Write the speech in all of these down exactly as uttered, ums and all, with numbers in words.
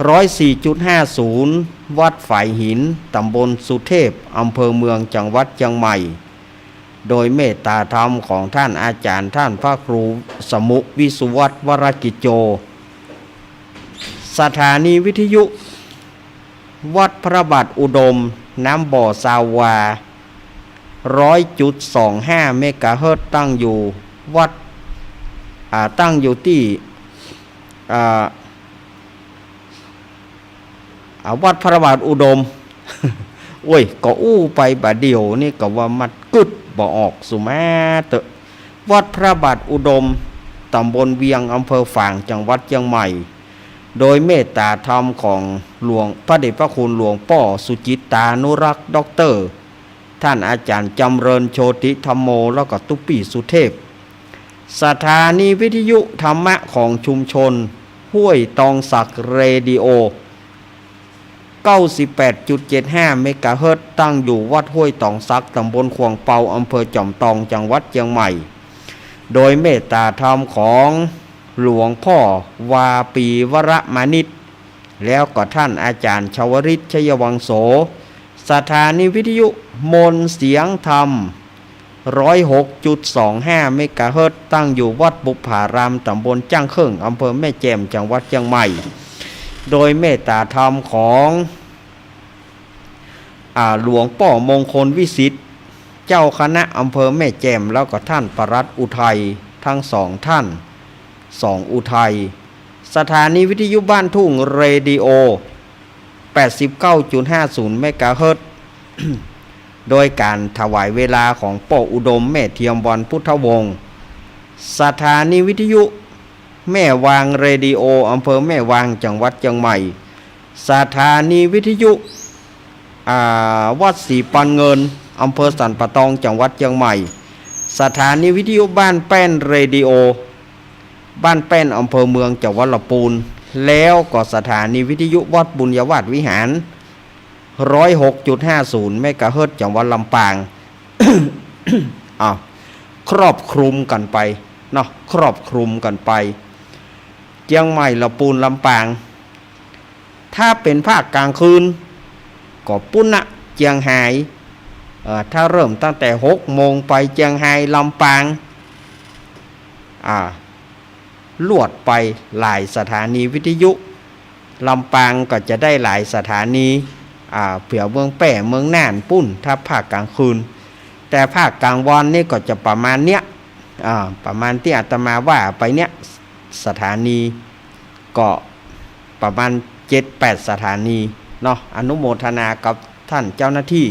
ร้อยสี่จุดห้าศูนย์ วัดฝายหิน ตำบลสุเทพ อำเภอเมือง จังหวัดเจียงใหม่ โดยเมตตาธรรมของท่านอาจ๋ารย์ ท่านพระครูสมุ วิสุวัฒน์ วรกิจโจ สถานีวิทยุ วัดพระบาทอุดม น้ำบ่อ ซาววา ร้อยจุดสองห้า เมกะเฮิรตซ์ ตั้งอยู่วัด อ่า ตั้งอยู่ตี้ อ่า อ่า วัดพระบาทอุดม โอ้ย ก็อู้ไปบ่าเดี่ยวนี่ก็ว่ามันกึ๊ดบ่ออก สุมาเต๊อะ วัดพระบาทอุดม ตำบลเวียง อำเภอฝาง จังหวัดเจียงใหม่ โดยเมตตาธรรมของหลวง พระเดชพระคุณหลวงป้อสุจิตตานุรักษ์ ด็อกเตอร์ ท่านอาจ๋ารย์จำเริญโชติธัมโม แล้วก็ตุ๊ปี้สุเทพ สถานีวิทยุธรรมะของชุมชนห้วยตองสัก เรดิโอ เก้าสิบแปดจุดเจ็ดห้า เมกะเฮิรตซ์ ตั้งอยู่วัดห้วยตองสัก ตำบลขวางเปา อำเภอจอมตอง จังหวัดเจียงใหม่ โดยเมตตาธรรมของหลวงพ่อวาปีวรมานิต แล้วก็ท่านอาจ๋ารย์ชวริต ชยวังโส สถานีวิทยุมนต์เสียงธรรม ร้อยหกจุดสองห้า เมกะเฮิรตซ์ ตั้งอยู่วัดบุปผาราม ตำบลจ้างเคิ่ง อำเภอแม่แจ่ม จังหวัดเจียงใหม่ โดยเมตตาธรรมของ อ่า หลวงป้อมงคลวิสิทธิ์ เจ้าคณะอำเภอแม่แจ่ม แล้วก็ท่านปลัดอุทัย ทั้งสองท่าน สองอุทัย สถานีวิทยุบ้านทุ่ง เรดิโอ แปดสิบเก้าจุดห้าศูนย์ เมกะเฮิรตซ์ โดยการถวายเวลาของป้ออุดม แม่เทียม วรรณพุทธวงศ์ สถานีวิทยุแม่วาง เรดิโอ อำเภอแม่วาง จังหวัดเจียงใหม่ สถานีวิทยุ อ่า วัดศรีปันเงิน อำเภอสันป่าตอง จังหวัดเจียงใหม่ สถานีวิทยุบ้านแป้น เรดิโอ บ้านแป้น อำเภอเมือง จังหวัดลำปูน แล้วก็สถานีวิทยุวัดบุญญาวาสวิหาร ร้อยหกจุดห้าศูนย์ เมกะเฮิรตซ์ จังหวัดลำปาง อ้าว ครอบคลุมกั๋นไปเนาะ ครอบคลุมกั๋นไป เจียงใหม่ ลำปูน ลำปาง ถ้าเป๋นภาคกลางคืน ก็ปู๊นนะ เจียงฮาย เอ่อ ถ้าเริ่มตั้งแต่หกโมงไป เจียงฮาย ลำปาง อ่า ลวดไปหลายสถานีวิทยุ ลำปางก็จะได้หลายสถานี อ่า เผื่อเมืองแป้ เมืองน่านปู๊น ถ้าภาคกลางคืน แต่ภาคกลางวันนี่ก็จะประมาณเนี้ย อ่า ประมาณตี้อาตมาว่าไปเนี้ย สถานี ก็ประมาณเจ็ดแปดสถานีเนาะ อนุโมทนากับท่านเจ้าหน้าที่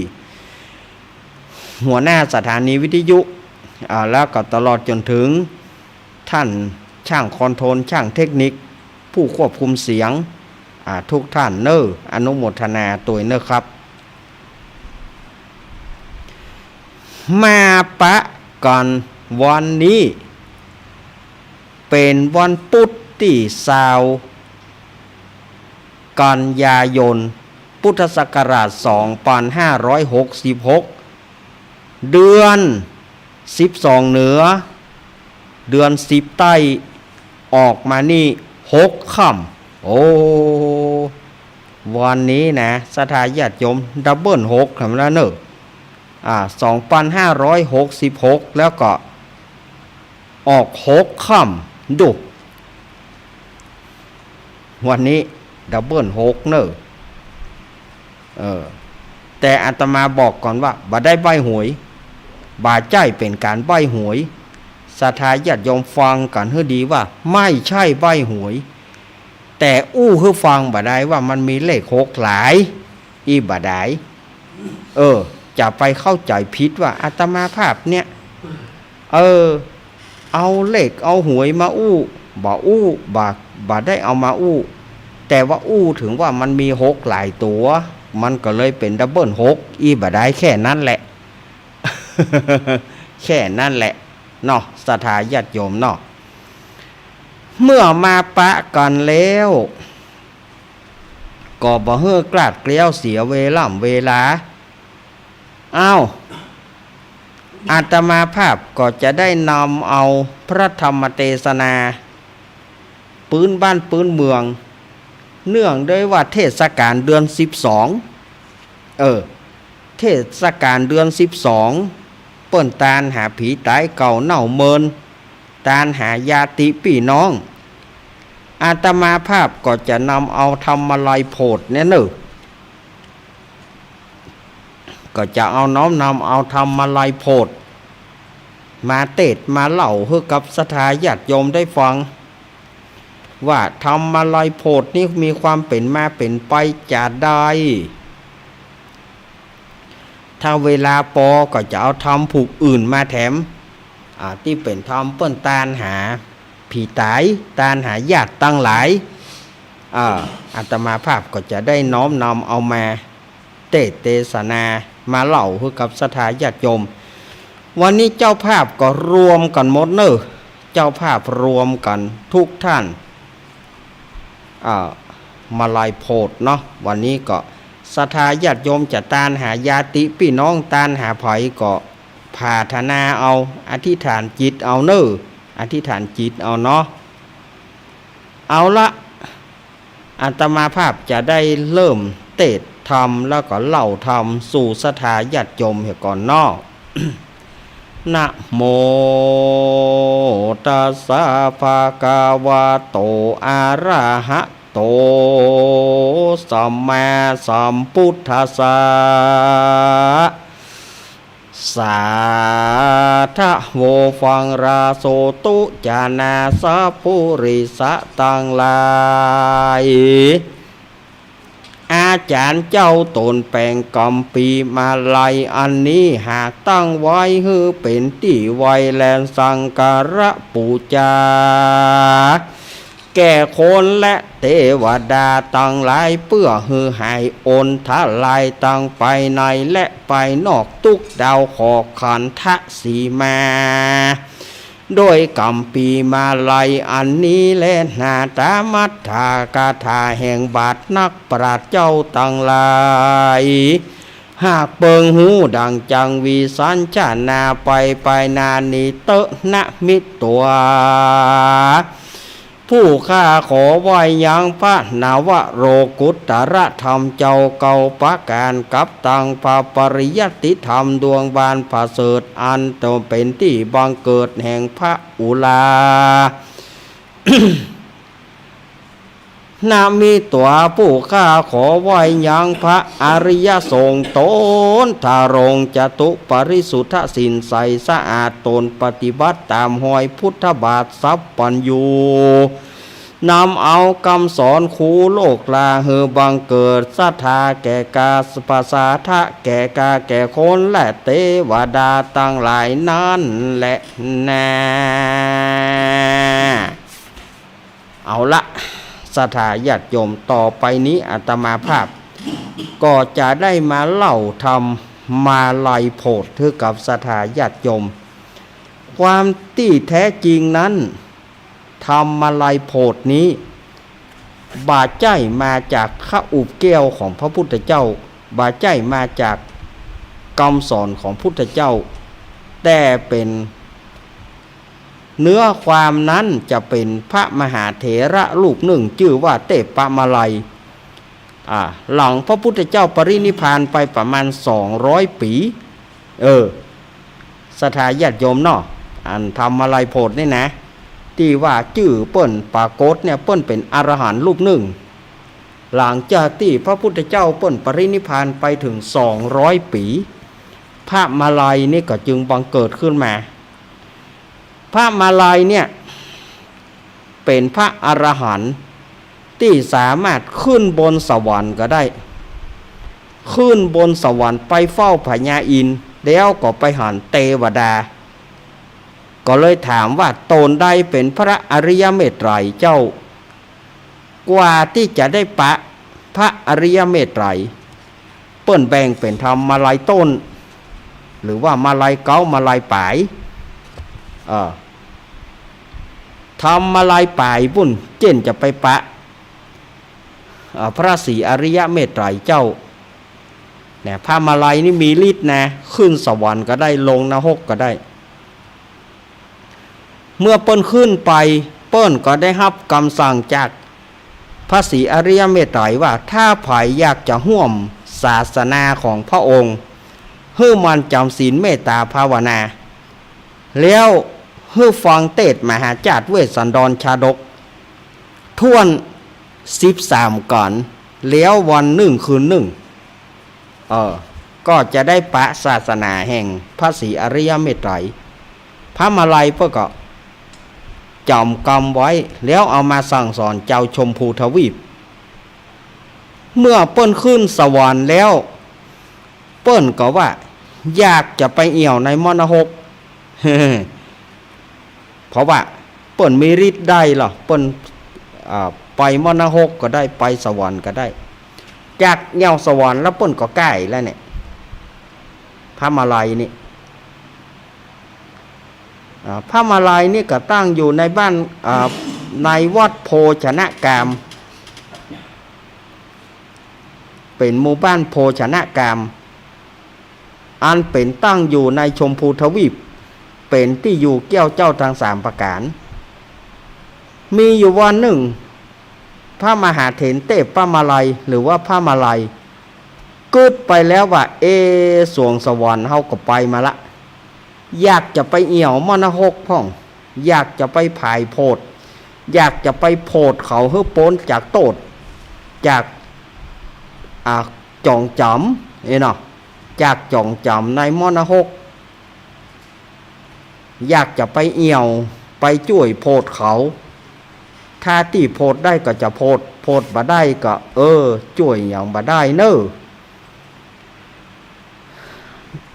หัวหน้าสถานีวิทยุ อ่า แล้วก็ตลอดจ๋นถึงท่านช่างคอนโทรล ช่างเทคนิค ผู้ควบคุมเสียง อ่า ทุกท่านเน่อ อนุโมทนาตวยเน่อครับ มาปะกั๋นวันนี้ เป๋นวันปุ๊ดตี้ซาว กันยายน พุทธศักราชสองปันห้าร้อยหกสิบหก เดือนสิบสองเหนือ เดือนสิบใต้ ออกมานี่หกค่ำ โอ้ วันนี้นะ ศรัทธาญาติโยม ดับเบิลหก คำละเน่อ อ่า สองปันห้าร้อยหกสิบหก แล้วก็ ออกหกค่ำ ดู วันนี้ดับเบิลหกเน่อ เออ แต่อาตมาบอกก่อนว่า บ่ได้ใบ้หวย บ่าใจ้เป๋นก๋านใบ้หวย ศรัทธาญาติโยมฟังกั๋นหื้อดีว่า ไม่ใช่ใบ้หวย แต่อู้หื้อฟังบ่าดายว่ามันมีเลขหกหลาย อี้บ่าดาย เออ จะไปเข้าใจ๋ผิดว่าอาตมาภาพเนี่ย เออ เอาเลขเอาหวยมาอู้ บ่อู้ บ่ บ่ได้เอามาอู้ แต่ว่าอู้เถิงว่ามันมีหกหลายตั๋ว มันก็เลยเป๋นดับเบิลหก อี้บ่าดาย แค่นั้นแหละ แค่นั้นแหละเนาะ ศรัทธาญาติโยมเนาะ เมื่อมาปะกั๋นแล้ว ก็บ่หื้อคลาดเคลี้ยวเสียเวล่ำเวลา อ้าว อาตมาภาพก็จะได้นำเอาพระธรรมเตสนา ปื๊นบ้านปื๊นเมือง เนื่องด้วยว่าเทศกาลเดือนสิบสอง เออ เทศกาลเดือนสิบสอง เปิ้นตานหาผีต๋ายเก่าเน่าเมิน ตานหาญาติปี้น้อง อาตมาภาพก็จะนำเอาธรรมลัยโผดเนี่ยเน่อ ก็จะเอาน้อมนำเอาธรรมลัยโผดมาเตศน์มาเล่าหื้อกับศรัทธาญาติโยมได้ฟัง ว่าธรรมลัยโผดนี้มีความเป๋นมาเป๋นไปจาใด ถ้าเวลาปอก็จะเอาธรรมผูกอื่นมาแถม อ่า ตี้เป๋นธรรมเปิ้นตานหาผีต๋าย ตานหาญาติตังหลาย อ่า อาตมาภาพก็จะได้น้อมนำเอามาเตศน์เตสนา มาเล่าหื้อกับศรัทธาญาติโยม วันนี้เจ้าภาพก็รวมกั๋นหมดเน่อ เจ้าภาพรวมกั๋นทุกท่าน อ่า มาลัยโผดเนาะ วันนี้ก็ศรัทธาญาติโยมจะตานหาญาติปี้น้อง ตานหาใผก็ผาถนาเอา อธิษฐานจิตเอาเน่อ อธิษฐานจิตเอาเนาะ เอาละ อาตมาภาพจะได้เริ่มเตศน์ธรรมแล้วก็เล่าธรรมสู่ศรัทธาญาติโยมเหียก่อนเนาะ นะโมตัสสะ ภะคะวะโต อะระหะโต สัมมาสัมพุทธัสสะ สาธะโว ฟังราโสตุ จานาสะปุริสะตังหลาย อาจ๋ารย์เจ้าต๋นแป๋งกัมภีร์มาลัยอันนี้ หากตั้งไว้หื้อเป๋นตี้ไหว้และสักการะปู๋จา แก่คนและเตวดาตังหลาย เปื้อหื้อหายอนทรายตังภายในและภายนอก ตุ๊กข์ดาวเคราะห์ขันธสีมา โดยกัมภีร์มาลัยอันนี้แล นาถมัตถคาถาแห่งบาทนักปราชญ์เจ้าตังหลาย หากเปิงฮู้ดั่งจัง วิสัญชนาไปไปนานิเตอะ นะมิตวา ผู้ข้าขอไหว้ยังพระนวโลกุตตรธรรมเจ้าเก้าประก๋าน กับตังพระปริยัติธรรมดวงบานประเสริฐ อันเป๋นตี้บังเกิดแห่งพระอุรา นะมิตวา ผู้ข้าขอไหว้ยังพระอริยสงฆ์ต๋นทรงจตุปริสุทธศีลใสสะอาด ต๋นปฏิบัติต๋ามฮอยพุทธบาทสัพพัญญู นำเอากำสอนครูโลกาหื้อบังเกิดศรัทธาแก่กา ประสาทะแก่กาแก่คนและเตวดาตังหลายนั้นแลนา เอาละ ศรัทธาญาติโยม ต่อไปนี้อาตมาภาพ ก็จะได้มาเล่าธรรมมาลัยโผดหื้อกับศรัทธาญาติโยม ความตี้แต๊จริงนั้น ธรรมมาลัยโผดนี้ บ่าใจ้มาจากพระอุบแก้วของพระพุทธเจ้า บ่าใจ้มาจากกำสอนของพุทธเจ้า แต่เป๋น เนื้อความนั้นจะเป๋นพระมหาเถระรูปนึ่งจื้อว่าเตปปมาลัย อ่า หลังพระพุทธเจ้าปรินิพพานไปประมาณสองร้อยปี๋ เออ ศรัทธาญาติโยมเนาะ อันธรรมมาลัยโผดนี่นะ ตี้ว่าจื้อเปิ้นปรากฏเนี่ย เปิ้นเป๋นอรหันต์รูปนึ่ง หลังจากตี้พระพุทธเจ้าเปิ้นปรินิพพานไปเถิงสองร้อยปี๋ พระมาลัยนี่ก็จึงบังเกิดขึ้นมา พระมาลัยเนี่ย เป๋นพระอรหันต์ตี้สามารถขึ้นบนสวรรค์ก็ได้ ขึ้นบนสวรรค์ไปเฝ้าพญาอินทร์ แล้วก็ไปหันเตวดา ก็เลยถามว่า ต๋นใดเป๋นพระอริยเมตไตรยเจ้า กว่าตี้จะได้ปะพระอริยเมตไตรย เปิ้นแบ่งเป๋นธรรมมาลัยต้น หรือว่ามาลัยเก๊า มาลัยป๋าย เออ ธรรมมาลัยป๋ายปุ้น เจ้นจะไปปะ เอ่อ พระศรีอริยเมตไตรยเจ้า เนี่ย พระมาลัยนี่มีฤทธิ์นะ ขึ้นสวรรค์ก็ได้ ลงนรกก็ได้ เมื่อเปิ้นขึ้นไป เปิ้นก็ได้ฮับกำสั่งจาก พระศรีอริยเมตไตรว่า ถ้าใผอยากจะฮ่วมศาสนาของพระองค์ หื้อหมั่นจ๋ำศีลเมตตาภาวนา แล้วหื้อฟังเตสน์มหาจาตุเวสสันดรชาดก ถ้วนสิบสามกัณฑ์ แล้ววันนึ่งคืนนึ่ง เออ ก็จะได้ปะศาสนาแห่งพระศรีอริยเมตไตร พระมาลัยเปิ้นก็จ๋ำกำไว้ แล้วเอามาสั่งสอนจาวชมพูทวีป เมื่อเปิ้นขึ้นสวรรค์แล้ว เปิ้นก็ว่าอยากจะไปเอี่ยวในหม้อนรก เพราะว่าเปิ้นมีฤทธิ์ได้ลอ เปิ้น อ่า ไปหม้อนรกก็ได้ ไปสวรรค์ก็ได้ จากเอี่ยวสวรรค์แล้วเปิ้นก็ใก้แล้วเนี่ย พระมาลัยนี่ อ่า พระมาลัยนี่ก็ตั้งอยู่ในบ้าน อ่า ในวัดโภชนกาม เป๋นหมู่บ้านโภชนกาม อันเป๋นตั้งอยู่ในชมพูทวีป เป๋นตี้อยู่แก้วเจ้าตังสามประก๋าน มีอยู่วันนึ่ง พระมหาเถรเตพพระมาลัย หรือว่าพระมาลัย กึ๊ดไปแล้วว่า เอ สวงสวรรค์เฮาก็ไปมาละ อยากจะไปเอี่ยวหม้อนรกพ่อง อยากจะไปผายโผด อยากจะไปโผดเขาหื้อป๊นจากโต้ษ จาก อ่า จ๋องจ๋ำ เอ้ยเนาะ จากจ๋องจ๋ำในหม้อนรก อยากจะไปเอี่ยว ไปจ้วยโผดเขา ถ้าตี้โผดได้ก็จะโผด โผดบ่ได้ก็ เออ จ้วยหยังบ่ได้เน่อ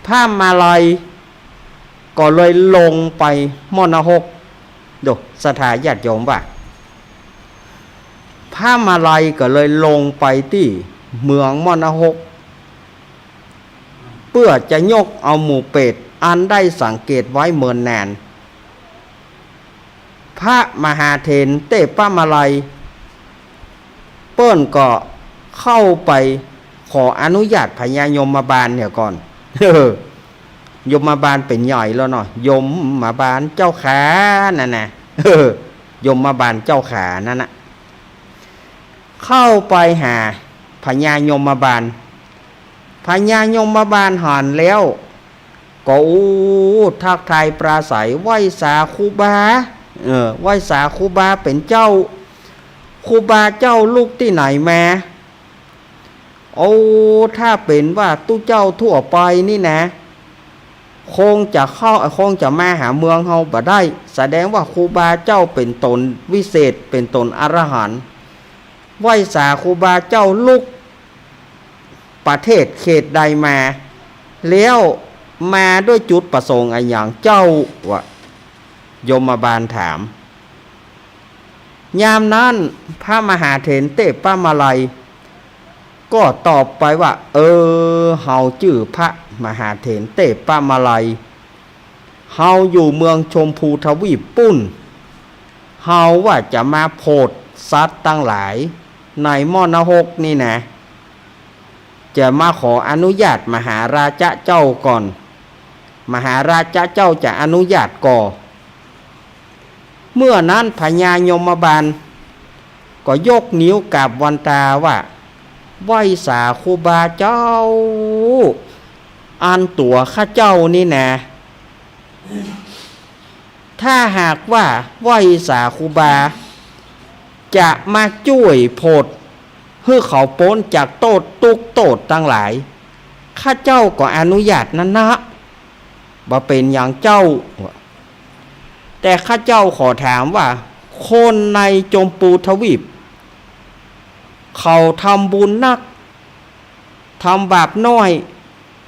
พระมาลัยก็เลยลงไปหม้อนรก ดู ศรัทธาญาติโยมว่า พระมาลัยก็เลยลงไปตี้เมืองหม้อนรก เปื้อจะยกเอาหมู่เปรตอันได้สังเกตไว้เมินนาน พระมหาเถรเตพพระมาลัย เปิ้นก็เข้าไปขออนุญาตพญายมบาลเนี่ยก่อน ยมบาลเป๋นใหญ่แล้วเนาะ ยมบาลเจ้าขานั่นนะ ยมบาลเจ้าขานั่นนะ เข้าไปหาพญายมบาล พญายมบาลหันแล้ว ก็อู้ทักทายปราศรัย ไหว้สาครูบา เออ ไหว้สาครูบาเป๋นเจ้า ครูบาเจ้าลุกตี้ไหนมา โอ้ ถ้าเป๋นว่าตุ๊เจ้าทั่วไปนี่นะ คงจะเข้า คงจะมาหาเมืองเฮาบ่ได้ แสดงว่าครูบาเจ้าเป๋นต๋นวิเศษ เป๋นต๋นอรหันต์ ไหว้สาครูบาเจ้าลุกประเทศเขตใดมา แล้วมาด้วยจุดประสงค์อะหยังเจ้า ว่า ยมบาลถาม ยามนั้นพระมหาเถรเตพพระมาลัย ก็ตอบไปว่า เออ เฮาจื้อพระมหาเถรเตพพระมาลัย เฮาอยู่เมืองชมพูทวีปปู้น เฮาว่าจะมาโผดสัตว์ตังหลายในหม้อนรกนี่นะ จะมาขออนุญาตมหาราชะเจ้าก่อน มหาราชะเจ้าจะอนุญาตก่อ เมื่อนั้นพญายมบาลก็ยกนิ้วกราบวันตาว่า ไหว้สาครูบาเจ้า อันตั๋วข้าเจ้านี่นะ ถ้าหากว่าไหว้สาครูบาจะมาจ้วยโผดหื้อเขาป๊นจากโต้ษตุ๊กข์โต้ษตังหลาย ข้าเจ้าก็อนุญาตนั้นนะ บ่เป๋นหยังเจ้า แต่ข้าเจ้าขอถามว่า คนในจมพูทวีป เขาทำบุญนัก ทำบาปน้อย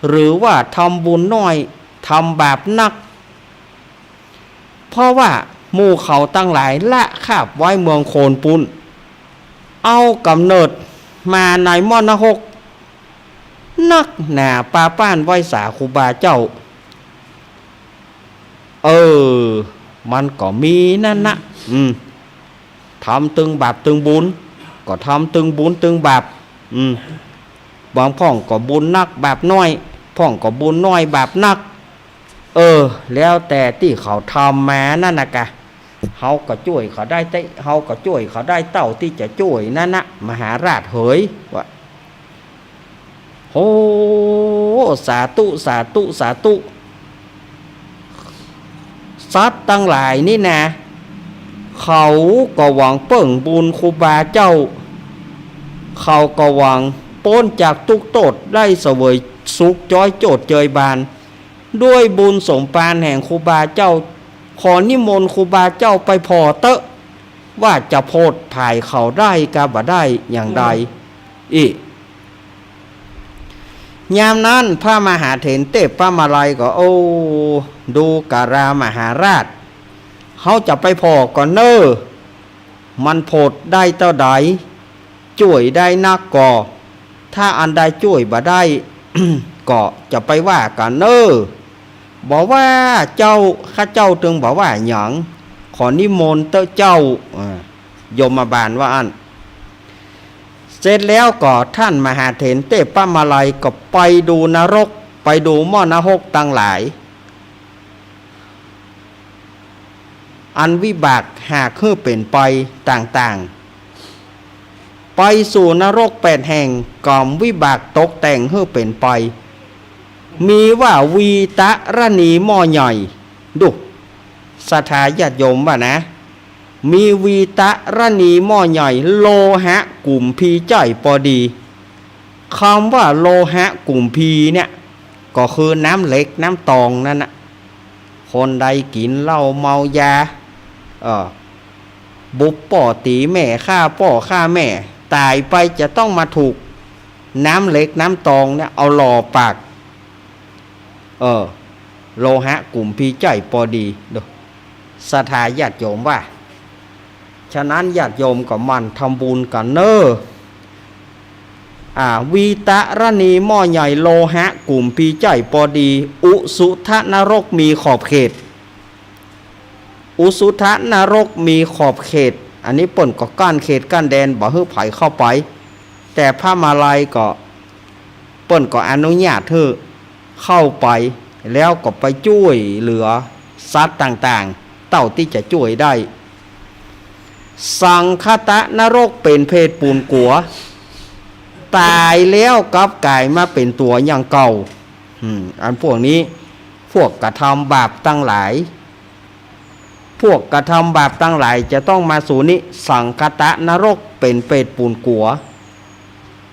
หรือว่าทำบุญน้อย ทำบาปนัก เพราะว่าหมู่เขาตังหลายละคาบไว้เมืองโคนปู้น เอาก๋ำเนิดมาในหม้อนรก นักหนาปาป๊านไหว้สาครูบาเจ้า เออ มันก็มีนั้นนะ อืม ทำตึงบาปตึงบุญ ก็ทำตึงบุญตึงบาป อืม บางพ่องก็บุญนักบาปน้อย พ่องก็บุญน้อยบาปนัก เออ แล้วแต่ตี้เขาทำมานั่นนะกะ เฮาก็จ้วยเขาได้เต๊อะ เฮาก็จ้วยเขาได้เต้าตี้จะจ้วยนั้นนะ มหาราชเหย ว่า โอ้ สาธุ สาธุ สาธุ สัตว์ตังหลายนี่นะ เขาก็หวังเปิ้งบุญครูบาเจ้า เขาก็หวังป๊นจากตุ๊กข์โต้ษ ได้เสวยสุขจ๊อยโจษเจยบาน ด้วยบุญสมภารแห่งครูบาเจ้า ขอนิมนต์ครูบาเจ้าไปผ่อเต๊อะ ว่าจะโผดผายเขาได้กาบ่ได้อย่างใด อืม อี้ ยามนั้นพระมหาเถรเตปะมาลัยก็ โอ้ ดูกรามหาราช เฮาจะไปผ่อก่อนเน่อ มันโผดได้เต้าใด จ้วยได้นักก่อ ถ้าอันใดจ้วยบ่ได้ ก็จะไปว่ากั๋นเน่อ บ่ว่าเจ้า ข้าเจ้าตึงบ่ว่าหยัง ขอนิมนต์เต๊อะเจ้า อ่า ยมบาลว่าอั้น เสร็จแล้วก็ท่านมหาเถรเตปะมาลัยก็ไปดูนรก ไปดูหม้อนรกตังหลาย อันวิบากหากหื้อเป๋นไปต่างๆ ไปสู่นรกแปดแห่ง ก็วิบากตกแต่งหื้อเป๋นไป มีว่าวีตะรณีหม้อใหญ่ ดู ศรัทธาญาติโยมว่านะ มีวีตะรณีหม้อใหญ่ โลหะกุมภีใจ๋ปอดี กำว่าโลหะกุมภีเนี่ย ก็คือน้ำเหล็กน้ำตองนั้นน่ะ คนใดกิ๋นเหล้าเมายา เออ บุบป้อตี๋แม่ ฆ่าป้อฆ่าแม่ ต๋ายไปจะต้องมาถูกน้ำเหล็กน้ำตองเนี่ย เอาหล่อปาก เออ โลหะกุมภีใจ๋ปอดี ดู ศรัทธาญาติโยมว่า ฉะนั้นญาติโยมก็หมั่นทำบุญกั๋นเน่อ อ่า วีตะรณีหม้อใหญ่ โลหะกุมภีใจ๋ปอดี อุสุทนรกมีขอบเขต อุสุทนรกมีขอบเขต อันนี้เปิ้นก็กั้นเขตกั้นแดน บ่หื้อใผเข้าไป แต่พระมาลัยก็ เปิ้นก็อนุญาตหื้อเข้าไป แล้วก็ไปจ้วยเหลือสัตว์ต่างๆ เต้าตี้จะจ้วยได้ สังคตนรกเป๋นเปรตปู๋นกั๋ว ต๋ายแล้วกลับก๋ายมาเป๋นตั๋วอย่างเก่า อืม อันพวกนี้ พวกกระทำบาปตังหลาย พวกกระทำบาปตังหลายจะต้องมาสู่นี้ สังคตนรกเป๋นเปรตปู๋นกั๋ว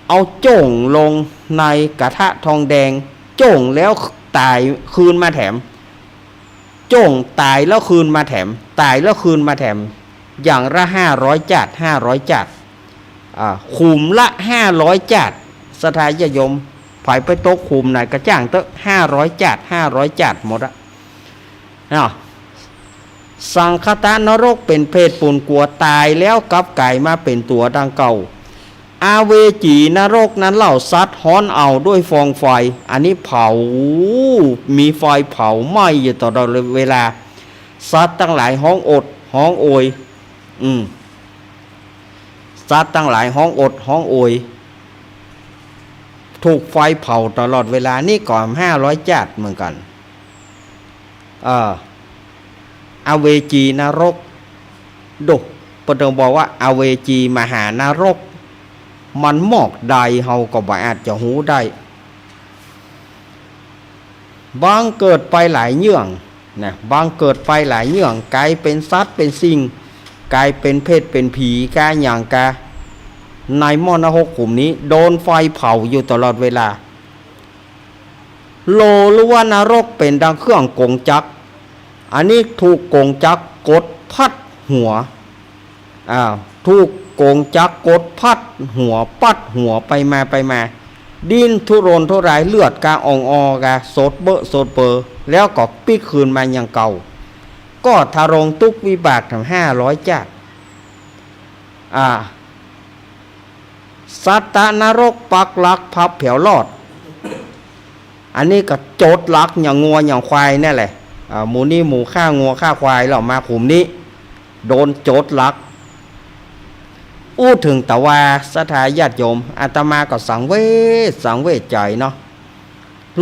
เอาโจ้งลงในกระทะทองแดง โจ้งแล้วต๋ายคืนมาแถม โจ้งต๋ายแล้วคืนมาแถม ต๋ายแล้วคืนมาแถม อย่างละห้าร้อยจ้าด ห้าร้อยจ้าด อ่า ขุมละห้าร้อยจ้าด ศรัทธาญาติโยม ใผไปตกขุมไหนก็จ้างเต๊อะ ห้าร้อยจ้าด ห้าร้อยจ้าดหมดอะ อ้าว สังคตนรกเป๋นเปรตปู๋นกั๋ว ต๋ายแล้วกลับก๋ายมาเป๋นตั๋วดังเก่า อเวจีนรกนั้นเล่า สัตว์ฮ้อนเอาด้วยฟองไฟ อันนี้เผา มีไฟเผาไหม้อยู่ตลอดเวลา สัตว์ตังหลายฮ้องโอดฮ้องโอย อืม สัตว์ตังหลายฮ้องโอดฮ้องโอย ถูกไฟเผาตลอดเวลา นี่ก็ห้าร้อยจ้าดเหมือนกั๋น เออ อเวจีนรก ดู เปิ้นเถิงบอกว่าอเวจีมหานรก มันหมอกใดเฮาก็บ่อาจจะฮู้ได้ บังเกิดไปหลายเยื่องนะ บังเกิดไปหลายเยื่อง ก๋ายเป๋นสัตว์เป๋นสิ่ง ก๋ายเป๋นเปรตเป๋นผี ก๋ายหยังก๋าย ในหม้อนรกขุมนี้ โดนไฟเผาอยู่ตลอดเวลา โลลุวนรกเป๋นดังเครื่องกงจักร อันนี้ถูกกงจักรกดพัดหัว อ่า ถูกกงจักรกดพัดหัว ปัดหัวไปมาไปมา ดิ้นทุรนทุราย เลือดกาอ่องออกา สดเบ้อสดเบ้อ แล้วก็ปิ๊กคืนมาอย่างเก่า ก็ทรงตุ๊กข์วิบากถึงห้าร้อยจ้าด อ่า สัตตนรกปักหลักพับแผวรอด อันนี้ก็โจดหลักอย่างงัวอย่างควายนั่นแหละ อ่า หมู่นี้หมู่ฆ่างัวฆ่าควายแล้วมาขุมนี้ โดนโจดหลัก อู้เถิงตะวา ศรัทธาญาติโยม อาตมาก็สังเวช สังเวชใจ๋เนาะ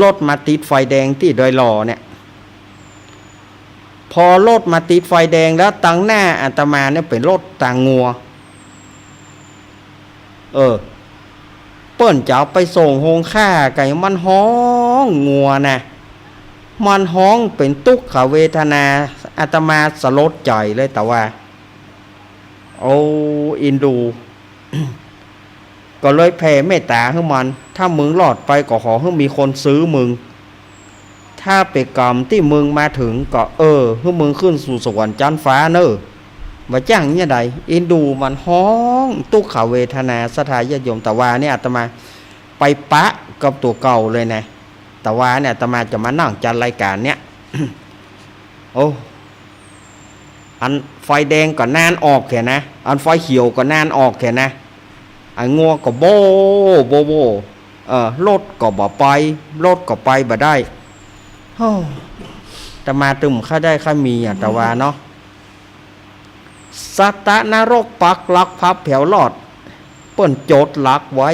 รถมาติดไฟแดงตี้ดอยหล่อเนี่ย พอรถมาติดไฟแดงแล้ว ตังหน้าอาตมาเนี่ยเป๋นรถตางงัว เออ เปิ้นจะเอาไปส่งโฮงฆ่ากั๋น มันฮ้องงัวนะ มันฮ้องเป๋นตุ๊กขเวทนา อาตมาสลดใจ๋เลย แต่ว่า โอ้ เอ็นดู ก็เลยแผ่เมตต๋าหื้อมัน ถ้ามึงรอดไปก็ขอหื้อมีคนซื้อมึง ถ้าเป๋นก๋ำตี้มึงมาเถิงก็ เออ หื้อมึงขึ้นสู่สวรรค์จั๊นฟ้าเน่อ บ่าจ้างเนี่ยใด เอ็นดูมันฮ้องตุ๊กขเวทนา ศรัทธาญาติโยม แต่ว่าเนี่ยอาตมาไปปะกับตั๋วเก่าเลยนะ แต่ว่าเนี่ยอาตมาจะมานั่งจัดรายก๋านเนี่ย โอ้ อันไฟแดงก็นานออกแค่นะ อันไฟเขียวก็นานออกแค่นะ ไอ้งัวก็โบ้ โบ้ โบ้ เออ รถก็บ่ไป รถก็ไปบ่ได้ โอ้ อาตมาตึงบ่ค่อยได้ค่อยมีอะ แต่ว่าเนาะ สัตว์นรกปักหลักพับแผวรอด เปิ้นจดหลักไว้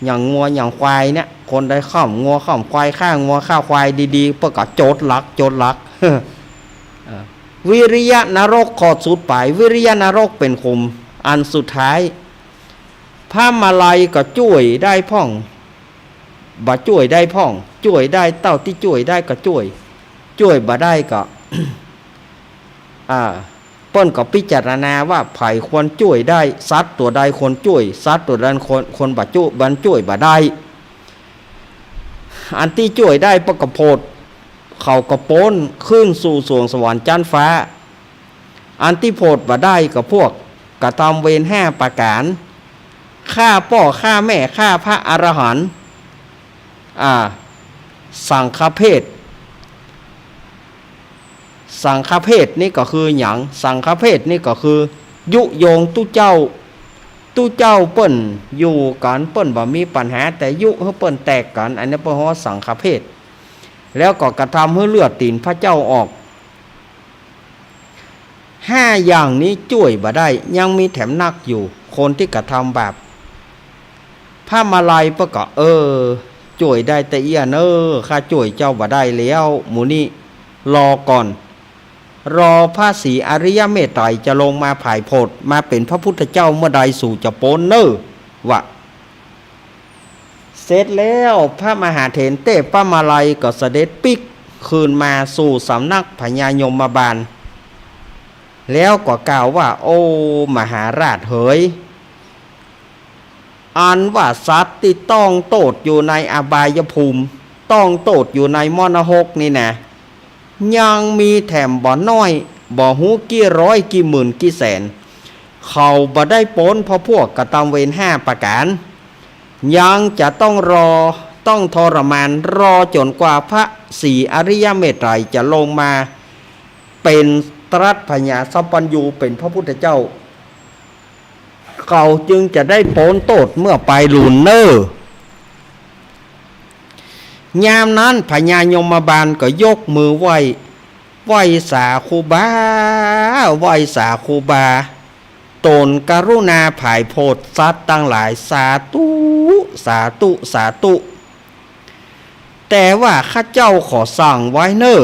อย่างงัวอย่างควายเนี่ย คนใดฆ่างัวฆ่าควาย ฆ่างัวฆ่าควายดีๆ เปิ้นก็จดหลัก จดหลัก เออ วิริยนรกข้อสุดป๋าย วิริยนรกเป๋นขุมอันสุดท้าย พระมาลัยก็จ้วยได้พ่อง บ่จ้วยได้พ่อง จ้วยได้เต้าตี้จ้วยได้ก็จ้วย จ้วยบ่ได้ก็ อ่า เปิ้นก็พิจารณาว่าใผควรจ้วยได้ สัตว์ตั๋วใดควรจ้วย สัตว์ตั๋วใดควร ควรบ่จ้วย บ่จ้วยบ่ได้ อันตี้จ้วยได้เปิ้นก็โผด เขาก็ป๊นขึ้นสู่สวงสวรรค์จั๊นฟ้า อันตี้โผดบ่ได้ก็พวกกระทำเวรห้าประก๋าน ฆ่าป้อฆ่าแม่ ฆ่าพระอรหันต์ อ่า สังฆเพศ สังฆเพศนี่ก็คือหยัง สังฆเพศนี่ก็คือ ยุยงตุ๊เจ้า ตุ๊เจ้าเปิ้นอยู่กั๋น เปิ้นบ่มีปัญหา แต่ยุหื้อเปิ้นแตกกั๋น อันนี้เปิ้นฮ้องสังฆเพศ แล้วก็กระทำหื้อเลือดตี๋นพระเจ้าออก ห้าอย่างนี้จ้วยบ่ได้ ยังมีแถมนักอยู่ คนตี้กระทำบาป พระมาลัยเปิ้นก็ เออ จ้วยได้แต่เอี้ยเน่อ ข้าจ้วยเจ้าบ่ได้แล้ว หมู่นี้รอก่อน รอพระศรีอริยเมตไตรยจะลงมาผายโผด มาเป๋นพระพุทธเจ้าเมื่อใด สูจะป๊นเน่อ ว่า เสร็จแล้วพระมหาเถรเต้พระมาลัยก็เสด็จปิ๊กคืนมาสู่สำนักพญายมบาล แล้วก็กล่าวว่า โอ้ มหาราชเหย อันว่าสัตว์ตี้ต้องโต้ษอยู่ในอบายภูมิ ต้องโต้ษอยู่ในมรณะนรกนี่นะ ยังมีแถมบ่น้อย บ่ฮู้กี่ร้อยกี่หมื่นกี่แสน เขาบ่ได้ป๊นเพราะพวกกระทำเวรห้าประก๋าน ยังจะต้องรอ ต้องทรมาน รอจ๋นกว่าพระศรีอริยเมตไตรยจะลงมาเป๋นตรัสพญาสัพพัญญูเป๋นพระพุทธเจ้า เขาจึงจะได้ป๊นโต้ษเมื่อปายลุนเน่อ ยามนั้นพญายมบาลก็ยกมือไหว้ ไหว้สาครูบา ไหว้สาครูบา ต๋นกรุณาผายโผดสัตว์ตังหลาย สาธุ สาธุ สาธุ แต่ว่าข้าเจ้าขอสั่งไว้เน่อ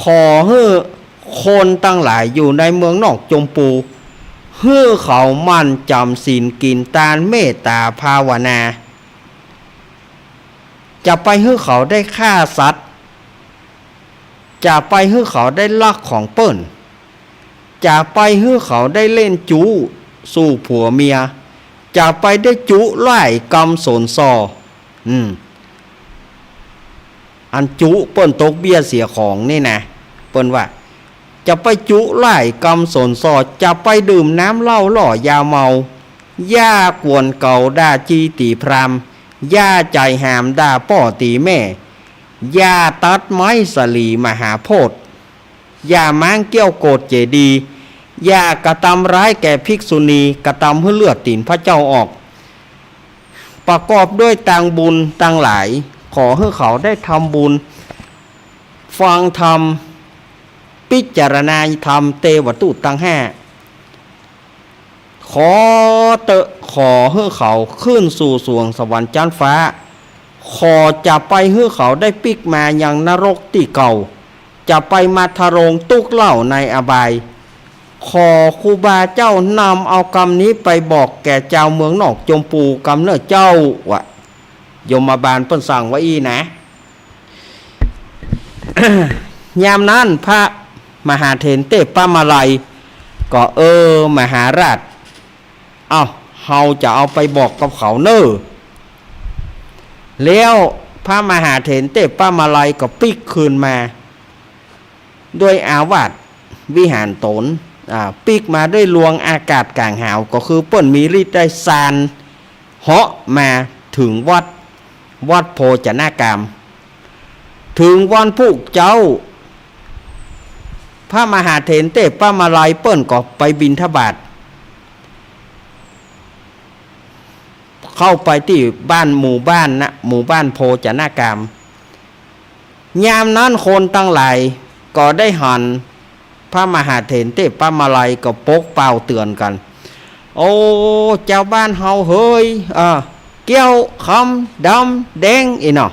ขอหื้อคนตังหลายอยู่ในเมืองนอกจมปู หื้อเขาหมั่นจ๋ำศีลกิ๋นตานเมตต๋าภาวนา จะไปหื้อเขาได้ฆ่าสัตว์ จะไปหื้อเขาได้ลักของเปิ้น จะไปหื้อเขาได้เล่นจู๊สู่ผัวเมีย จะไปได้จุ๊ไล่กำสนส่อ อืม อันจุ๊เปิ้นตกเบี้ยเสียของนี่นะ เปิ้นว่า จะไปจุ๊ไล่กำสนส่อ จะไปดื่มน้ำเหล้าหล่อยาเมา อย่ากวนเก๋าด่าจี้ตี๋พราหมณ์ อย่าใจ๋หามด่าป้อตี๋แม่ อย่าตัดไม้สะหลีมหาโพธิ์ อย่าม้างเกี้ยวโกศเจดีย์ อย่ากระทำร้ายแก่ภิกษุณี กระทำหื้อเลือดตี๋นพระเจ้าออก ประกอบด้วยตางบุญตังหลาย ขอหื้อเขาได้ทำบุญ ฟังธรรม พิจารณาธรรม เตวทูตตังห้า ขอเต๊อะ ขอหื้อเขาขึ้นสู่สวงสวรรค์จั๊นฟ้า ขอจะไปหื้อเขาได้ปิ๊กมายังนรกตี้เก่า จะไปมาทะโรงตุ๊กข์เล่าในอบาย ขอครูบาเจ้านำเอากำนี้ไปบอกแก่จาวเมืองหนองจมปูกำเน่อเจ้า ว่า ยมบาลเปิ้นสั่งว่าอี้นะ ยามนั้นพระมหาเถรเตปะมาลัยก็ เออ มหาราช เอ้า เฮาจะเอาไปบอกกับเขาเน่อ แล้วพระมหาเถรเตปะมาลัยก็ปิ๊กคืนมา ด้วยอาวาสวิหารต๋น อ่า ปิ๊กมาด้วยลวงอากาศก๋างหาว ก็คือเปิ้นมีฤทธิ์ได้ส่านเหาะมาเถิงวัด วัดโพจนคาม เถิงวันพุธเจ๊า พระมหาเถรเตปะมาลัยเปิ้นก็ไปบิณฑบาต เข้าไปตี้บ้านหมู่บ้านนะ หมู่บ้านโพจนคาม ยามนั้นคนตังหลายก็ได้หันพระมหาเถรเตปะมาลัยก็ปกเป่าเตื๋อนกั๋น โอ้ จาวบ้านเฮาเหย เออ เกี้ยว คำ ดำ แดง อี้เนาะ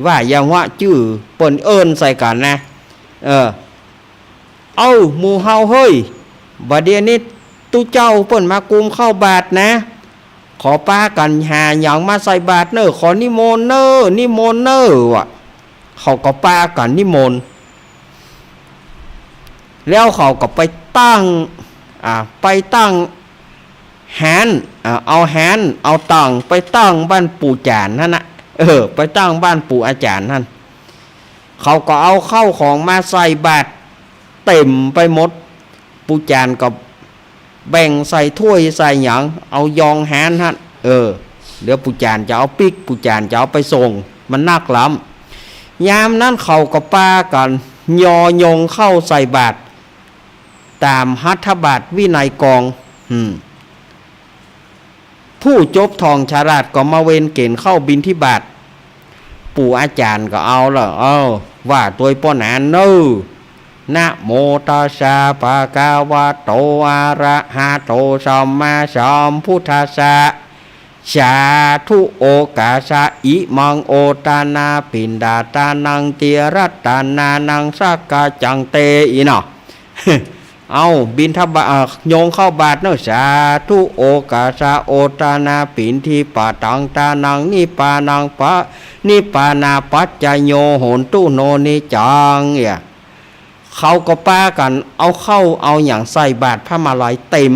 ว่าอย่าหัวจื้อเปิ้นเอิ้นใส่กั๋นนะ เออ เอ้า หมู่เฮาเหย บ่าเดี่ยวนี้ตุ๊เจ้าเปิ้นมากุมเข้าบาตรนะ ขอปากั๋นหาหยังมาใส่บาตรเน่อ ขอนิมนต์เน่อ นิมนต์เน่อ ว่า เขาก็ปากั๋นนิมนต์ แล้วเขาก็ไปตั้ง อ่า ไปตั้งฮาน อ่า เอาฮาน เอาตั๋งไปตั้งบ้านปู่จ๋ารย์หั้นนะ เออ ไปตั้งบ้านปู่อาจ๋ารย์หั้น เขาก็เอาข้าวของมาใส่บาตรเต็มไปหมด ปู่จ๋ารย์ก็แบ่งใส่ถ้วยใส่หยัง เอายองฮานหั้น เออ เดี๋ยวปู่จ๋ารย์จะเอาปิ๊ก ปู่จ๋ารย์จะเอาไปส่ง มันนักล้ำ ยามนั้นเขาก็ปากั๋นยอยงข้าวใส่บาตร ต๋ามหัตถบาตรวินัยกอง อืม ผู้จบท่องฉลาดก็มาเวนเก๋นข้าวบิณฑบาต ปู่อาจ๋ารย์ก็เอาละ เออ ว่าตวยป้อหนานเน่อ นะโมตัสสะ ภะคะวะโต อะระหะโต สัมมาสัมพุทธัสสะ สาธุ โอกาสะ อิมัง โอทานา ปิณฑาทานัง ติรัตตานานัง สักกะจัง เต อี้เนาะ เอาบิณฑบาต เอ่อ ยงข้าวบาตรเนาะ สาธุ โอกาสะ โอทานา ปิณฑิปะตัง ทานัง นิปานัง ปะ นิปานาปัจจโย โหนตุ โน นิจจัง เนี่ย เขาก็ปากั๋นเอาข้าวเอาหยังใส่บาตรพระมาลัยเต็ม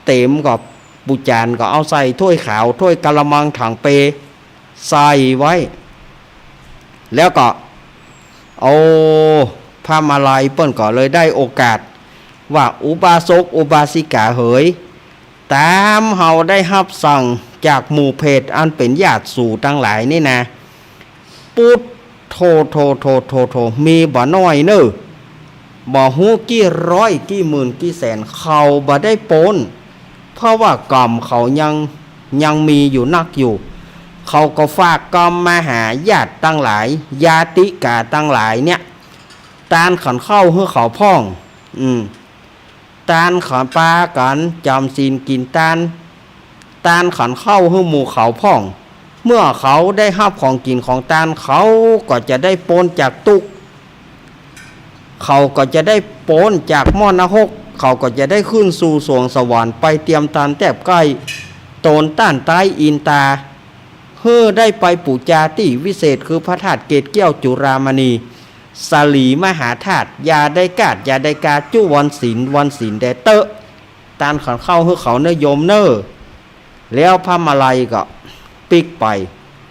เต็มก็ปู่จ๋ารย์ก็เอาใส่ถ้วยขาว ถ้วยกะละมัง ถังเป ใส่ไว้ แล้วก็ โอ้ พระมาลัยเปิ้นก็เลยได้โอกาส ว่าอุบาสกอุบาสิกาเหย ต๋ามเฮาได้ฮับสั่งจากหมู่เภทอันเป๋นญาติสูตังหลายนี่นะ ปุดโธ โธ โธ โธ โธ มีบ่น้อยเน่อ บ่ฮู้กี่ร้อยกี่หมื่นกี่แสน เขาบ่ได้ป๊น เพราะว่ากรรมเขายัง ยังมีอยู่นักอยู่ เขาก็ฝากกรรมมาหาญาติตังหลาย ญาติกาตังหลายเนี่ย ตานขันข้าวหื้อเขาพ่อง อืม ตานขันปากั๋นจ๋ำศีลกิ๋นตาน ตานขันข้าวหื้อหมู่เขาพ่อง เมื่อเขาได้ฮับของกิ๋นของตาน เขาก็จะได้ป๊นจากตุ๊กข์ เขาก็จะได้ป๊นจากหม้อนรก เขาก็จะได้ขึ้นสู่สวงสวรรค์ไปเตียมตานแต๊บใก้ ต๋นต้านใต้อินตา หื้อได้ไปปู๋จาตี้วิเศษ คือพระธาตุเกศแก้วจุฬามณี สลีมหาธาตุ อย่าได้ก๊าด อย่าได้กา จุวันศีล วันศีลแดเต๊อะ ตานขันข้าวหื้อเขาเน่อโยมเน่อ แล้วพระมาลัยก็ปิ๊กไป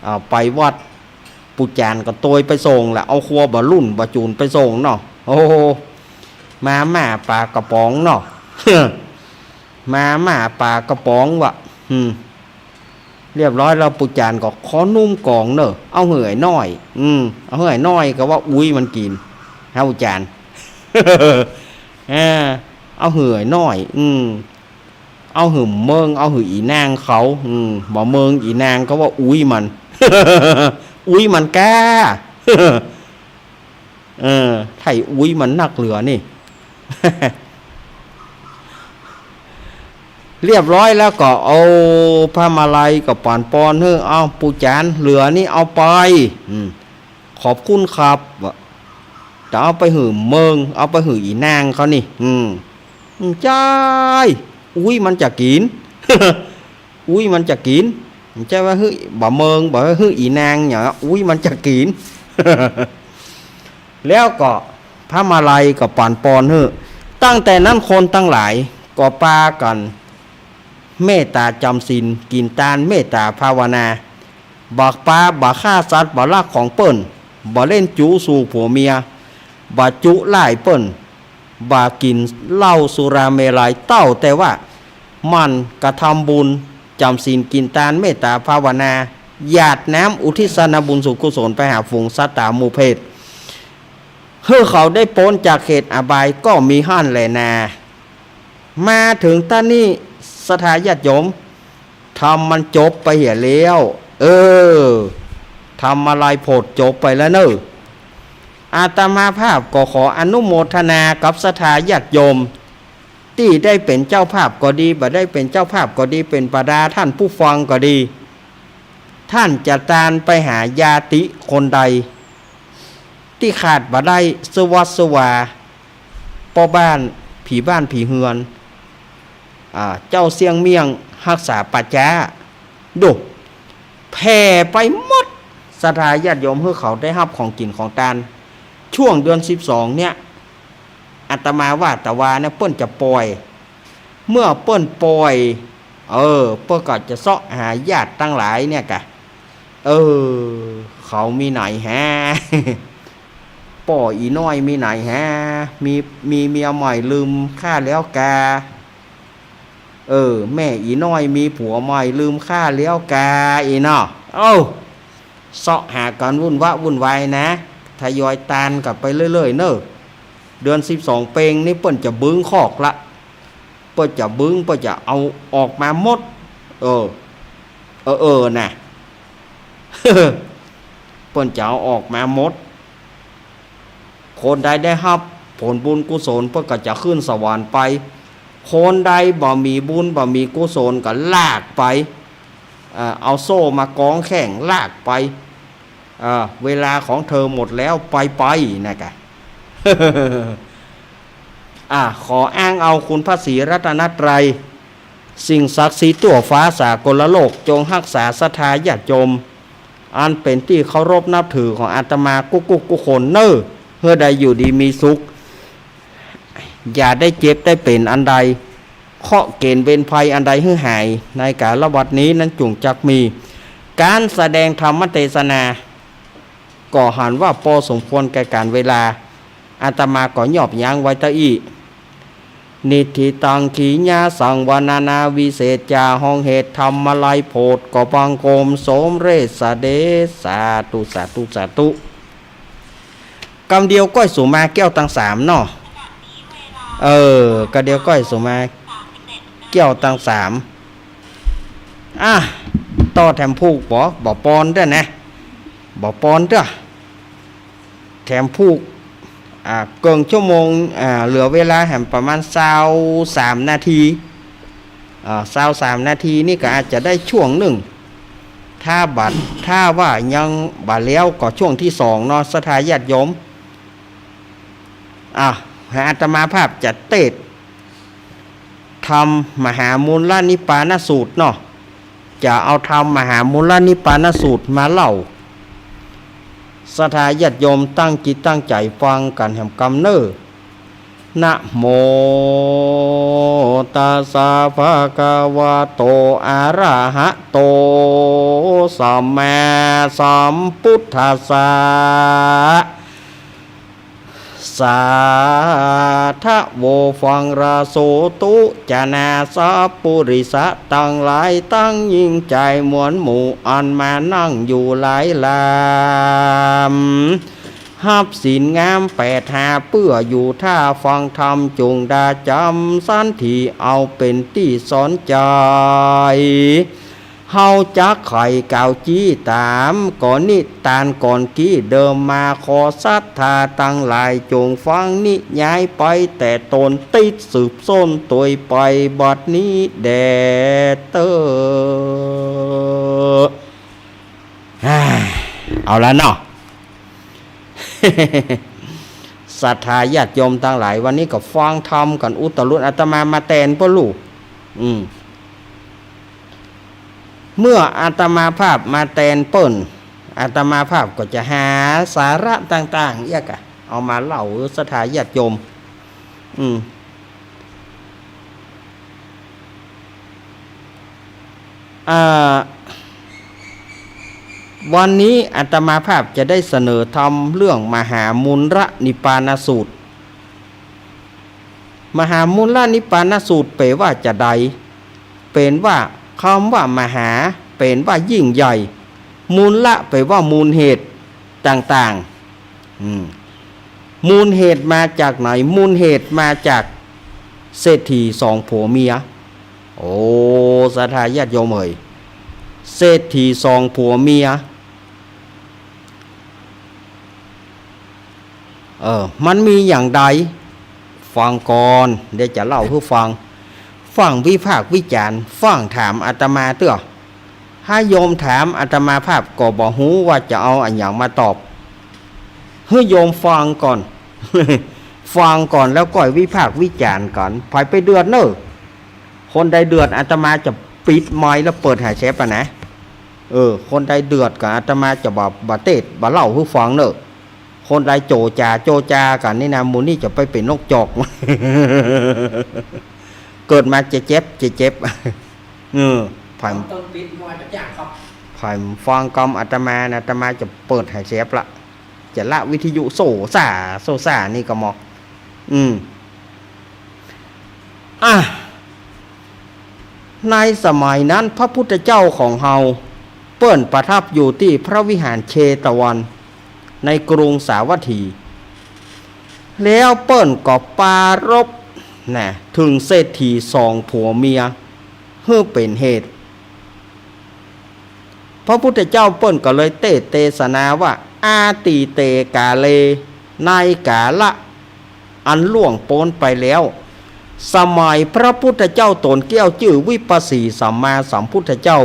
อ่า ไปวัด ปู่จ๋ารย์ก็ตวยไปส่งละ เอาครัวบ่ารุ่นบ่าจู๋นไปส่งเนาะ โอ้โห มาม่าป๋ากระป๋องเนาะ มาม่าป๋ากระป๋องว่ะ อืม เรียบร้อยแล้ว ปู่จ๋ารย์ก็ขอนุ่มก๋องเน่อ เอาหื้อไอ้น้อย อืม เอาหื้อไอ้น้อยก็ว่าอุ๊ยมันกิ๋น ฮะปู่จ๋ารย์ เออ เอาหื้อไอ้น้อย อืม เอาหื้อเมิง เอาหื้ออีนางเขา อืม บ่เมิงอีนางก็ว่าอุ๊ยมัน อุ๊ยมันก้า เออ ไถ่อุ๊ยมันนักเหลือนี่ เรียบร้อยแล้วก็เอาพระมาลัยกับป๋านปอนหื้อ เอาปู่จ๋ารย์เหลือนี่เอาไป อืม ขอบคุณครับ ว่า จะเอาไปหื้อเมิง เอาไปหื้ออี่นางเขานี่ อืม อืม ใจ้ อุ๊ย มันจะกิ๋น อุ๊ย มันจะกิ๋น บ่ใจ้ว่าหื้อ บ่เมิง บ่หื้ออี่นางเนี่ย อุ๊ย มันจะกิ๋น แล้วก็พระมาลัยก็ปั๋นปอนหื้อ ตั้งแต่นั้นคนตังหลายก็ปากั๋นเมตต๋าจ๋ำศีล กิ๋นตาน เมตต๋าภาวนา บ่ปา บ่ฆ่าสัตว์ บ่ลักของเปิ้น บ่เล่นจู๊สู่ผัวเมีย บ่จุร้ายเปิ้น บ่กิ๋นเหล้าสุราเมรัย เต้าแต่ว่าหมั่นกระทำบุญ จ๋ำศีล กิ๋นตาน เมตต๋าภาวนา หยาดน้ำอุทิศส่วนบุญส่วนกุศลไปหาฝูงสัตว์ต๋าหมู่เปรต หื้อเขาได้ป๊นจากเขตอบายก็มีหั้นแหละนา มาเถิงต้านนี้ ศรัทธาญาติโยม ธรรมมันจบไปเหียแล้ว เออ ธรรมมาลัยโผดจบไปแล้วเน่อ อาตมาภาพก็ขออนุโมทนากับศรัทธาญาติโยม ตี้ได้เป๋นเจ้าภาพก็ดี บ่ได้เป๋นเจ้าภาพก็ดี เป๋นบรรดาต้านผู้ฟังก็ดี ต้านจะตานไปหาญาติคนใด ตี้ขาดบ่ได้ ซื่อวัดซื่อวา ป้อบ้าน ผีบ้านผีเฮือน อ่า เจ้าเสี้ยงเมี่ยงฮักษาป่าจ๊า ดู แผ่ไปหมด ศรัทธาญาติโยม หื้อเขาได้ฮับของกิ๋นของตาน ช่วงเดือนสิบสองเนี่ย อาตมาว่าตะวาเนี่ย เปิ้นจะป่อย เมื่อเปิ้นป่อย เออ เปิ้นก็จะเซาะหาญาติตังหลายเนี่ยกะ เออ เขามีไหนแฮะ ป้ออี่น้อยมีไหนแฮะ มี มีเมียใหม่ลืมข้าแล้วกา เออ แม่อี่น้อยมีผัวใหม่ลืมข้าแล้วกา อี้เนาะ เอ้า เซาะหากั๋นวุ่นวะวุ่นวายนะ ทยอยตานกั๋นไปเรื่อยๆ เน่อ เดือนสิบสองเปงนี่เปิ้นจะบึ้งคอกละ เปิ้นจะบึ้ง เปิ้นจะเอาออกมาหมด เออ เออ เออ นะ เปิ้นจะเอาออกมาหมด คนใดได้ฮับผลบุญกุศล เปิ้นก็จะขึ้นสวรรค์ไป คนใดบ่มีบุญบ่มีกุศลก็ลากไป เอ่อ เอาโซ่มากองแข้งลากไป เอ่อ เวลาของเธอหมดแล้ว ไปไป นะกะ อ่ะ ขออ้างเอาคุณพระศรีรัตนตรัย สิ่งศักดิ์สิทธิ์ทั่วฟ้าสากลโลก จงฮักษาศรัทธาญาติโยม อันเป๋นตี้เคารพนับถือของอาตมากู้กู้กู้คนเน่อ หื้อได้อยู่ดีมีสุข อย่าได้เจ็บได้เป๋นอันใด เคราะห์เก๋ณฑ์เวรภัยอันใดหื้อหาย ในกาลวรรษนี้นั้นจุ่งจักมี ก๋านแสดงธรรมเตสนา ก็หันว่าปอสมควรแก่ก๋านเวลา อาตมาก็ยอบยั้งไว้เต้าอี้ นิฏฐิตัง ขีณาสัง วรรณนาวิเศษจา ฮองเหตุธรรมมาลัยโผด ก็บังคมสมเร็จเสด็จ สาธุ สาธุ สาธุ กำเดียวก้อยสุมาแก้วตังสามเนาะ เออ กำเดียวก้อยสุมาแก้วตังสาม อ่ะ ต่อแถมพูกบ่ บ่ปอนเตื้อนะ บ่ปอนเตื้อ แถมพูก อ่า เกิ่งชั่วโมง อ่า เหลือเวลาแหมประมาณซาวสามนาที อ่า ซาวสามนาทีนี่ก็อาจจะได้ช่วงนึ่ง ถ้าบ่ ถ้าว่ายังบ่แล้วก็ช่วงตี้สองเนาะ ศรัทธาญาติโยม อ่ะ อาตมาภาพจะเตสน์ ธรรมมหามูลนิพพานสูตรเนาะ จะเอาธรรมมหามูลนิพพานสูตรมาเล่า ศรัทธาญาติโยมตั้งจิตตั้งใจ๋ฟังกั๋นแหมกำเน่อ นะโมตัสสะ ภะคะวะโต อะระหะโต สัมมาสัมพุทธัสสะ สาธะโว ฟังราโสตุ จนาสัปปุริสะตังหลาย ตังญิงจายมวลหมู่ อันมานั่งอยู่หลายลำ ฮับศีลงามแปดหาเปื้ออยู่ท่าฟังธรรม จุ่งดาจ๋ำสันถิ เอาเป๋นตี้สอนใจ๋ เฮาจักไขกล่าวจี้ต๋าม ก่อนนิตานก่อนกี้เดิมมา ขอศรัทธาตังหลาย จุ่งฟังนิยายไปแต่ต้น ติดสืบส้นตวยไป บัดนี้แด่เต๊อะ เอาละเนาะ ศรัทธาญาติโยมตังหลาย วันนี้ก็ฟังธรรมกั๋นอุตลุด อาตมามาแตนเปิ้นลูก อืม เมื่ออาตมาภาพมาแตนเปิ้น อาตมาภาพก็จะหาสาระต่างๆ เอี้ยก่ะ เอามาเล่าหื้อศรัทธาญาติโยม อืม อ่า วันนี้อาตมาภาพจะได้เสนอธรรมเรื่องมหามูลละนิพพานสูตร มหามูลละนิพพานสูตรแป๋ว่าจาใด เป๋นว่า กำว่ามหา เป๋นว่ายิ่งใหญ่ มูลละแป๋ว่ามูลเหตุต่างๆ อืม มูลเหตุมาจากไหน มูลเหตุมาจากเศรษฐีสองผัวเมีย โอ้ ศรัทธาญาติโยมเอ๋ย เศรษฐีสองผัวเมีย เออ มันมีอย่างใด ฟังก่อน เดี๋ยวจะเล่าหื้อฟัง ฟั่งวิพากษ์วิจารณ์ ฟั่งถามอาตมาเตื้อ ถ้าโยมถามอาตมาภาพก็บ่ฮู้ว่าจะเอาอะหยังมาตอบ หื้อโยมฟังก่อน ฟังก่อนแล้วก้อยวิพากษ์วิจารณ์กั๋น ใผไปเดือดเน่อ คนใดเดือดอาตมาจะปิดไมค์แล้วเปิดหาแชปอะนะ เออ คนใดเดือดก็อาตมาจะบ่ บ่เตศน์ บ่เล่าหื้อฟังเน่อ คนใดโจจา โจจากั๋นนี่นะ หมู่นี้จะไปเป๋นนกจอก เกิดมาจะเจ็บ จะเจ็บ เออ ใผ ต้นปิดมวยกับอย่างครับ ใผฟังกำอาตมานะ อาตมาจะเปิดหาแชปละ จะละวิทยุโซ่ซ่า โซ่ซ่านี่ก็มอ อืม อ่ะ ในสมัยนั้นพระพุทธเจ้าของเฮา เปิ้นประทับอยู่ตี้พระวิหารเชตวัน ในกรุงสาวัตถี แล้วเปิ้นก็ปรารภ นะ เถิงเศรษฐีสองผัวเมีย หื้อเป๋นเหตุ พระพุทธเจ้าเปิ้นก็เลยเตศน์เตสนาว่า อตีเต กาเล ในกาละอันล่วงป๊นไปแล้ว สมัยพระพุทธเจ้าต๋นแก้วจื้อวิปัสสีสัมมาสัมพุทธเจ้า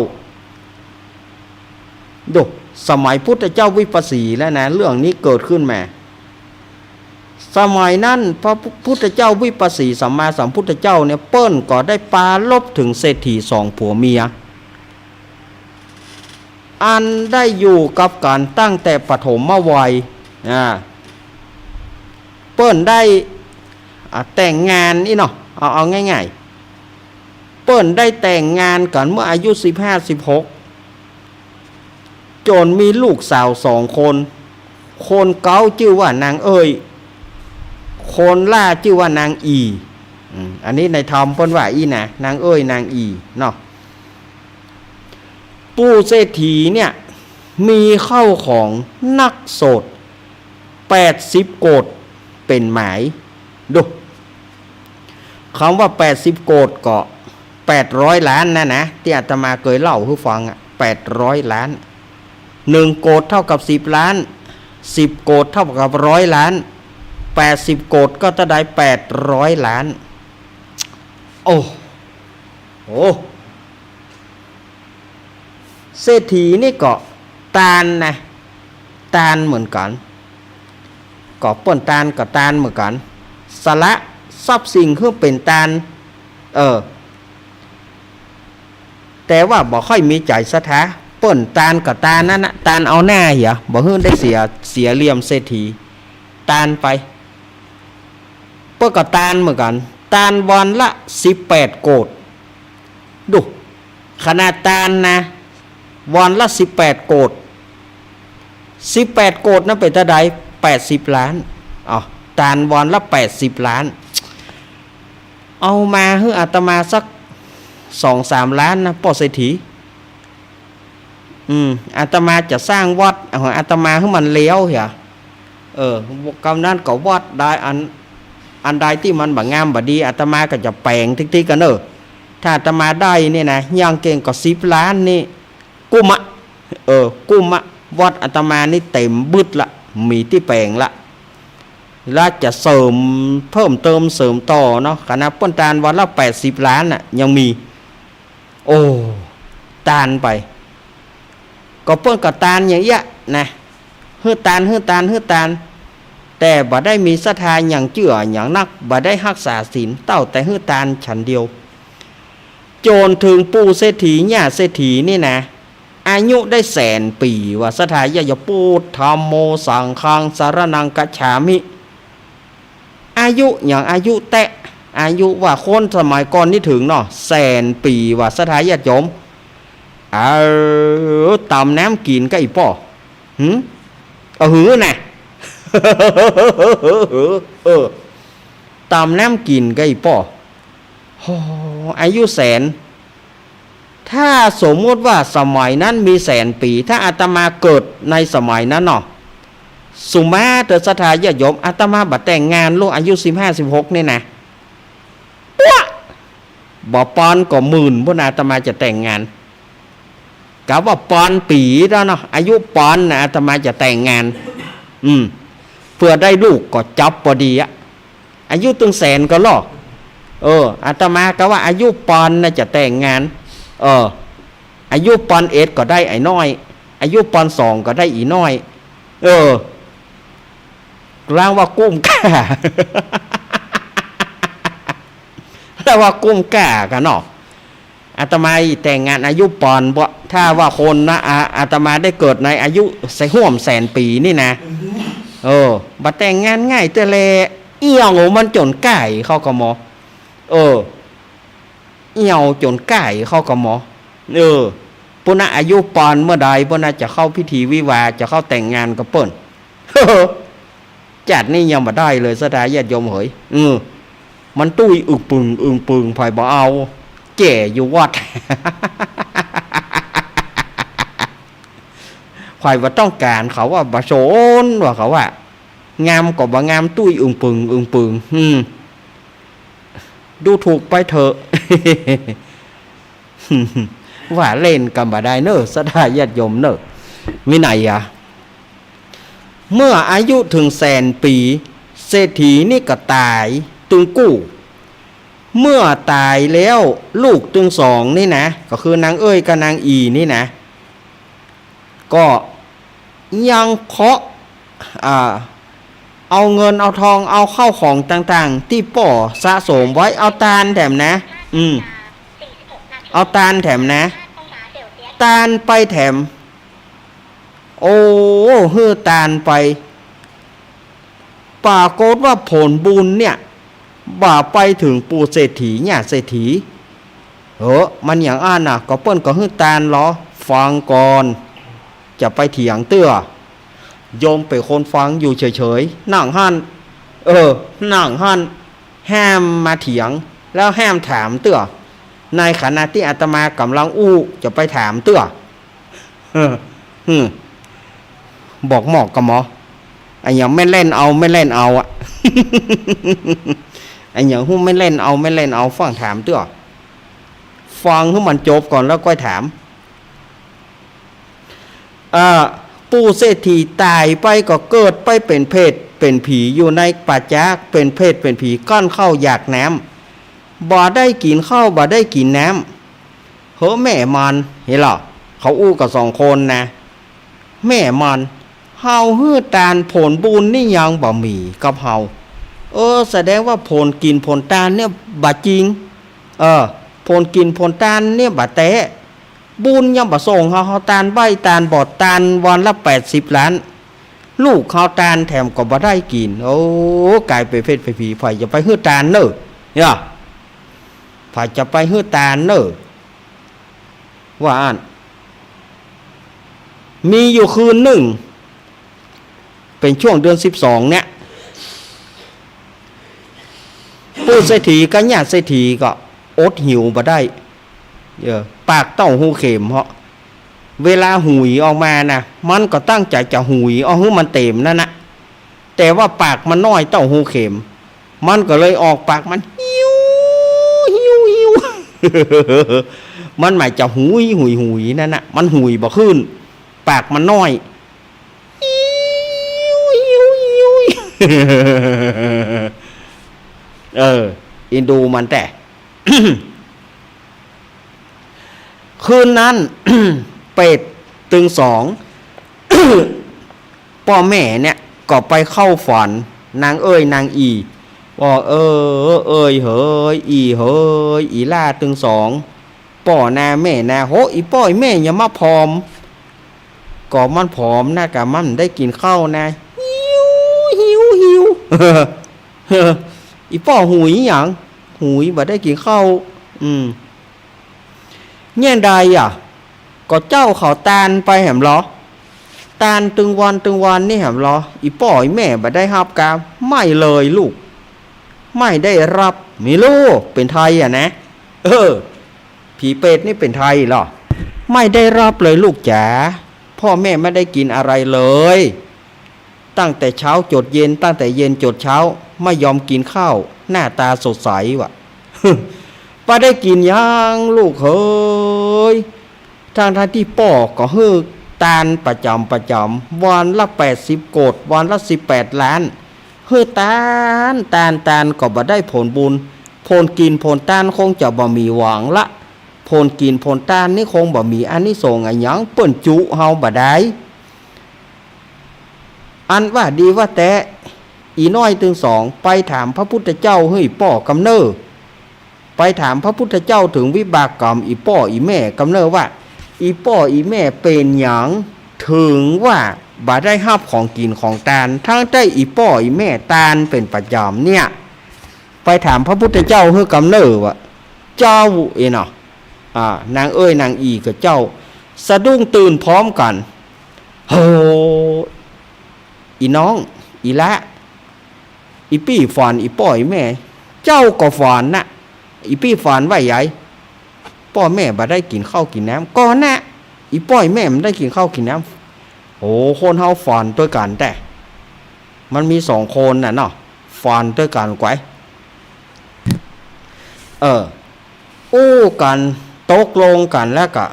ดู สมัยพุทธเจ้าวิปัสสีแล้วนะ เรื่องนี้เกิดขึ้นมา สมัยนั้นพระพุทธเจ้าวิปัสสีสัมมาสัมพุทธเจ้าเนี่ย เปิ้นก็ได้ปรารภเถิงเศรษฐีสองผัวเมีย อันได้อยู่กับกั๋นตั้งแต่ปฐมวัย อ่า เปิ้นได้ อ่า แต่งงานอี้เนาะ เอา เอาง่ายๆ เปิ้นได้แต่งงานกั๋นเมื่ออายุสิบห้า สิบหก จ๋นมีลูกสาวสองคน คนเก๊าจื้อว่านางเอ้ย คนหล้าจื้อว่านางอี่ อืม อันนี้ในธรรมเปิ้นว่าอี้นะ นางเอ้ย นางอี่เนาะ ปู่เศรษฐีเนี่ย มีข้าวของนักโสด แปดสิบโกฏย์เป๋นหมาย ดู กำว่าแปดสิบโกฏย์ก็แปดร้อยล้านนะนะ ตี้อาตมาเกยเล่าหื้อฟังอะ แปดร้อยล้าน หนึ่งโกฏย์เท่ากับสิบล้าน สิบโกฏย์เท่ากับร้อยล้าน แปดสิบโกฏย์ก็เต้าใด แปดร้อยล้าน โอ้ โอ้ เศรษฐีนี่ก็ตานนะ ตานเหมือนกั๋น ก็เปิ้นตานก็ตานเหมือนกั๋น สละทรัพย์สินหื้อเป๋นตาน เออ แต่ว่าบ่ค่อยมีใจ๋ศรัทธา เปิ้นตานก็ตานนั้นนะ ตานเอาหน้าเหีย บ่หื้อได้เสีย เสียเหลี่ยมเศรษฐี ตานไป เปิ้นก็ตานเหมือนกั๋น ตานวันละสิบแปดโกฏย์ ดู ขนาดตานนะ วันละสิบแปดโกฏย์ สิบแปดโกฏย์นั้นเป๋นเต้าใด แปดสิบล้าน อ้าว ตานวันละแปดสิบล้าน เอามาหื้ออาตมาสักสองสามล้านนะ ป้อเศรษฐี อืม อาตมาจะสร้างวัดของอาตมาหื้อมันแล้วเหีย เออ กำนั้นก็วัดใดอัน อันใดตี้มันบ่งามบ่ดี อาตมาก็จะแป๋งติ๊กๆ กั๋นเน่อ ถ้าอาตมาได้นี่นะ อย่างเก่งก็สิบล้านนี่ กุ้มอะ เออ กุ้มอะ วัดอาตมานี่เต๋มบึดละ มีตี้แป๋งละ แล้วจะเสริม เพิ่มเติมเสริมต่อเนาะ ขนาดเปิ้นตานวันละแปดสิบล้านน่ะ ยังมี โอ้ ตานไป ก็เปิ้นก็ตานอย่างเอี้ยนะ หื้อตาน หื้อตาน หื้อตาน แต่บ่ได้มีศรัทธาหยังเจื้อหยังนัก บ่ได้ฮักษาศีล เต้าแต่หื้อตานฉันเดียว จ๋นเถิงปู่เศรษฐี ย่าเศรษฐีนี่นะ อายุได้แสนปี๋ ว่าศรัทธาญาติโยม พุทธังธัมมังสังฆังสรณังคัจฉามิ อายุหยัง อายุแต๊ อายุว่าคนสมัยก่อนนี้เถิงเนาะ แสนปี๋ ว่าศรัทธาญาติโยม เออ ตำน้ำกิ๋นก็อีป้อ หืม เอาหือนะ เออ ตำน้ำกิ๋นก็อีป้อ โอ้ อายุแสน ถ้าสมมุติว่าสมัยนั้นมีแสนปี๋ ถ้าอาตมาเกิดในสมัยนั้นเนาะ สุมาเตอร์ศรัทธาญาติโยม อาตมาบ่แต่งงานลูก อายุสิบห้า สิบหก นี่นะ ปั๊วะ บ่ปานก็หมื่นปุ้น อาตมาจะแต่งงาน กะว่าปานปี๋แล้วเนาะ อายุปานนะ อาตมาจะแต่งงาน อืม เผื่อได้ลูกก็จับพอดีอะ อายุตึงแสนก็ลอ เออ อาตมากะว่าอายุปานน่ะจะแต่งงาน เออ อายุปานเอ็ดก็ได้ไอ้น้อย อายุปานสองก็ได้อีน้อย เออ ลางว่ากุ้มก้า ลางว่ากุ้มก้ากั๋นเนาะ อาตมาแต่งงานอายุปานบ่ ถ้าว่าคนนะ อา อาตมาได้เกิดในอายุใส่ฮ่วมแสนปี๋นี่นะ เออ บ่แต่งงานง่ายเตื้อแล เอี่ยวมันจ๋นก้าเข้าก็หมอ เออ เอี่ยวจ๋นก้าเข้าก็หมอ เออ ปุ้นนะอายุปานเมื่อใด ปุ้นนะจะเข้าพิธีวิวาห์ จะเข้าแต่งงานกับเปิ้น จัดนี่ยังบ่ได้เลย ศรัทธาญาติโยมเหย เออ มันตุ้ยอึ่งปึ่ง อึ่งปึ่ง ใผบ่เอา แก่อยู่วัด ใผบ่ต้องก๋าน เขาว่าบ่สน ว่าเขาว่า งามก็บ่งาม ตุ้ยอึ่งปึ่ง อึ่งปึ่ง อืม ดูถูกไปเถอะ ว่าเล่นกั๋นบ่ได้เน่อ ศรัทธาญาติโยมเน่อ มีไหนอะ เมื่ออายุเถิงแสนปี๋ เศรษฐีนี่ก็ต๋ายตึงกู้ เมื่อต๋ายแล้วลูกตึงสองนี่นะ ก็คือนางเอ้ยกับนางอีนี่นะ ก็ยังเคาะ อ่า เอาเงินเอาทอง เอาข้าวของต่างๆ ตี้ป้อสะสมไว้ เอาตานแถมนะ อืม เอาตานแถมนะ ตานไปแถม โอ้ หื้อตานไป ปรากฏว่าผลบุญเนี่ย บ่ไปเถิงปู่เศรษฐี ย่าเศรษฐี เออ มันอย่างอั้นน่ะ ก็เปิ้นก็หื้อตานลอ ฟังก่อน จะไปเถียงเตื้อ โยมเป๋นคนฟังอยู่เฉยๆ นั่งหั้น เออ นั่งหั้น ห้ามมาเถียง แล้วห้ามถามเตื้อ ในขณะตี้อาตมากำลังอู้จะไปถามเตื้อ เออ อืม บอกหมอกกับหมอ อะหยังแม่นแล่นเอา แม่นแล่นเอาอะ อะหยังฮู้แม่นแล่นเอา แม่นแล่นเอา ฟังถามเตื้อ ฟังหื้อมันจบก่อนแล้วก้อยถาม เอ่อ ปู่เศรษฐีต๋ายไปก็เกิดไปเป๋นเปรตเป๋นผีอยู่ในป่าจ๊า เป๋นเปรตเป๋นผี ก้อนข้าวอยากน้ำ บ่ได้กิ๋นข้าว บ่ได้กิ๋นน้ำ เฮ้อแม่มัน เห็นลอ เขาอู้กั๋นสองคนนะ แม่มัน เฮาหื้อตานผลบุญนี่ยังบ่มีกับเฮา เออ แสดงว่าผลกิ๋นผลตานเนี่ยบ่จริง เออ ผลกิ๋นผลตานเนี่ยบ่แต๊ บุญยังบ่ส่งเฮา เฮาตานใบ้ตานบอด ตานวันละแปดสิบล้าน ลูกเฮาตานแถมก็บ่ได้กิ๋น โอ้ ก๋ายเป๋นเปรตเป๋นผี ใผจะไปหื้อตานเน่อ เนี่ย ใผจะไปหื้อตานเน่อ ว่าอั้น มีอยู่คืนนึ่ง เป๋นช่วงเดือนสิบสองเนี่ย ปู่เศรษฐีกับย่าเศรษฐีก็อดหิวบ่ได้ เออ ปากเต้าหูเข็มเหาะ เวลาหุยออกมานะ มันก็ตั้งใจ๋จะหุยเอาหื้อมันเต๋มนั่นนะ แต่ว่าปากมันน้อยเต้าหูเข็ม มันก็เลยออกปากมัน หิว หิว หิว มันหมายจะหุย หุย หุยนั่นนะ มันหุยบ่ขึ้น ปากมันน้อย หิว หิว หิว เออ อินดูมันแต่ คืนนั้น เปรตตึงสอง ป้อแม่เนี่ย ก็ไปเข้าฝันนางเอ้ยนางอี่ ว่า เออ เอ้ยเหย อี่เหย อี่หล้าตึงสอง ป้อนาแม่นา โห อี่ป้ออี่แม่อย่ามาผอม ก็มันผอมนะ ก็มันได้กิ๋นข้าวนะ หิว หิว หิว อี่ป้อหุยหยัง หุย บ่ได้กิ๋นข้าว อืม เยียะใดอะ ก็เจ้าเขาตานไปแหมลอ ตานตึงวันตึงวันนี่แหมลอ อี่ป้ออี่แม่บ่ได้ฮับกา ไม่เลยลูก ไม่ได้รับ ไม่ฮู้เป๋นไทยอะนะ เออ ผีเปรตนี่เป๋นไทยลอ ไม่ได้รับเลยลูกจ๋า ป้อแม่ไม่ได้กิ๋นอะไรเลย ตั้งแต่เช้าจ๋ดเย็น ตั้งแต่เย็นจ๋ดเช้า ไม่ยอมกิ๋นข้าว หน้าต๋าสดใสว่ะ บ่ได้กิ๋นหยังลูกเหย ทั้งๆ ตี้ป้อก็หื้อตานประจ๋ำประจ๋ำ วันละแปดสิบโกด วันละสิบแปดล้าน หื้อตาน ตาน ตาน ก็บ่ได้ผลบุญ ผลกิ๋นผลตานคงจะบ่มีหวังละ ผลกิ๋นผลตานนี่คงบ่มีอานิสงส์อะหยัง เปิ้นจุเฮาบ่ได้ อันว่าดีว่าแต๊ อี่น้อยตึงสอง ไปถามพระพุทธเจ้าหื้อป้อกำเน่อ ไปถามพระพุทธเจ้าเถิงวิบากกรรมอี่ป้ออี่แม่กำเน่อว่า อี่ป้ออี่แม่เป๋นหยังเถิงว่าบ่ได้ฮับของกิ๋นของตาน ทั้งตี้อี่ป้ออี่แม่ตานเป๋นประจ๋ำเนี่ย ไปถามพระพุทธเจ้าหื้อกำเน่อว่า เจ้า เอ๋เนาะ อ่า นางเอ้ยนางอี่กับเจ้า สะดุ้งตื่นพร้อมกั๋น โห อี่น้อง อี่หล้า อี่ปี้ฝันอี่ป้ออี่แม่ เจ้าก็ฝันนะ อี่ปี้ฝันว่าใหญ่ ป้อแม่บ่ได้กิ๋นข้าวกิ๋นน้ำ ก็นะ อี่ป้ออี่แม่บ่ได้กิ๋นข้าวกิ๋นน้ำ โห คนเฮาฝันตวยกั๋นแต๊ มันมีสองคนน่ะเนาะ ฝันตวยกั๋นไกว เออ อู้กั๋น ตกลงกั๋นแล้วก็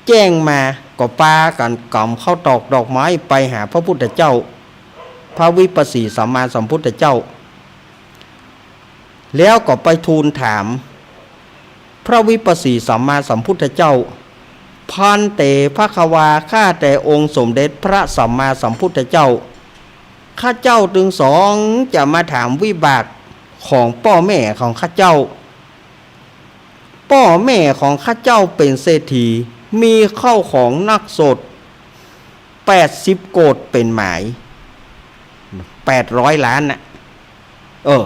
แจ้งมา ก็ปากั๋นก๋ำข้าวตอกดอกไม้ไปหาพระพุทธเจ้า พระวิปัสสีสัมมาสัมพุทธเจ้า แล้วก็ไปทูลถาม พระวิปัสสีสัมมาสัมพุทธเจ้า ภันเต ภควา ข้าแต่องค์สมเด็จพระสัมมาสัมพุทธเจ้า ข้าเจ้าตึงสองจะมาถามวิบากของป้อแม่ของข้าเจ้า ป้อแม่ของข้าเจ้าเป๋นเศรษฐี มีข้าวของนักสด แปดสิบโกดเป๋นหมาย แปดร้อยล้านน่ะ เออ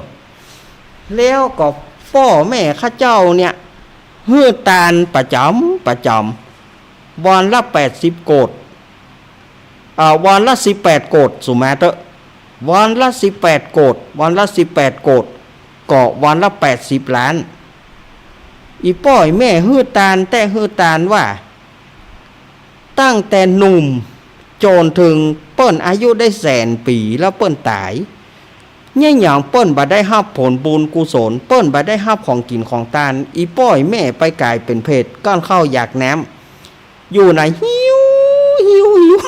แล้วก็ป้อแม่ข้าเจ้าเนี่ย หื้อตานประจ๋ำประจ๋ำ วันละแปดสิบโกด อ่า วันละสิบแปดโกด สุมาเต๊อะ วันละสิบแปดโกด วันละสิบแปดโกด ก็วันละแปดสิบล้าน อี่ป้ออี่แม่หื้อตานแต๊หื้อตานว่า ตั้งแต่หนุ่มจ๋นเถิงเปิ้นอายุได้แสนปี๋แล้วเปิ้นต๋าย เยียะหยังเปิ้นบ่ได้ฮับผลบุญกุศล เปิ้นบ่ได้ฮับของกิ๋นของตาน อี่ป้ออี่แม่ไปก๋ายเป๋นเปรต ก้อนข้าวอยากน้ำ อยู่ไหน หิว หิว หิว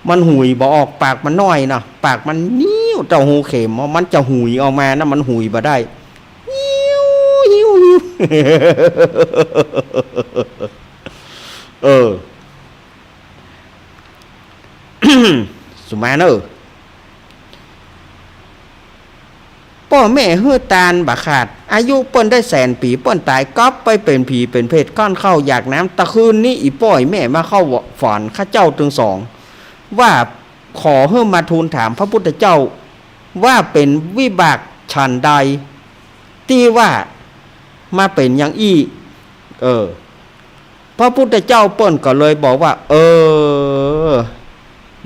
มันหุยบ่ออก ปากมันน้อยเนาะ ปากมันนิ้วเต้าหูเข็ม มันจะหุยออกมานะ มันหุยบ่ได้ หิว หิว หิว เออ สุมาเน่อ ป้อแม่หื้อตานบ่ขาด อายุเปิ้นได้แสนปี๋ เปิ้นต๋ายกลับไปเป๋นผีเป๋นเปรต ก้อนข้าวอยากน้ำ ตะคืนนี้อี่ป้ออี่แม่มาเข้าฝันข้าเจ้าตึงสอง ว่าขอหื้อมาทูลถามพระพุทธเจ้า ว่าเป๋นวิบากฉันใด ตี้ว่ามาเป๋นอย่างอี้ เออ พระพุทธเจ้าเปิ้นก็เลยบอกว่า เออ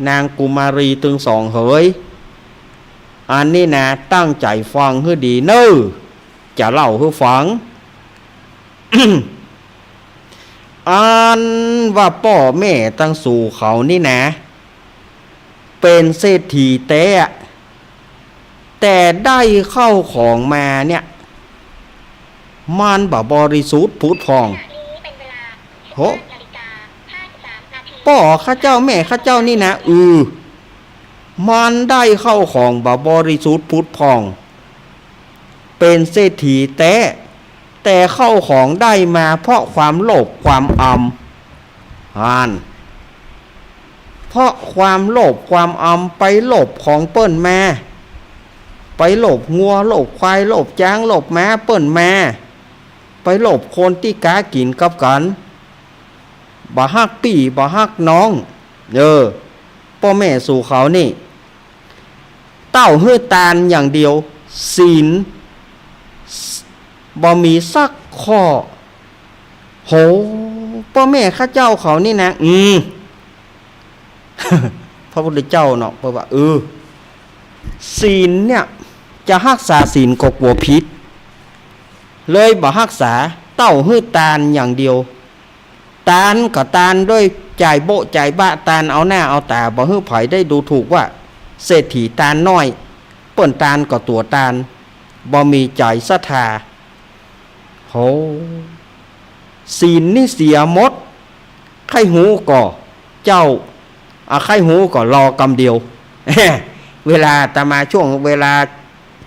นางกุมารีตึงสองเหย อันนี้นะ ตั้งใจ๋ฟังหื้อดีเน่อ จะเล่าหื้อฟัง อันว่าป้อแม่ตังสูเขานี่นะ เป๋นเศรษฐีแต๊ แต่ได้เข้าของมาเนี่ย มันบ่บริสุทธิ์ผุดผ่อง โห ป้อข้าเจ้าแม่ข้าเจ้านี่นะ อือ มันได้เข้าของบ่บริสุทธิ์ผุดผ่อง เป๋นเศรษฐีแต๊ แต่เข้าของได้มาเพราะความโลภความอำ หั้น เพราะความโลภความอำ ไปโลภของเปิ้นมา ไปโลภงัว โลภควาย โลภจ๊าง โลภม้าเปิ้นมา ไปโลภคนตี้กากิ๋นกับกั๋น บ่ฮักปี้ บ่ฮักน้อง เออ ป้อแม่สู่เขานี่ เต้าหื้อตานอย่างเดียว ศีล บ่มีสักข้อ โห ป้อแม่ข้าเจ้าเขานี่นะ อืม พระพุทธเจ้าเนาะ เปิ้นว่า เออ ศีลเนี่ย จะฮักษาศีลก็กั๋วผิด เลยบ่ฮักษา เต้าหื้อตานอย่างเดียว ตานก็ตานด้วยจ่ายโบ๊ะจ่ายบ้า ตานเอาหน้าเอาต๋า บ่หื้อใผได้ดูถูกว่า เศรษฐีตานน้อย เปิ้นตานก็ตั๋วตาน บ่มีใจ๋ศรัทธา โห ศีลนี่เสียหมด ใค่ฮู้ก่อ เจ้า อ่ะ ใค่ฮู้ก่อ รอกำเดียว เวลาอาตมาช่วง เวลา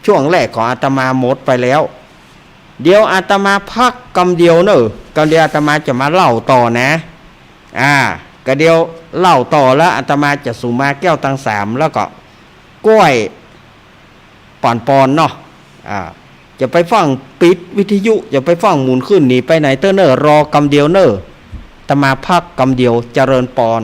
ช่วงแรกของอาตมาหมดไปแล้ว เดี๋ยวอาตมาพักกำเดียวเน่อ กำเดียวอาตมาจะมาเล่าต่อนะ อ่า กำเดียวเล่าต่อแล้วอาตมาจะสุมาแก้วตังสาม แล้วก็ก้วย ป่อนปอนเนาะ อ่า จะไปฟั่งปิดวิทยุ จะไปฟั่งหมุนขึ้นหนีไปไหนเต๊อะเน่อ รอกำเดียวเน่อ อาตมาพักกำเดียว เจริญปอน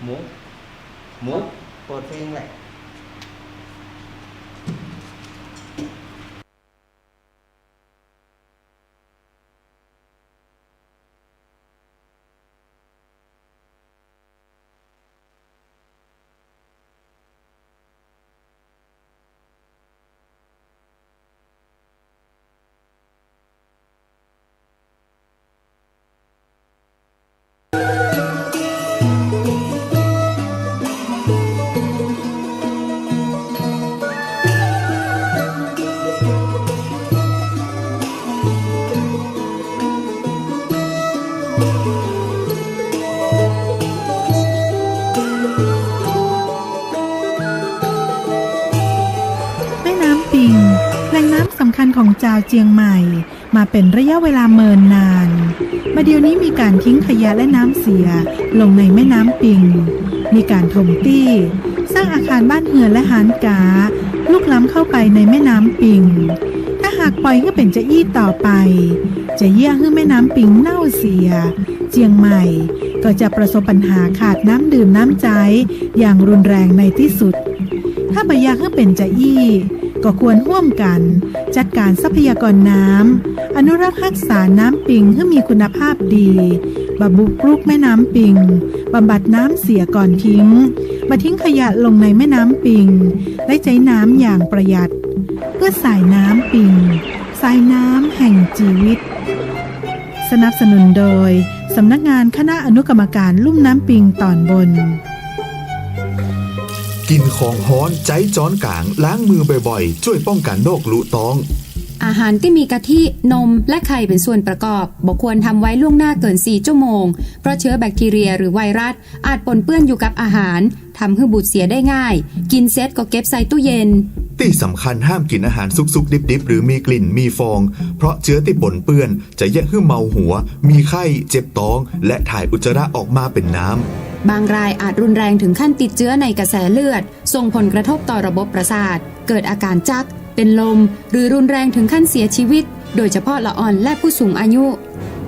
หมู หมู เปิดเพลงแหละ แม่น้ำปิง แหล่งน้ำสำคัญของจาวเจียงใหม่ มาเป๋นระยะเวลาเมินนาน บ่าเดี่ยวนี้มีก๋านทิ้งขยะและน้ำเสียลงในแม่น้ำปิง มีก๋านถมตี้ สร้างอาคารบ้านเฮือนและฮ้านก๊า ลุกล้ำเข้าไปในแม่น้ำปิง ถ้าหากปล่อยหื้อเป๋นจาอี้ต่อไป จะเยียะหื้อแม่น้ำปิงเน่าเสีย เจียงใหม่ก็จะประสบปัญหาขาดน้ำดื่มน้ำใจ๊อย่างรุนแรงในตี้สุด ถ้าบ่อยากหื้อเป๋นจาอี้ ก็ควรฮ่วมกั๋นจัดก๋านทรัพยากรน้ำ อนุรักษ์ฮักษาน้ำปิงหื้อมีคุณภาพดี บ่บุกรุกแม่น้ำปิง บำบัดน้ำเสียก่อนทิ้ง บ่ทิ้งขยะลงในแม่น้ำปิง และใจ๊น้ำอย่างประหยัด เพื่อสายน้ำปิง สายน้ำแห่งจีวิต สนับสนุนโดย สำนักงานคณะอนุกรรมการลุ่มน้ำปิงตอนบน กิ๋นของฮ้อน ใจ๊จ๊อนก๋าง ล้างมือบ่อยๆ จ้วยป้องกั๋นโรคลุต๊อง อาหารตี้มีกะทิ นม และไข่เป๋นส่วนประกอบ บ่ควรทำไว้ล่วงหน้าเกินสี่ชั่วโมง เพราะเชื้อแบคทีเรียหรือไวรัส อาจปนเปื้อนอยู่กับอาหาร ทำหื้อบูดเสียได้ง่าย กิ๋นเสร็จก็เก็บใส่ตู้เย็น ตี้สำคัญห้ามกิ๋นอาหารสุกๆ ดิบๆ หรือมีกลิ่น มีฟอง เพราะเจื๊อตี้ปนเปื้อนจะเยียะหื้อเมาหัว มีไข้ เจ็บต๊อง และถ่ายอุจจาระออกมาเป๋นน้ำ บางรายอาจรุนแรงถึงขั้นติดเจื๊อในกระแสเลือด ส่งผลกระทบต่อระบบประสาท เกิดอาการจัก เป็นลม หรือรุนแรงถึงขั้นเสียชีวิต โดยเฉพาะละอ่อนและผู้สูงอายุ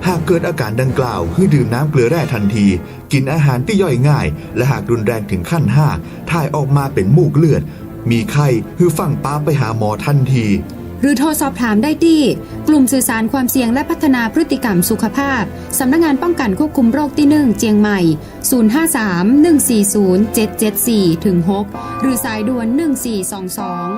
หากเกิดอาการดังกล่าว หื้อดื่มน้ำเกลือแร่ทันที กิ๋นอาหารตี้ย่อยง่าย และหากรุนแรงถึงขั้นห้า ถ่ายออกมาเป๋นมูกเลือด มีไข้ หื้อฟั่งปาไปหาหมอทันที หรือโทรสอบถามได้ตี้ กลุ่มสื่อสารความเสี่ยงและพัฒนาพฤติกรรมสุขภาพ สำนักงานป้องกันควบคุมโรคตี้หนึ่ง เจียงใหม่ ศูนย์ห้าสาม หนึ่งสี่ศูนย์ เจ็ดเจ็ดสี่ ถึง หก หรือสายด่วน หนึ่งสี่สองสอง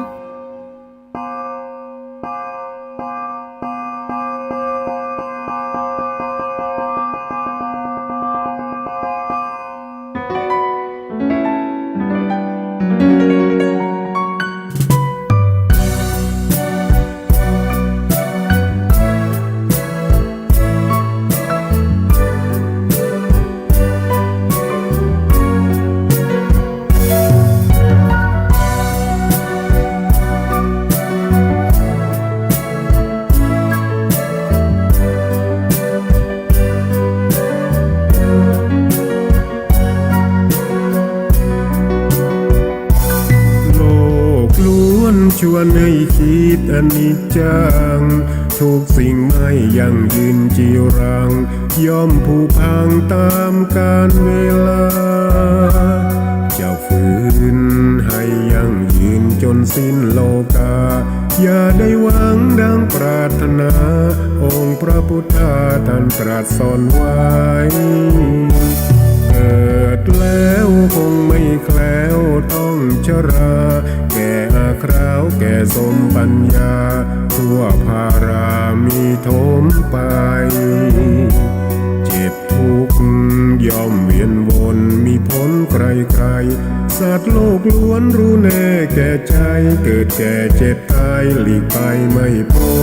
ชวนให้คิดอนิจจัง ทุกสิ่งไม่ยั่งยืนจีรัง ย่อมผุพังต๋ามกาลเวลา จะฝืนให้ยั่งยืนจ๋นสิ้นโลกา อย่าได้หวังดังปรารถนา องค์พระพุทธาท่านตรัสสอนไว้ เกิดแล้วคงไม่แคล้วต้องชรา แก่อาคราวแก่โสมปัญญา ทั่วภารามีโถมไป เจ็บทุกข์ย่อมเวียนวนมีผลใครๆ สัตว์โลกล้วนรู้แน่แก่ใจ เกิดแก่เจ็บตายหลีกไปไม่พ้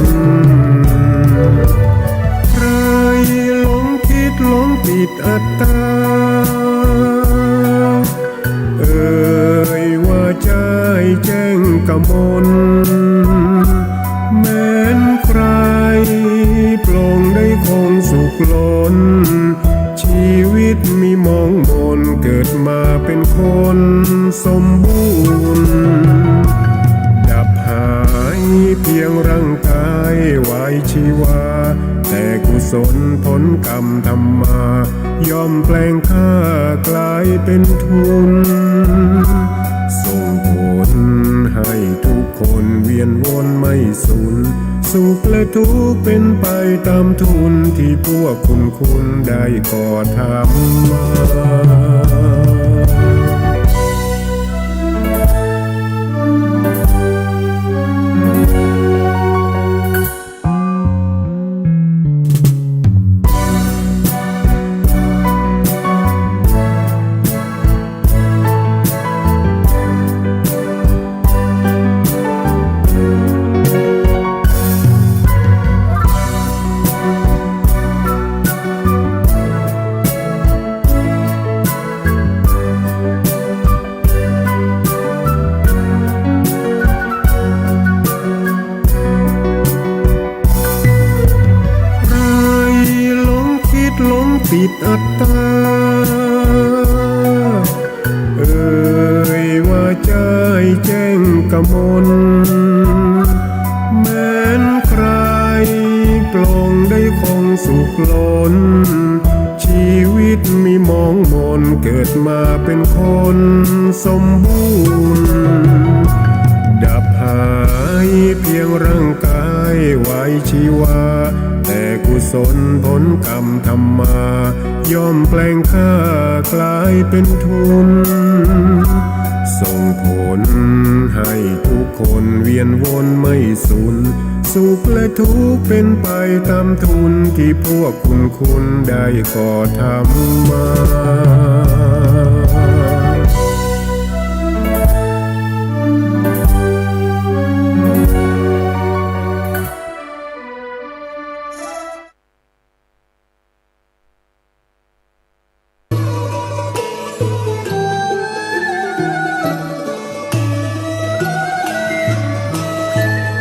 น ใครหลงคิดหลงติดอัตตา เอ่ยว่าใจ้แจ้งกมล แม้นใครปลงได้คงสุขล้น ชีวิตมีหมองหม่น เกิดมาเป็นคนสมบูรณ์ ดับหายเพียงร่างกายวายชีวา แต่กุศลผลกรรมทำมา ย่อมแปลงค่ากลายเป็นทุน ส่งผลให้ทุกคนเวียนวนไม่สูญ สุขและทุกข์เป็นไปตามทุน ที่พวกคุณคุณได้ก่อทำมา ใครหลงคิดหลงติดอัตตา เอ่ยว่าใจ้แจ้งกมล แม้นใครปลงได้คงสุขล้น ชีวิตมีหมองหม่น เกิดมาเป็นคนสมบูรณ์ ดับหายเพียงร่างกายวายชีวา แต่กุศลผลกรรมทำมา ย่อมแปลงค่ากลายเป็นทุน ส่งผลให้ทุกคนเวียนวนไม่สูญ สุขและทุกข์เป็นไปตามทุน ที่พวกคุณคุณได้ก่อทำมา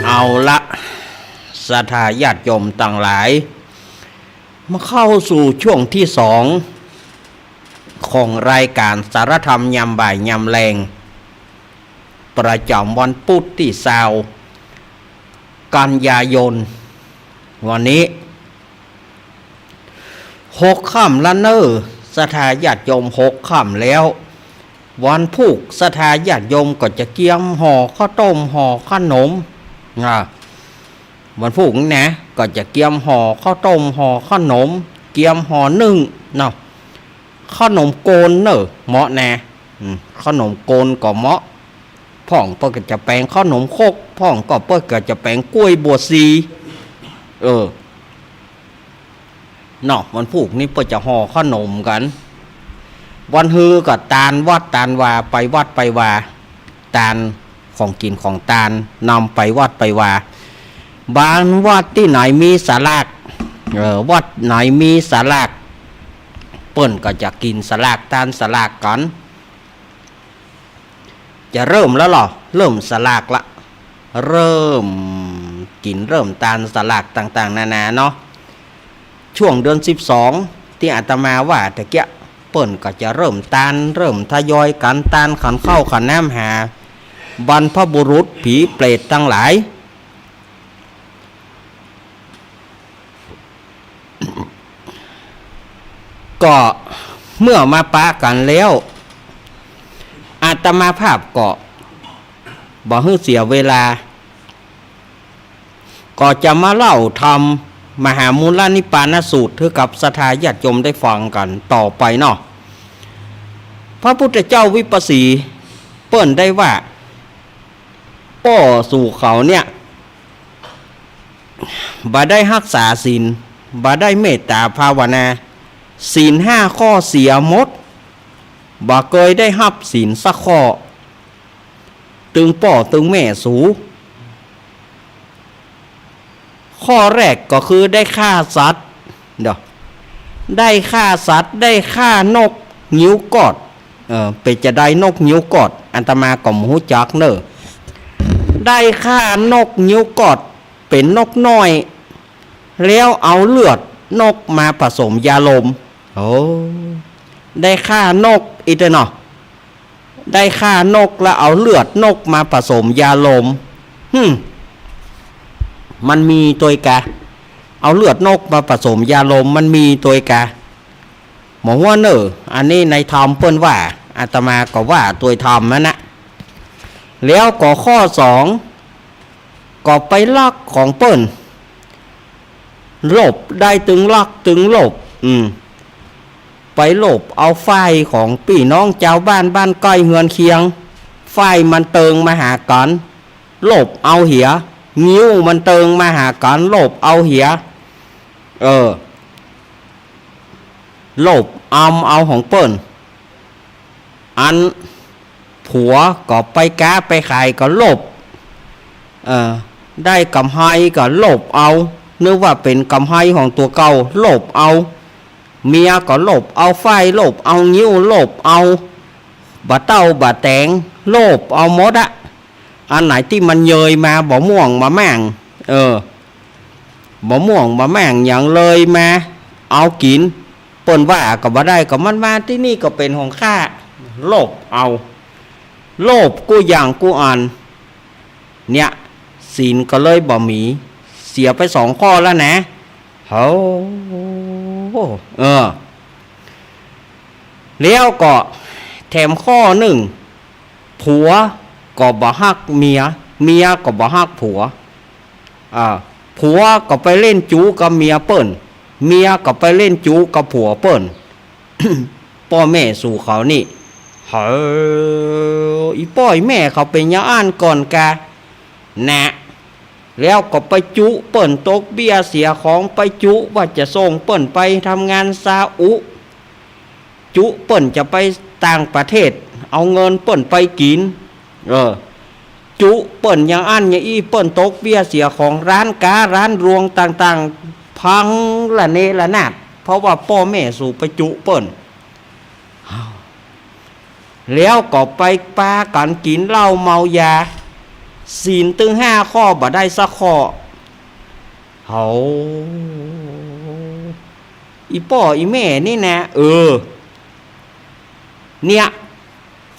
เอาละ ศรัทธาญาติโยมตังหลาย มาเข้าสู่ช่วงตี้สอง ของรายก๋านสารธรรมยามบ่ายยามแลง ประจ๋ำวันปุ๊ดตี้ซาว กันยายน วันนี้ หกค่ำละเน่อ ศรัทธาญาติโยม หกค่ำแล้ว วันพูกศรัทธาญาติโยมก็จะเกียมห่อข้าวต้มห่อขนม อ่า วันพูกนี้นะ ก็จะเกียมห่อข้าวต้มห่อขนม เกียมห่อนึ่งเนาะ ขนมโกนเน่อ เหมาะแน่ อืม ขนมโกนก็เหมาะ พ่องเปิ้นก็จะแป๋งขนมครก พ่องก็เปิ้นก็จะแป๋งก้วยบวชชี เออ เนาะ วันพูกนี้เปิ้นจะห่อขนมกั๋น วันฮือก็ตานวัดตานวา ไปวัดไปวา ตานของกิ๋นของตาน นำไปวัดไปวา บางวัดตี้ไหนมีสลาก เออ วัดไหนมีสลาก เปิ้นก็จะกิ๋นสลาก ตานสลากกั๋น จะเริ่มแล้วเหรอ เริ่มสลากละ เริ่มกิ๋นเริ่มตานสลากต่างๆ นานาเนาะ ช่วงเดือนสิบสอง ตี้อาตมาว่าตะเกียะ เปิ้นก็จะเริ่มตาน เริ่มทยอยกั๋นตานขันข้าวขันน้ำหา บรรพบุรุษผีเปรตตังหลาย ก็เมื่อมาปะกั๋นแล้ว อาตมาภาพก็บ่หื้อเสียเวลา ก็จะมาเล่าธรรมมหามูลนิพพานสูตรหื้อกับศรัทธาญาติโยมได้ฟังกั๋นต่อไปเนาะ พระพุทธเจ้าวิปัสสีเปิ้นได้ว่า ป้อสู่เขาเนี่ย บ่ได้ฮักษาศีล บ่ได้เมตตาภาวนา ศีลห้าข้อเสียหมด บ่เกยได้ฮับศีลสักข้อ ตึงป้อตึงแม่สู ข้อแรกก็คือได้ฆ่าสัตว์ เดี๋ยว ได้ฆ่าสัตว์ ได้ฆ่านกงิ้วกอด เออ เป๋นจาใดนกงิ้วกอด อาตมาก็บ่ฮู้จักเน่อ ได้ฆ่านกงิ้วกอด เป๋นนกน้อย แล้วเอาเลือดนกมาผสมยาลม โอ้ ได้ฆ่านกอีกเนาะ ได้ฆ่านกแล้วเอาเลือดนกมาผสมยาลม หึม มันมีตวยกา เอาเลือดนกมาผสมยาลม มันมีตวยกา บ่ฮู้เน่อ อันนี้ในธรรมเปิ้นว่า อาตมาก็ว่าตวยธรรมนั้นนะ แล้วก็ข้อสอง ก็ไปลักของเปิ้น โลภ ได้ตึงลักตึงโลภ อืม ไปโลภเอาฝ้ายของปี้น้องจาวบ้านบ้านใก้เฮือนเคียง ฝ้ายมันเติงมาหากั๋น โลภเอาเหีย งิ้วมันเติงมาหากั๋น โลภเอาเหีย เออ โลภอำเอาของเปิ้น อันผัวก็ไปก๊าไปขายก็โลภ เออ ได้กำไรก็โลภเอา นึกว่าเป๋นกำไรของตั๋วเก่า โลภเอา เมียก็โลภเอาฝ้าย โลภเอางิ้ว โลภเอาบ่าเต๊าบ่าแต๋ง โลภเอาหมดอะ อันไหนตี้มันเยยมาบ่าม่วงบ่าแม่ง เออ บ่าม่วงบ่าแม่งหยังเลยมาเอากิ๋น เปิ้นว่าก็บ่ได้ ก็มันมาตี้นี่ก็เป๋นของข้า โลภเอา โลภกู้อย่างกู้อัน เนี่ย ศีลก็เลยบ่มี เสียไปสองข้อแล้วนะ โห เออ แล้วก็แถมข้อนึ่ง ผัวก็บ่ฮักเมีย เมียก็บ่ฮักผัว อ่า ผัวก็ไปเล่นจู๊กับเมียเปิ้น เมียก็ไปเล่นจู๊กับผัวเปิ้น ป้อแม่สู่เขานี่ เฮ้อ อี่ป้ออี่แม่เขาเป๋นอย่างอั้นก่อนกา นะ แล้วก็ไปจุ๊เปิ้นตกเบี้ยเสียของ ไปจุ๊ว่าจะส่งเปิ้นไปทำงานซาอุ จุ๊เปิ้นจะไปต่างประเทศ เอาเงินเปิ้นไปกิ๋น เออ จุ๊เปิ้นอย่างอั้นอย่างอี้ เปิ้นตกเบี้ยเสียของ ร้านก๊า ร้านรวงต่างๆ พังระเนระนาด เพราะว่าป้อแม่สู่ไปจุ๊เปิ้น แล้วก็ไปปากั๋นกิ๋นเหล้าเมายา ศีลตึงห้าข้อบ่ได้สักข้อ เฮา อี่ป้ออี่แม่นี่นะ เออ เนี่ย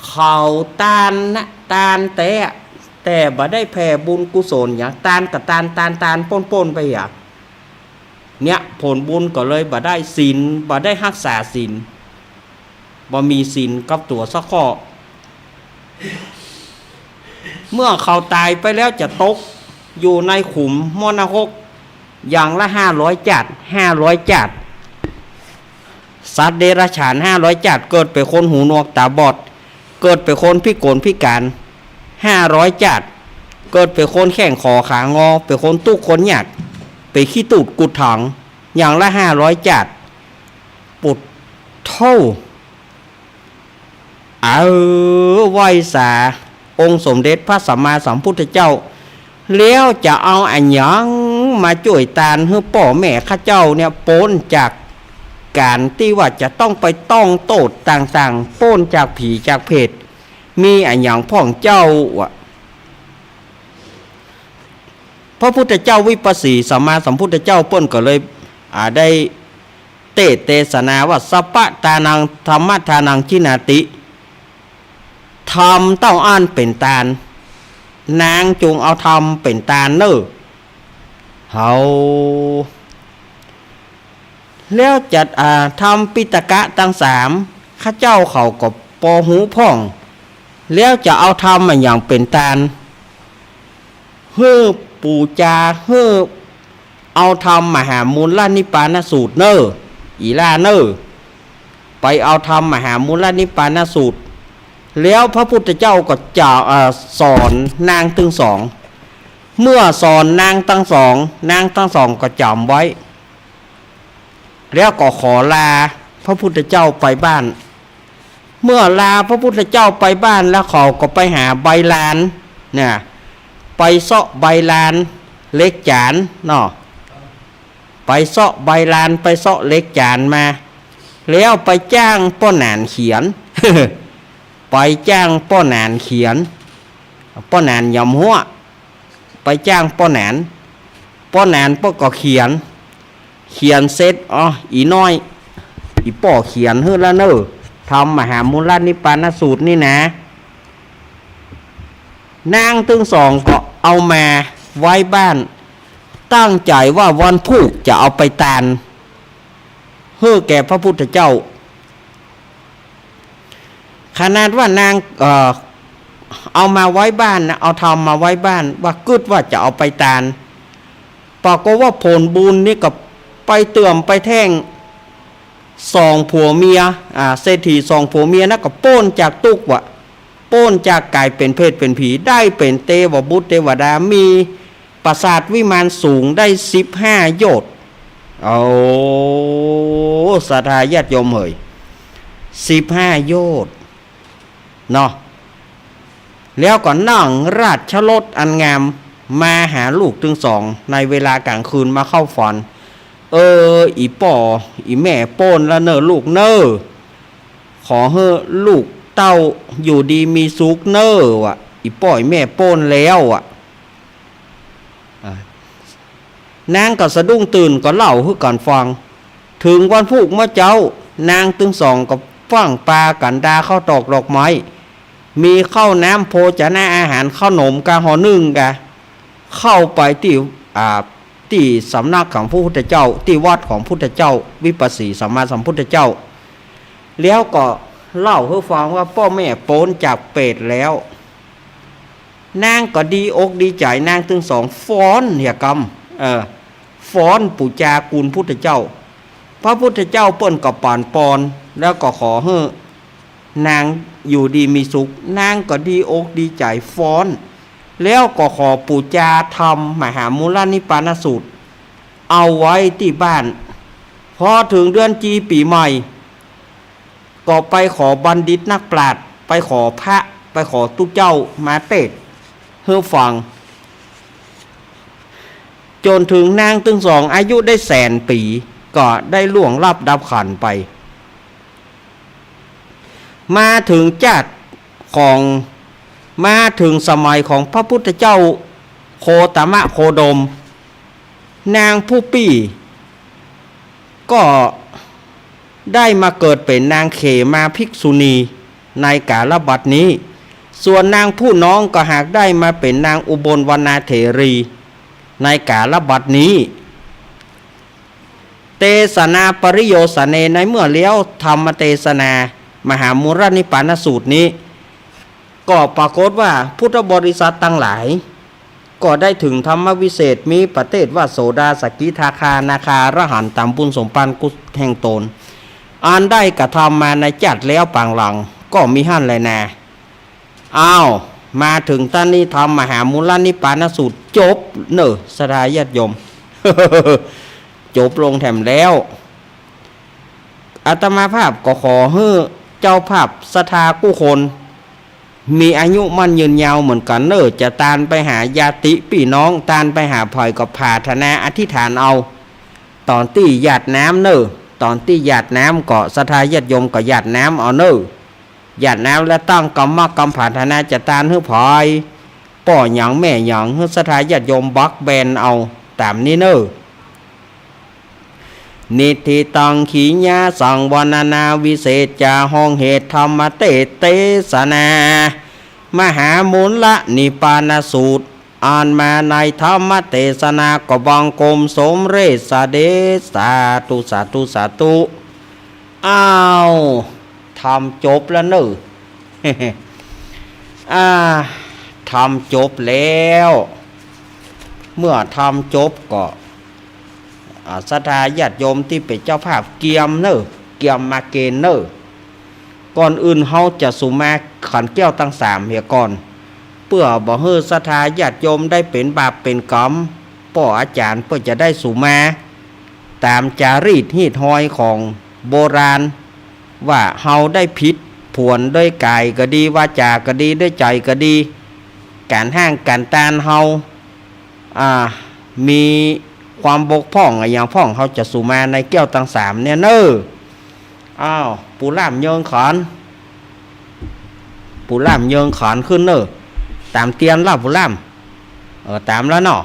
เขาตานนะ ตานแต๊ แต่บ่ได้แผ่บุญกุศลหยัง ตานก็ตาน ตาน ตาน ป้นๆ ไปอะ เนี่ย ผลบุญก็เลยบ่ได้ ศีล บ่ได้ฮักษาศีล บ่มีศีลกับตั๋วสักข้อ เมื่อเขาต๋ายไปแล้วจะตกอยู่ในขุมมรณะหก อย่างละห้าร้อยจ้าด ห้าร้อยจ้าด สัตว์เดรัจฉานห้าร้อยจ้าด เกิดเป๋นคนหูหนวกต๋าบอด เกิดเป๋นคนพิก๋นพิก๋านห้าร้อยจ้าด เกิดเป๋นคนแข้งขอขางอ เป๋นคนตุ๊กข์คนยาก เป๋นขี้ตุ๊ดกุดถัง อย่างละห้าร้อยจ้าด ปุดโธ่ เออ ไหว้สาองค์สมเด็จพระสัมมาสัมพุทธเจ้า แล้วจะเอาอะหยังมาจ้วยตานหื้อป้อแม่ข้าเจ้าเนี่ย ป๊นจากก๋านตี้ว่าจะต้องไปต้องโต้ษต่างๆ ป๊นจากผีจากเปรต มีอะหยังพ่องเจ้าอะ พระพุทธเจ้าวิปัสสีสัมมาสัมพุทธเจ้าเปิ้นก็เลย อ่า ได้ เตสน์เตสนาว่า สัพพะทานัง ธัมมะทานัง ทิฏฐินาติ ธรรมเต้าอั้นเป๋นตาน นางจงเอาธรรมเป๋นตานเน่อ เฮา แล้วจะ อ่า ธรรมปิฎกะตังสาม ข้าเจ้าเขาก็ปอฮู้พ่อง แล้วจะเอาธรรมอะหยังเป๋นตาน หื้อปู๋จา หื้อเอาธรรมมหามูลนิพพานสูตรเน่อ อีหล้าเน่อ ไปเอาธรรมมหามูลนิพพานสูตร แล้วพระพุทธเจ้าก็จะ เอ่อ สอนนางตึงสอง เมื่อสอนนางตึงสอง นางตึงสองก็จ๋ำไว้ แล้วก็ขอลาพระพุทธเจ้าไปบ้าน เมื่อลาพระพุทธเจ้าไปบ้านแล้วเขาก็ไปหาใบลานเนี่ย ไปเซาะใบลานเหล็กจ๋านเนาะ ไปเซาะใบลาน ไปเซาะเหล็กจ๋านมา แล้วไปจ้างป้อหนานเขียน ไปจ้างป้อหนานเขียน ป้อหนานหยอมฮั้ว ไปจ้างป้อหนาน ป้อหนานป้อก็เขียน เขียนเสร็จ อ๋อ อี่น้อย อี่ป้อเขียนหื้อแล้วเน่อ ธรรมมหามูลนิพพานสูตรนี่นะ นางตึงสองก็เอามาไว้บ้าน ตั้งใจ๋ว่าวันพูกจะเอาไปตาน หื้อแก่พระพุทธเจ้า ขนาดว่านาง เอ่อ เอามาไว้บ้านนะ เอาธรรมมาไว้บ้าน ว่ากึ๊ดว่าจะเอาไปตาน ปรากฏว่าผลบุญนี่ก็ไปเติ่มไปแท่ง สองผัวเมีย อ่า เศรษฐีสองผัวเมียนะก็ป๊นจากตุ๊กข์ว่ะ ป๊นจากก๋ายเป๋นเปรตเป๋นผี ได้เป๋นเตวบุตรเตวดา มีปราสาทวิมานสูงได้สิบห้าโยชน์ โอ้ ศรัทธาญาติโยมเหย สิบห้าโยชน์ เนาะ แล้วก็นั่งราชรถอันงามมาหาลูกตึงสอง ในเวลากลางคืนมาเข้าฝัน เออ อี่ป้ออี่แม่ป๊นแล้วเน่อลูกเน่อ ขอหื้อลูกเต้าอยู่ดีมีสุขเน่อว่ะ อี่ป้ออี่แม่ป๊นแล้วอ่ะ อ่า นางก็สะดุ้งตื่นก็เล่าหื้อกั๋นฟัง เถิงวันพูกเมื่อเจ๊า นางตึงสองก็ฟั่งปากั๋นดาข้าวตอกดอกไม้ มีข้าวน้ำโภชนะอาหาร ข้าวหนมกาห่อนึ่งกา เข้าไปตี้ อ่า ตี้สำนักของพระพุทธเจ้า ตี้วัดของพุทธเจ้า วิปัสสีสัมมาสัมพุทธเจ้า แล้วก็เล่าหื้อฟังว่าป้อแม่ป๊นจากเปรตแล้ว นางก็ดีอกดีใจ๋ นางตึงสองฟ้อนเหียกำ เออ ฟ้อนปู๋จากุณพุทธเจ้า พระพุทธเจ้าเปิ้นก็ปานปอน แล้วก็ขอหื้อนางอยู่ดีมีสุข นางก็ดีอกดีใจ๋ฟ้อน แล้วก็ขอปู๋จาธรรมมหามูลนิพพานสูตร เอาไว้ตี้บ้าน พอเถิงเดือนจีปี๋ใหม่ ก็ไปขอบัณฑิตนักปราชญ์ ไปขอพระ ไปขอตุ๊เจ้ามาเตสน์หื้อฟัง จ๋นเถิงนางตึงสองอายุได้แสนปี๋ ก็ได้ล่วงลับดับขันธ์ไป มาเถิงจาติของ มาเถิงสมัยของพระพุทธเจ้าโคตมะโคดม นางผู้ปี้ ก็ได้มาเกิดเป๋นนางเขมาภิกษุณีในกาลบัดนี้ ส่วนนางผู้น้องก็หากได้มาเป๋นนางอุบลวรรณาเถรีในกาลบัดนี้ เตสนาปริโยสเน ในเมื่อเลี้ยวธรรมเตสนามหามูลนิพพานสูตรนี้ ก็ปรากฏว่าพุทธบริษัทตังหลาย ก็ได้เถิงธรรมวิเศษ มีประเทศว่าโสดา สกิทาคานาคาอรหันต์ ต๋ามบุญสมภารกุศลแห่งต๋น อันได้กระทำมาในจาติแล้วปางหลัง ก็มีหั้นแลนา อ้าว มาเถิงต๋อนนี้ธรรมมหามูลนิพพานสูตรจบเน่อ ศรัทธาญาติโยม จบลงแถมแล้ว อาตมาภาพก็ขอหื้อเจ้าภาพศรัทธากู้คน มีอายุมั่นยืนยาวเหมือนกั๋นเน่อ จะตานไปหาญาติปี้น้อง ตานไปหาใผก็ผาถนาอธิษฐานเอา ต๋อนตี้หยาดน้ำเน่อ ต๋อนตี้หยาดน้ำก็ศรัทธาญาติโยมก็หยาดน้ำเอาเน่อ หยาดน้ำแล้วตั้งกำมะกำผาถนาจะตานหื้อใผ ป้อหยังแม่หยัง หื้อศรัทธาญาติโยมบักแบนเอาต๋ามนี้เน่อ นิฏฐิตัง ขีณาสังวรรณนา วิเศษจา ห้องเหตุธรรมเตสนา มหามูลละนิพพานสูตร อันมาในธรรมเตสนา ก็บังคมสมเร็จเสด็จ สาธุ สาธุ สาธุ อ้าว ธรรมจบแล้วเน่อ อ่า ธรรมจบแล้ว เมื่อธรรมจบก็ อ่า ศรัทธาญาติโยมตี้เป๋นเจ้าภาพเกียมเน่อ เกียมมาเกณฑ์เน่อ ก่อนอื่นเฮาจะสุมาขันแก้วตังสามเหียก่อน เปื้อบ่หื้อศรัทธาญาติโยมได้เป๋นบาปเป๋นกรรม ป้ออาจ๋ารย์เปิ้นจะได้สุมา ต๋ามจารีตฮีตฮอยของโบราณ ว่าเฮาได้ผิดผวนด้วยก๋ายก็ดี วาจาก็ดี ด้วยใจ๋ก็ดี ก๋านห้างก๋านตานเฮา อ่า มีความบกพร่องอะหยังพ่อง เฮาจะสุมาในแก้วตังสามเนี่ยเน่อ อ้าว ปู่ล่ำเยิงขัน ปู่ล่ำเยิงขันขึ้นเน่อ ต๋ามเตียนแล้วปู่ล่ำ เออ ต๋ามแล้วเนาะ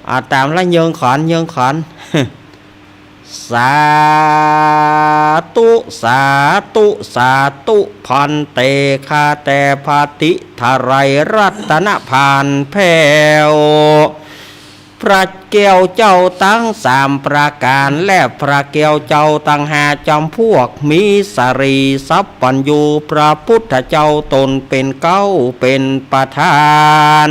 อ่า ต๋ามแล้วเยิงขัน เยิงขัน สาธุ สาธุ สาธุ ภันเต ข้าแต่พระติไทรัตนภาลแผ้ว พระแก้วเจ้าตังสามประก๋าน และพระแก้วเจ้าตังห้าจ๋ำพวก มีสรีสัพพัญญู พระพุทธเจ้าต๋นเป๋นเก๊าเป๋นประธาน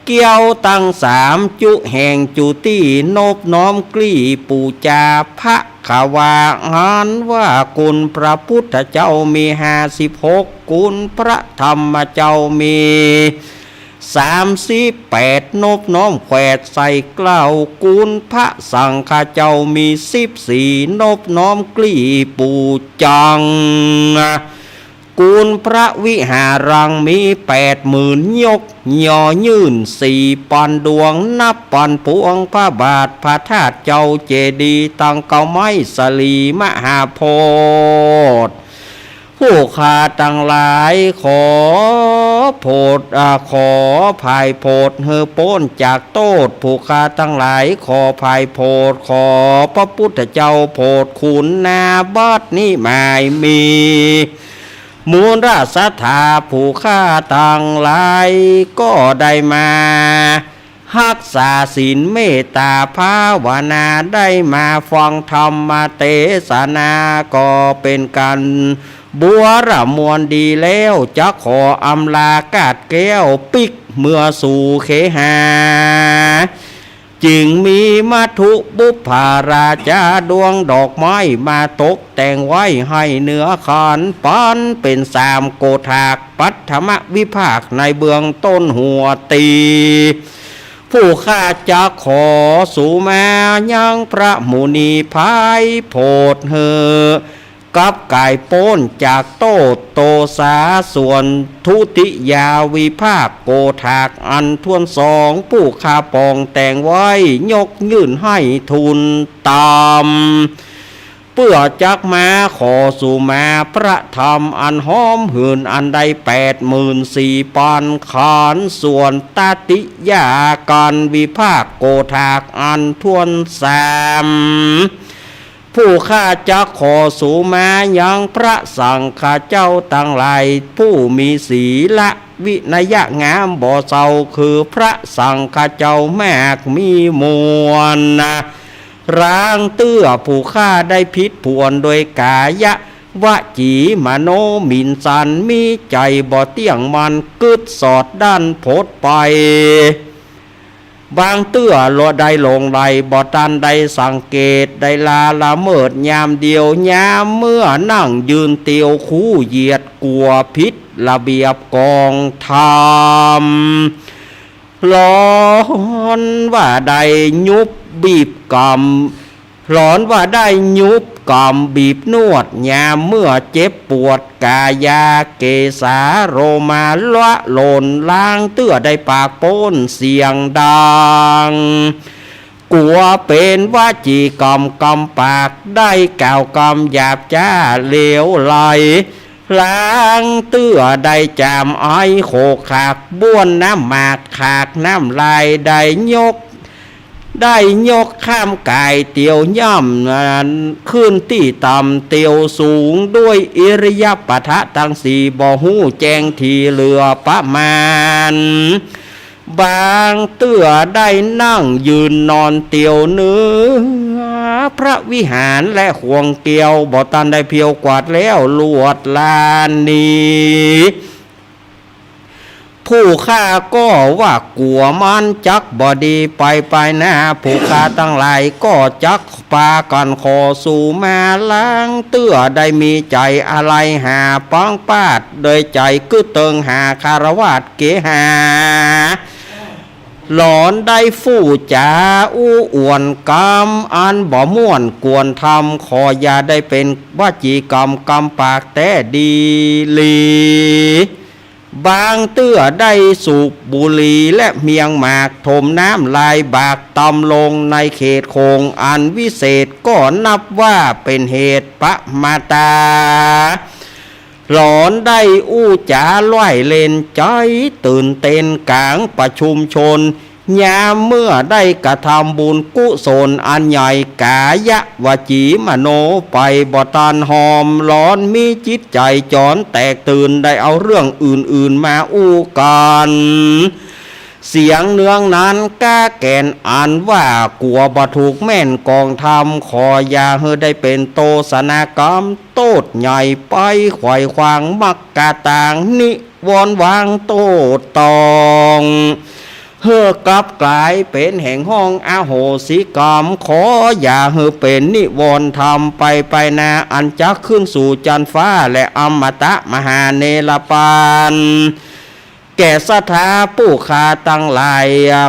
แก้วตังสามจุแห่งจุติ นบน้อมกรีบปู๋จา ภะคะวา อันว่าคุณพระพุทธเจ้ามีห้าสิบหก คุณพระธรรมเจ้ามีสามสิบแปด นบน้อมแขวดใส่เกล้า คุณพระสังฆเจ้ามีสิบสี่ นบน้อมกรีบปู๋จัง คุณพระวิหารังมีแปดหมื่นยก ยอยื่นสี่ปันดวง นับปันปวงพระบาทพระธาตุเจ้าเจดีย์ ตังเก๊าไม้สลีมหาโพธิ์ ผู้ข้าตังหลายขอโผด อ่า ขออภัยโผดหื้อป๊นจากโต้ษ ผู้ข้าตังหลายขออภัยโผด ขอพระพุทธเจ้าโผดคุณนา บัดนี้หมายมี มูลศรัทธาผู้ข้าตังหลายก็ได้มาฮักษาศีลเมตตาภาวนา ได้มาฟังธรรมเตสนา ก็เป๋นก๋านบัวระมวลดีแล้ว จะขออำลากาดแก้วปิ๊กเมือสู่เคหา จึงมีมัทธุปุปผาราจาดวงดอกไม้มาตกแต่งไว้ให้เหนือขัน ปันเป๋นสามโกฏาก ปัฐมวิภาคในเบื้องต้นหัวตี้ ผู้ข้าจะขอสุมายังพระมุนีไพร่โผดหื้อ กับก๋ายป๊นจากโต้ษโตสา ส่วนทุติยาวิภาคโกฏากอันถ้วนสอง ผู้ข้าปองแต่งไว้ยกยื่นให้ทูลตาม เปื้อจักมาขอสุมาพระธรรมอันหอมหื่นอันใดแปดหมื่นสี่ปันขัน ส่วนตติยาการวิภาคโกฏากอันถ้วนสาม ผู้ข้าจะขอสุมายังพระสังฆเจ้าตังหลาย ผู้มีศีลวินัยงามบ่เศร้า คือพระสังฆเจ้ามากมีมวลนา ลางเตื้อผู้ข้าได้ผิดผวนโดยก๋ายะ วจี มโน หมิ่นสัน มีใจ๋บ่เตี้ยงมั่น กึ๊ดสอดดั้นผดไป บางเตื้อละได้หลงไหล บ่ตันได้สังเกต ได้ละละเมิดยามเดียว ยามเมื่อนั่งยืนเตียวคู่เหยียดกั๋วผิดระเบียบกองธรรม หลอนว่าได้ยุบบีบกำ หลอนว่าได้ยุบกำบีบนวด ยามเมื่อเจ็บปวดก๋ายาเกสาโลมาละหล่น ลางเตื้อได้ปากป๊นเสียงดัง กั๋วเป๋นวจีกรรมกำปาก ได้กล่าวกำหยาบจ๊าเหลวไหล ลางเตื้อได้จ๋ามไอโขกขาก บ้วนน้ำหมากขากน้ำลาย ได้ยก ได้ยกข้ามก๋ายเตียวย่ำนั้นขึ้นตี้ต่ำเตียวสูง ด้วยอิริยาบถะตังสี่บ่ฮู้แจ้งทีเหลือประมาณ บางเตื้อได้นั่งยืนนอนเตียวเหนือพระวิหารและขวงเกลียว บ่ตันได้เพียวกวาดแล้วลวดลานหนี ผู้ข้าก็ว่ากั๋วมันจักบ่ดีไปไปนา ผู้ข้าตังหลายก็จักปากั๋นขอสู่มา ลางเตื้อได้มีใจ๋อาลัยหาปังปาด โดยใจ๋กึ๊ดเติงหาคารวาสเกหา หลอนได้ฟู่จ๋าอู้อวดกำอันบ่ม่วนกวนธรรม ขออย่าได้เป๋นวจีกรรมกำปากแต๊ดีหลี บางเตื้อได้สูบบุหรี่และเมียงหมาก ถมน้ำลายบากตำลงในเขตโขงอันวิเศษ ก็นับว่าเป๋นเหตุประมาทา หลอนได้อู้จ๋าล่อยเล่น ใจ๋ตื่นเต้นก๋างประชุมชน ยามเมื่อได้กระทำบุญกุศลอันใหญ่ ก๋ายะวจีมโนไปบ่ตันหอม หลอนมีจิตใจ๋จ๋อนแตกตื่น ได้เอาเรื่องอื่นๆ มาอู้กั๋น เสียงเนืองนั้นก้าแก่นอันว่ากั๋วบ่ถูกแม่นกองธรรม ขออย่าหื้อได้เป๋นโตษณากรรมโต้ษใหญ่ไป ไขว่ขวางมรรคตางนิวรณ์วางโต้ษตอง หื้อกลับก๋ายเป๋นแห่งห้องอโหสิกรรม ขออย่าหื้อเป๋นนิวรณ์ธรรมไปไปนา อันจักขึ้นสู่จั๊นฟ้าและอมตะมหาเนรปาน แก่ศรัทธาผู้ข้าตังหลาย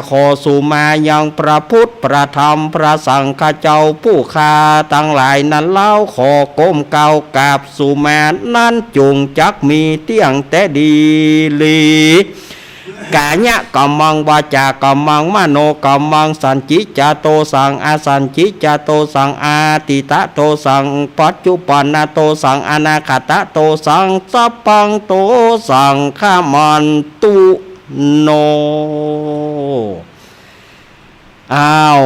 ขอสู่มายังพระพุทธพระธรรมพระสังฆเจ้า ผู้ข้าตังหลายนั้นเล่า ขอก้มเกล้ากราบสู่มา นั้นจุ่งจักมีเตี้ยงแต๊ดีหลี ก๋ายะกัมมัง วาจากัมมัง มโนกัมมัง สัญญิจจโตสัง อสัญญิจจโตสัง อতীตโตสัง ปัจจุปันนโตสัง อนาคตโตสัง สัพพังโตสัง ขมันตุโน อ้าว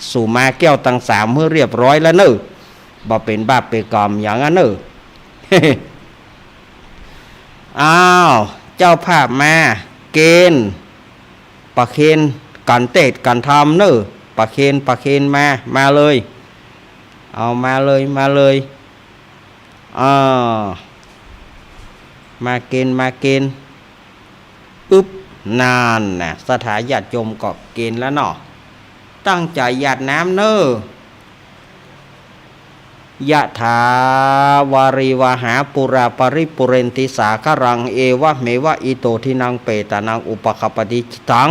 สู่มาแก้วตังสามหื้อเรียบร้อยแล้วเน่อ บ่เป๋นบาปเป๋นกรรมหยังอะเน่อ อ้าว เจ้าภาพมา เกณฑ์ ประเคนกั๋นเตศน์กั๋นธรรมเน่อ ประเคน ประเคนมา มาเลย เอามาเลย มาเลย อ่า มาเกณฑ์ มาเกณฑ์ อึ๊บ นั่นน่ะ ศรัทธาญาติโยมก็เกณฑ์แล้วเนาะ ตั้งใจ๋หยาดน้ำเน่อ ยะถาวาริวหาปูราปริปูเรนติสาคารัง เอวะเมวะอิโตทินังเปตานังอุปคปปติ อิจฉิตัง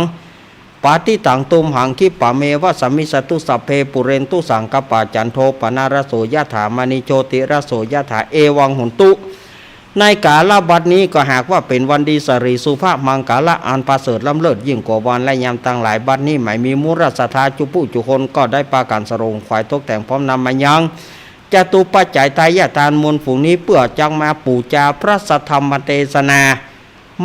ปะติตังตุมหัง คิปะเมวะสมมิสตุ สัพเพปูเรนตุสังกปปา จันโทปะนะระโส ยะถา มะณิโชติระโส ยะถา เอวังโหนตุ ในกาละบัดนี้ก็หากว่าเป๋นวันดีสิริสุภาพมังคละอันประเสริฐล้ำเลิศยิ่งกว่าวันและยามตังหลาย บัดนี้หมายมีมูลศรัทธาจุผู้จุคนก็ได้ปากั๋นสรงขวายตกแต่งพร้อมนำมายัง จตุปัจจัยทายทานมวลฝูงนี้ เปื้อจักมาปู๋จาพระสัทธรรมเตสนา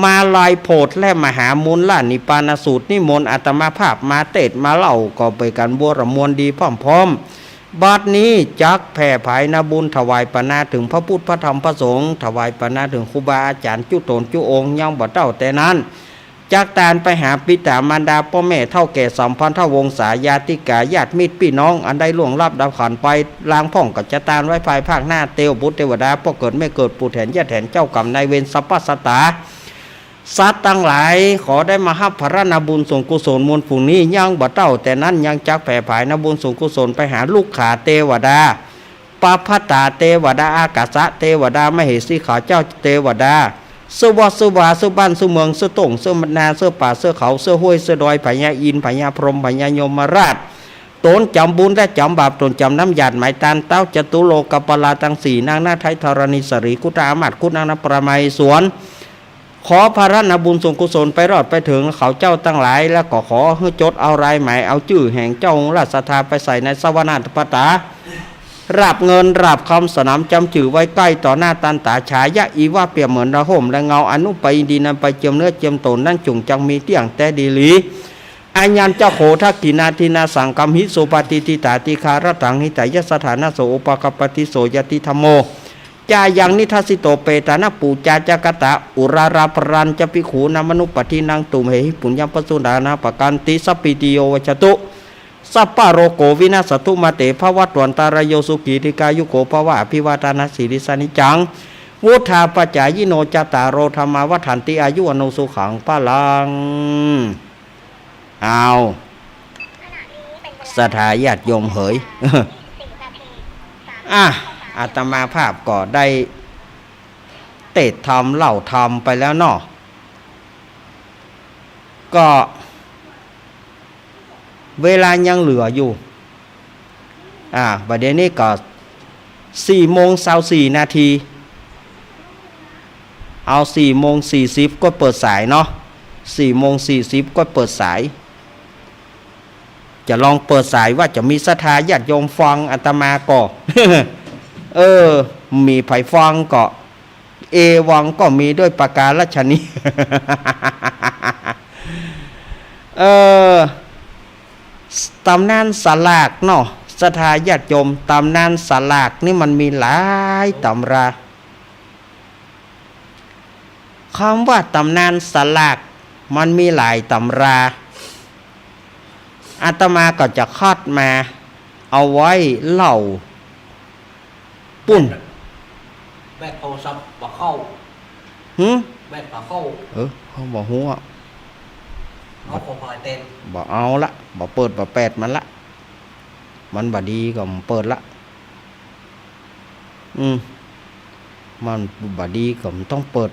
มาลัยโพธิและมหามูลละนิพพานสูตร นิมนต์อาตมาภาพมาเตศน์มาเล่า ก็เป๋นก๋านบัวระมวลดีพร้อมๆ บัดนี้จักแผ่ผายนบุญถวายปะนาเถิงพระพุทธพระธรรมพระสงฆ์ ถวายปะนาเถิงครูบาอาจ๋ารย์จุ๊ต๋นจุ๊องค์ ยังบ่เต้าแต่นั้น จักตานไปหาปิตามารดาป้อแม่เฒ่าแก่สัมพันธวงศาญาติกาญาติมิตรปี้น้อง อันได้ล่วงลับดับขันไป ลางพ่องก็จะตานไว้ภายภาคหน้า เตวบุตรเตวดา ป้อเกิดแม่เกิด ปู่แถนย่าแถน เจ้ากรรมนายเวร สรรพสัตตา สัตว์ตังหลาย ขอได้มาฮับผละนบุญส่วนกุศลมวลฝูงนี้ ยังบ่เต้าแต่นั้น ยังจักแผ่ผายนบุญส่วนกุศลไปหาลุกขาเตวดา ปพัตตาเตวดา อากาสะเตวดา มเหสีข้าเจ้าเตวดา เสื้อวัดเสื้อวา เสื้อบ้านเสื้อเมือง เสื้อต้งเสื้อนา เสื้อป่าเสื้อเขา เสื้อห้วยเสื้อดอย พญาอินทร์ พญาพรหม พญายมราช ต๋นจ๋ำบุญและจ๋ำบาป ต๋นจ๋ำน้ำหยาดหมายตาน เต๊าจตุโลกปัลลาตังสี่ นางนาฏไทยธรณีสรี ครุฑาอามาตย์ ครุฑนางนาฏปรมาเหสวน ขอผละนบุญส่วนกุศลไปรอดไปเถิงเขาเจ้าตังหลาย แล้วก็ขอหื้อจดเอารายหมาย เอาจื้อแห่งเจ้าองค์ราชศรัทธาไปใส่ในสวนาถปตา ราบเงินราบคำสนามจ๋ำจื้อไว้ใก้ต่อหน้าตันต๋า ฉายะอีวะเปรียบเหมือนราห่มและเงา อนุปายินดีนำไปเจียมเนื้อเจียมต๋น นั้นจุ่งจักมีเตี้ยงแต๊ดีหลี อายัญจะโข ทักขิณาทินนาสังกัมหิ สุปะฏิฏฐิตาติฆารัตถัง หิตายะสะถานะ โส อุปะกัปปะติ โสญาติธัมโม จายังนิทัสสิโต เปตานะปูจาจะกะตะ อุราราปะรัญจะภิกขูนามะนุปปัฏฐินัง ตุมเหหิ ปุญญังปะสุนานะปะกันติ สัพพีติโย วัชชะตุ สัพพะโรโก วินัสสะตุ มาเต ภะวัตวันตะรายโย สุขี ทีฆายุโก ภะวะ อภิวาทะนะสีลิสสะ นิจจัง วุฑฒาปะจายิโน จัตตาโร ธัมมา วัฑฒันติ อายุ วัณโณ สุขัง พะลัง เอา ศรัทธาญาติโยมเหย อ่ะ อาตมาภาพก็ได้เตสน์ธรรมเล่าธรรมไปแล้วเนาะ ก็ เวลายังเหลืออยู่ อ่า บัดเดี๋ยวนี้ก็สี่โมงซาวสี่นาที เอาสี่โมงสี่สิบก็เปิดสายเนาะ สี่โมงสี่สิบก็เปิดสาย จะลองเปิดสายว่าจะมีศรัทธาญาติโยมฟังอาตมาก็ เออ มีใผฟังก็ เอวังก็มีด้วยประการฉะนี้ เออ ต๋ำนานสลากเนาะ ศรัทธาญาติโยม ต๋ำนานสลากนี่มันมีหลายตำรา กำว่าต๋ำนานสลากมันมีหลายตำรา อาตมาก็จะคัดมาเอาไว้เล่า ปุ้น แบตโทรศัพท์บ่เข้า หึ แบตบ่เข้า เออ เขาบ่ฮู้อะ เอาของพลอยเต็ม บ่เอาละ บ่เปิดบ่แปดมันละ มันบ่ดีก็บ่เปิดละ อืม มันบ่ดีก็บ่ต้องเปิด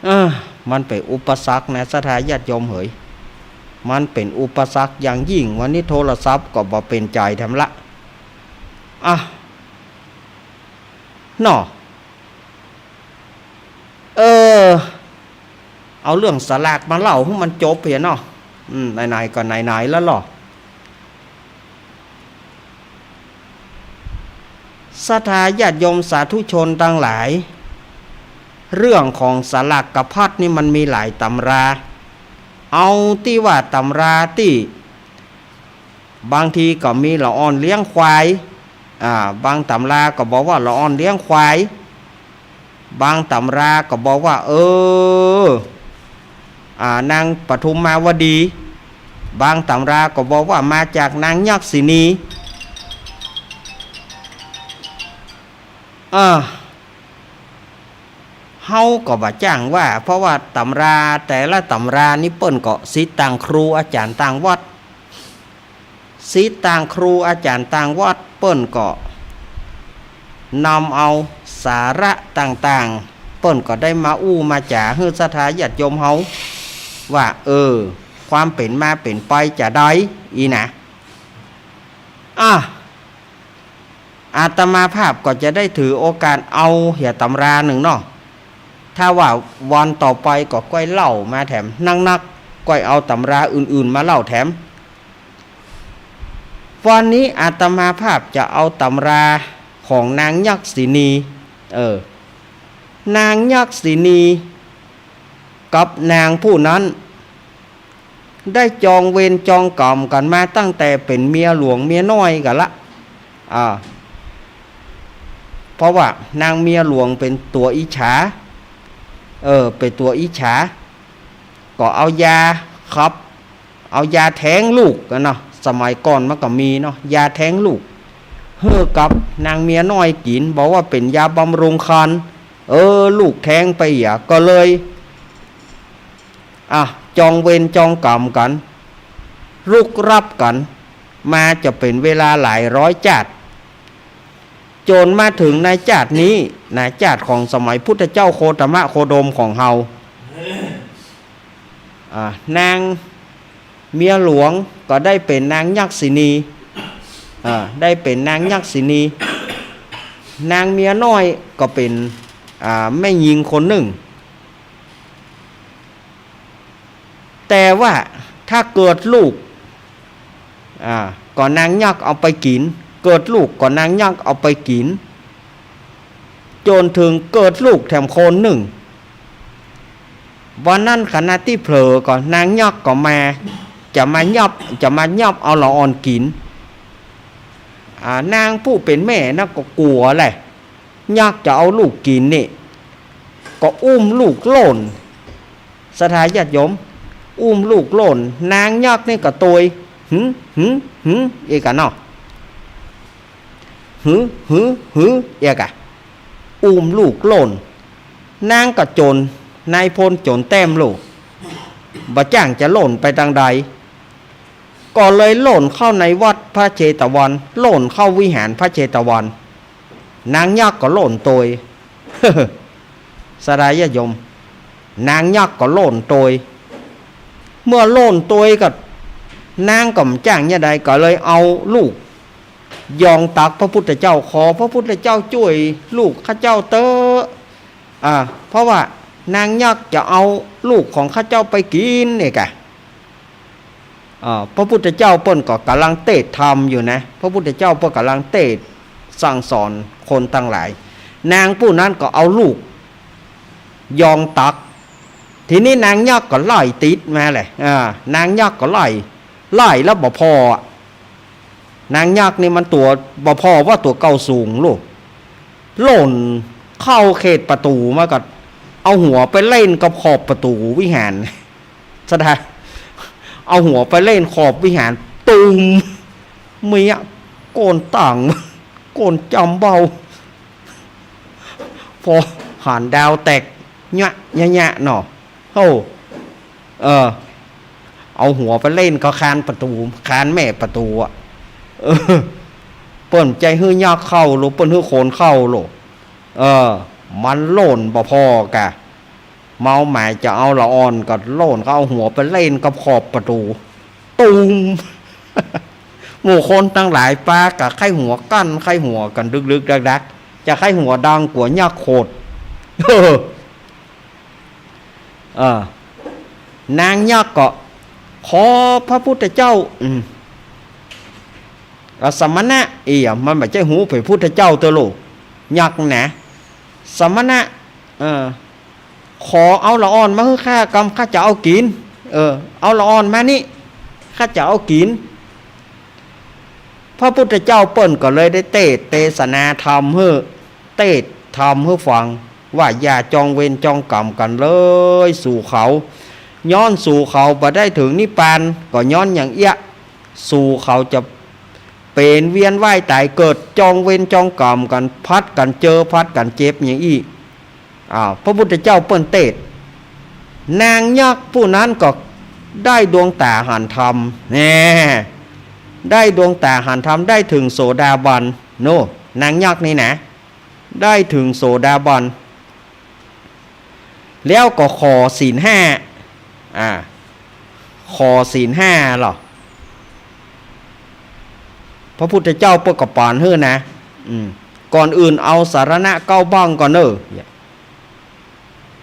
เออ มันเป๋นอุปสรรคนะ ศรัทธาญาติโยมเหย มันเป๋นอุปสรรคอย่างยิ่ง วันนี้โทรศัพท์ก็บ่เป๋นใจ๋แถมละ อ่ะ เนาะ เออ เอาเรื่องสลากมาเล่าหื้อมันจบเหียเนาะ อืม ไหนๆ ก็ไหนๆ แล้วเนาะ ศรัทธาญาติโยมสาธุชนตังหลาย เรื่องของสลากพัดนี่มันมีหลายตำรา เอาตี้ว่าตำราตี้ บางทีก็มีละอ่อนเลี้ยงควาย อ่า บางตำราก็บอกว่าละอ่อนเลี้ยงควาย บางตำราก็บอกว่า เออ อ่า นางปทุมมาวดี บางตำราก็บอกว่ามาจากนางยักษิณี อ่า เฮาก็บ่จ้างว่า เพราะว่าตำราแต่ละตำรานี่เปิ้นก็ศิษย์ต่างครูอาจ๋ารย์ต่างวัด ศิษย์ต่างครูอาจ๋ารย์ต่างวัดเปิ้นก็นำเอาสาระต่างๆ เปิ้นก็ได้มาอู้มาจ๋าหื้อศรัทธาญาติโยมเฮาว่า เออ ความเป๋นมาเป๋นไปจาใด อี้นะ อ่ะ อาตมาภาพก็จะได้ถือโอกาสเอาเหียตำรานึ่งเนาะ ถ้าว่าวันต่อไปก็ก้อยเล่ามาแถมนักๆ ก้อยเอาตำราอื่นๆ มาเล่าแถม วันนี้อาตมาภาพจะเอาตำราของนางยักษิณี เออ นางยักษิณีกับนางผู้นั้น ได้จองเวรจองก๋รรมกั๋นมาตั้งแต่เป๋นเมียหลวงเมียน้อยกั๋นละ อ่า เพราะว่านางเมียหลวงเป๋นตั๋วอิจฉา เออ เป๋นตั๋วอิจฉา ก็เอายาขับ เอายาแท้งลูกกั๋นเนาะ สมัยก่อนมันก็มีเนาะ ยาแท้งลูก หื้อกับนางเมียน้อยกิ๋น บอกว่าเป๋นยาบำรุงครรภ์ เออ ลูกแท้งไปเหีย ก็เลย อ่ะ จองเวรจองก๋รรมกั๋น รุกรานกั๋น มาจะเป๋นเวลาหลายร้อยจ๊าด จ๋นมาเถิงในจ๊าดนี้นะ จ๊าดของสมัยพุทธเจ้าโคตมะโคดมของเฮา อ่า นางเมียหลวงก็ได้เป๋นนางยักษิณี อ่า ได้เป๋นนางยักษิณี นางเมียน้อยก็เป๋น อ่า แม่ญิงคนนึ่ง แต่ว่าถ้าเกิดลูก อ่า ก็นางยักษ์เอาไปกิ๋น เกิดลูกก็นางยักษ์เอาไปกิ๋น จ๋นเถิงเกิดลูกแถมคนนึ่ง วันนั้นขณะตี้เผลอก็นางยักษ์ก็มา จะมายับ จะมายับเอาละอ่อนกิ๋น อ่า นางผู้เป๋นแม่นั้นก็กั๋วแหละ ยักษ์จะเอาลูกกิ๋นนี่ ก็อุ้มลูกโล่น ศรัทธาญาติโยม อุ้มลูกโล่น นางยักษ์นี่ก็ตวย หึ หึ หึ เอกะเนาะ หึ หึ หึ เอกะ อุ้มลูกโล่น นางก็จ๋น นายพลจ๋นแต้มลูก บ่จ้างจะโล่นไปตางใด ก็เลยโล่นเข้าในวัดพระเชตวัน โล่นเข้าวิหารพระเชตวัน นางยักษ์ก็โล่นตวย ศรัทธาญาติโยม นางยักษ์ก็โล่นตวย เมื่อโล่นตวยก็ นางก็บ่จ้างจะใด ก็เลยเอาลูก ยองตักพระพุทธเจ้า ขอพระพุทธเจ้าจ้วยลูกข้าเจ้าเต๊อะ อ่า เพราะว่านางยักษ์จะเอาลูกของข้าเจ้าไปกิ๋นนี่กะ อ่า พระพุทธเจ้าเปิ้นก็ก่ำลังเตสน์ธรรมอยู่นะ พระพุทธเจ้าเปิ้นก่ำลังเตสน์สั่งสอนคนตังหลาย นางผู้นั้นก็เอาลูก ยองตัก ทีนี้นางยักษ์ก็ไล่ติดมาแหละ อ่า นางยักษ์ก็ไล่ ไล่แล้วบ่ผ่ออะ นางยักษ์นี่มันตั๋วบ่ผ่อว่าตั๋วเก่าสูงลูก โล่นเข้าเขตประตู๋มาก็ เอาหัวไปเล่นกับขอบประตู๋วิหาร ศรัทธา เอาหัวไปเล่นขอบวิหาร ตูม เมีย โก้นต่าง โก้นจ๋ำเบ้า ผ่อหันดาวแตก เยียะเยียะเยียะเนาะ โอ้ เออ เอาหัวไปเล่นกับคานประตู๋ คานแม่ประตู๋อะ เออ เปิ้นบ่ใจ้หื้อยักษ์เข้าลูก เปิ้นหื้อคนเข้าลูก เออ มันโล่นบ่ผ่อกะ เมาหมายจะเอาละอ่อนก็โล่นเข้า เอาหัวไปเล่นกับขอบประตู๋ ตูม หมู่คนตังหลายปากั๋นใค่หัวกั้น ใค่หัวกั๋นดึกๆ ดักๆ จะใค่หัวดังกั๋วยักษ์โขด เออ เออ นางยักษ์ก็ ขอพระพุทธเจ้า อืม อ่ะ สมณะ เอีย มันบ่ใจ้ฮู้เป๋นพุทธเจ้าเต๊อะลูก ยักษ์นะ สมณะ เออ ขอเอาละอ่อนมาหื้อข้ากำ ข้าจะเอากิ๋น เออ เอาละอ่อนมานี่ ข้าจะเอากิ๋น พระพุทธเจ้าเปิ้นก็เลยได้เตสน์เตสนาธรรมหื้อ เตสน์ธรรมหื้อฟัง ว่าอย่าจองเวรจองกรรมกั๋นเลย สูเขา ย้อนสูเขาบ่ได้เถิงนิพพาน ก็ย้อนอย่างเอี้ย สูเขาจะเป๋นเวียนว่ายต๋ายเกิด จองเวรจองกรรมกั๋น ผลัดกั๋นเจอ ผลัดกั๋นเจ็บอย่างอี้ อ้าว พระพุทธเจ้าเปิ้นเตสน์ นางยักษ์ผู้นั้นก็ได้ดวงต๋าหันธรรม แน่ ได้ดวงต๋าหันธรรม ได้เถิงโสดาบัน โน่ นางยักษ์นี่นะ ได้เถิงโสดาบัน แล้วก็ขอศีลห้า อ่า ขอศีลห้าเหรอ พระพุทธเจ้าเปิ้นก็ปานหื้อนะ อืม ก่อนอื่นเอาสรณะเก้าบั้งก่อนเน่อ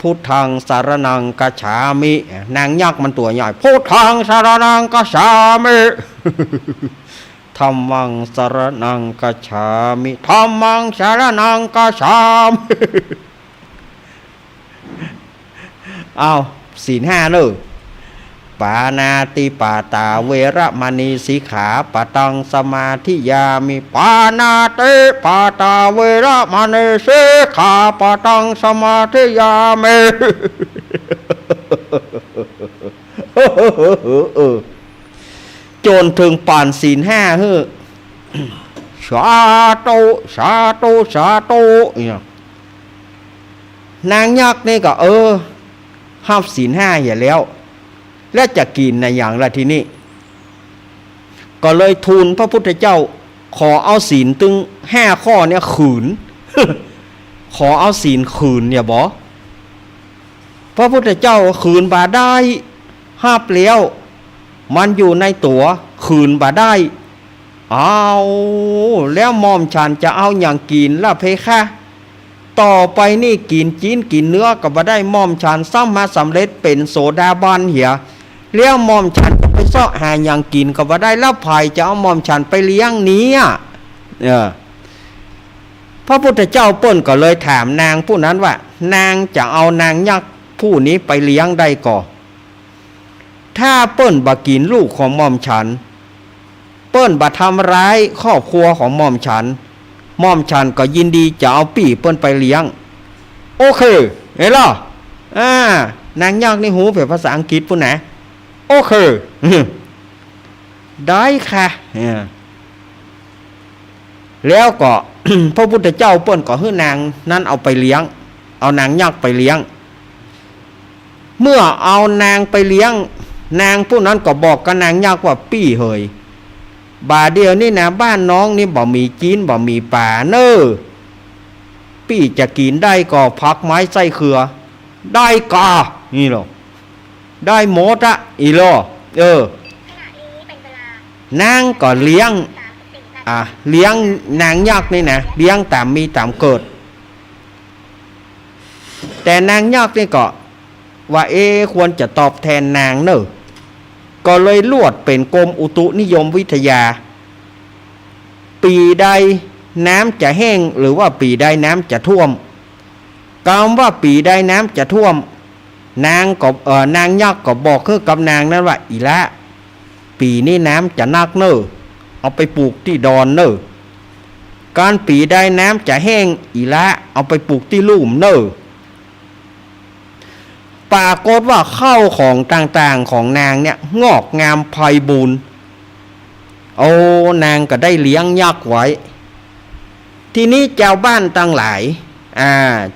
พุทธังสรณังคัจฉามิ นางยักษ์มันตั๋วใหญ่ พุทธังสรณังคัจฉามิ ธัมมังสรณังคัจฉามิ ธัมมังสรณังคัจฉามิ อ้าว ศีลห้าเน่อ ปาณาติปาตาเวระมณีสิกขาปะตังสมาธิยามิ ปาณาติปาตาเวระมณีสิกขาปะตังสมาธิยามิ เออ จ๋นเถิงปานศีลห้าหื้อ สาธุ สาธุ สาธุ เนี่ย นางยักษ์นี่ก็ เออ ฮับศีลห้าเหียแล้ว แล้วจะกิ๋นอะหยังล่ะทีนี้ ก็เลยทูลพระพุทธเจ้า ขอเอาศีลตึงห้าข้อเนี่ยคืน ขอเอาศีลคืนเนี่ยบ่ พระพุทธเจ้าคืนบ่ได้ ฮับแล้ว มันอยู่ในตั๋ว คืนบ่ได้ อ้าว แล้วหม่อมฉันจะเอาหยังกิ๋นล่ะเพคะ ต่อไปนี่กิ๋นจิ๊นกิ๋นเนื้อก็บ่ได้ หม่อมฉันซ้ำมาสำเร็จเป๋นโสดาบันเหีย แล้วหม่อมฉันจะไปเซาะหาหยังกิ๋นก็บ่ได้ แล้วใผจะเอาหม่อมฉันไปเลี้ยงเนี่ย เออ พระพุทธเจ้าเปิ้นก็เลยถามนางผู้นั้นว่า นางจะเอานางยักษ์ ผู้นี้ไปเลี้ยงได้ก่อ ถ้าเปิ้นบ่กิ๋นลูกของหม่อมฉัน เปิ้นบ่ทำร้ายครอบครัวของหม่อมฉัน หม่อมฉันก็ยินดีจะเอาปี้เปิ้นไปเลี้ยง โอเค เห็นลอ อ่า นางยักษ์นี่ฮู้เป๋นภาษาอังกฤษปู้นนะ โอเค ได้ค่ะ อ่า แล้วก็ พระพุทธเจ้าเปิ้นก็หื้อนางนั้นเอาไปเลี้ยง เอานางยักษ์ไปเลี้ยง เมื่อเอานางไปเลี้ยง นางผู้นั้นก็บอกกับนางยักษ์ว่า ปี้เหย บ่าเดี่ยวนี้นะ บ้านน้องนี่บ่มีจีนบ่มีป๋าเน่อ ปี้จะกิ๋นได้ก่อ ผักไม้ไส้เครือ ได้ก่อ นี่ลอ ได้หมดอะ อี้ลอ เออ นางก็เลี้ยง อ่ะ เลี้ยงนางยักษ์นี่นะ เลี้ยงต๋ามมีต๋ามเกิด แต่นางยักษ์นี่ก็ว่า เอ๊ะ ควรจะตอบแทนนางเน่อ ก็เลยลวดเป๋นกรมอุตุนิยมวิทยา ปี๋ใดน้ำจะแห้ง หรือว่าปี๋ใดน้ำจะท่วม กำว่าปี๋ใดน้ำจะท่วม นางก็ เอ่อ นางยักษ์ก็บอกหื้อกับนางนั้นว่า อีละ ปี๋นี้น้ำจะนักเน่อ เอาไปปลูกตี้ดอนเน่อ กั๋นปี๋ใดน้ำจะแห้ง อีละ เอาไปปลูกตี้ลุ่มเน่อ ปรากฏว่าข้าวของต่างๆ ของนางเนี่ย งอกงามไพบูลย์ โอ้ นางก็ได้เลี้ยงยักษ์ไว้ ทีนี้จาวบ้านตังหลาย อ่า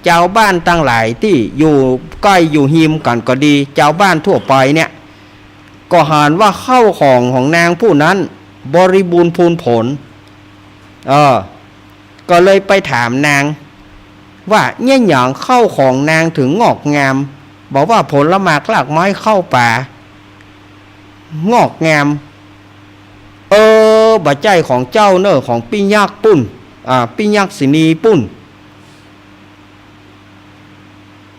จาวบ้านตังหลายตี้อยู่ใก้อยู่ฮิมกั๋นก็ดี จาวบ้านทั่วไปเนี่ย ก็หันว่าข้าวของของนางผู้นั้นบริบูรณ์พูนผล เออ ก็เลยไปถามนางว่า เยียะหยังข้าวของนางเถิงงอกงาม บ่ว่าผลหมากรากไม้ข้าวป๋า งอกงาม เออ บ่ใจ้ของเจ้าเน่อ ของปี้ยักษ์ปู้น อ่า ปี้ยักษินีปู้น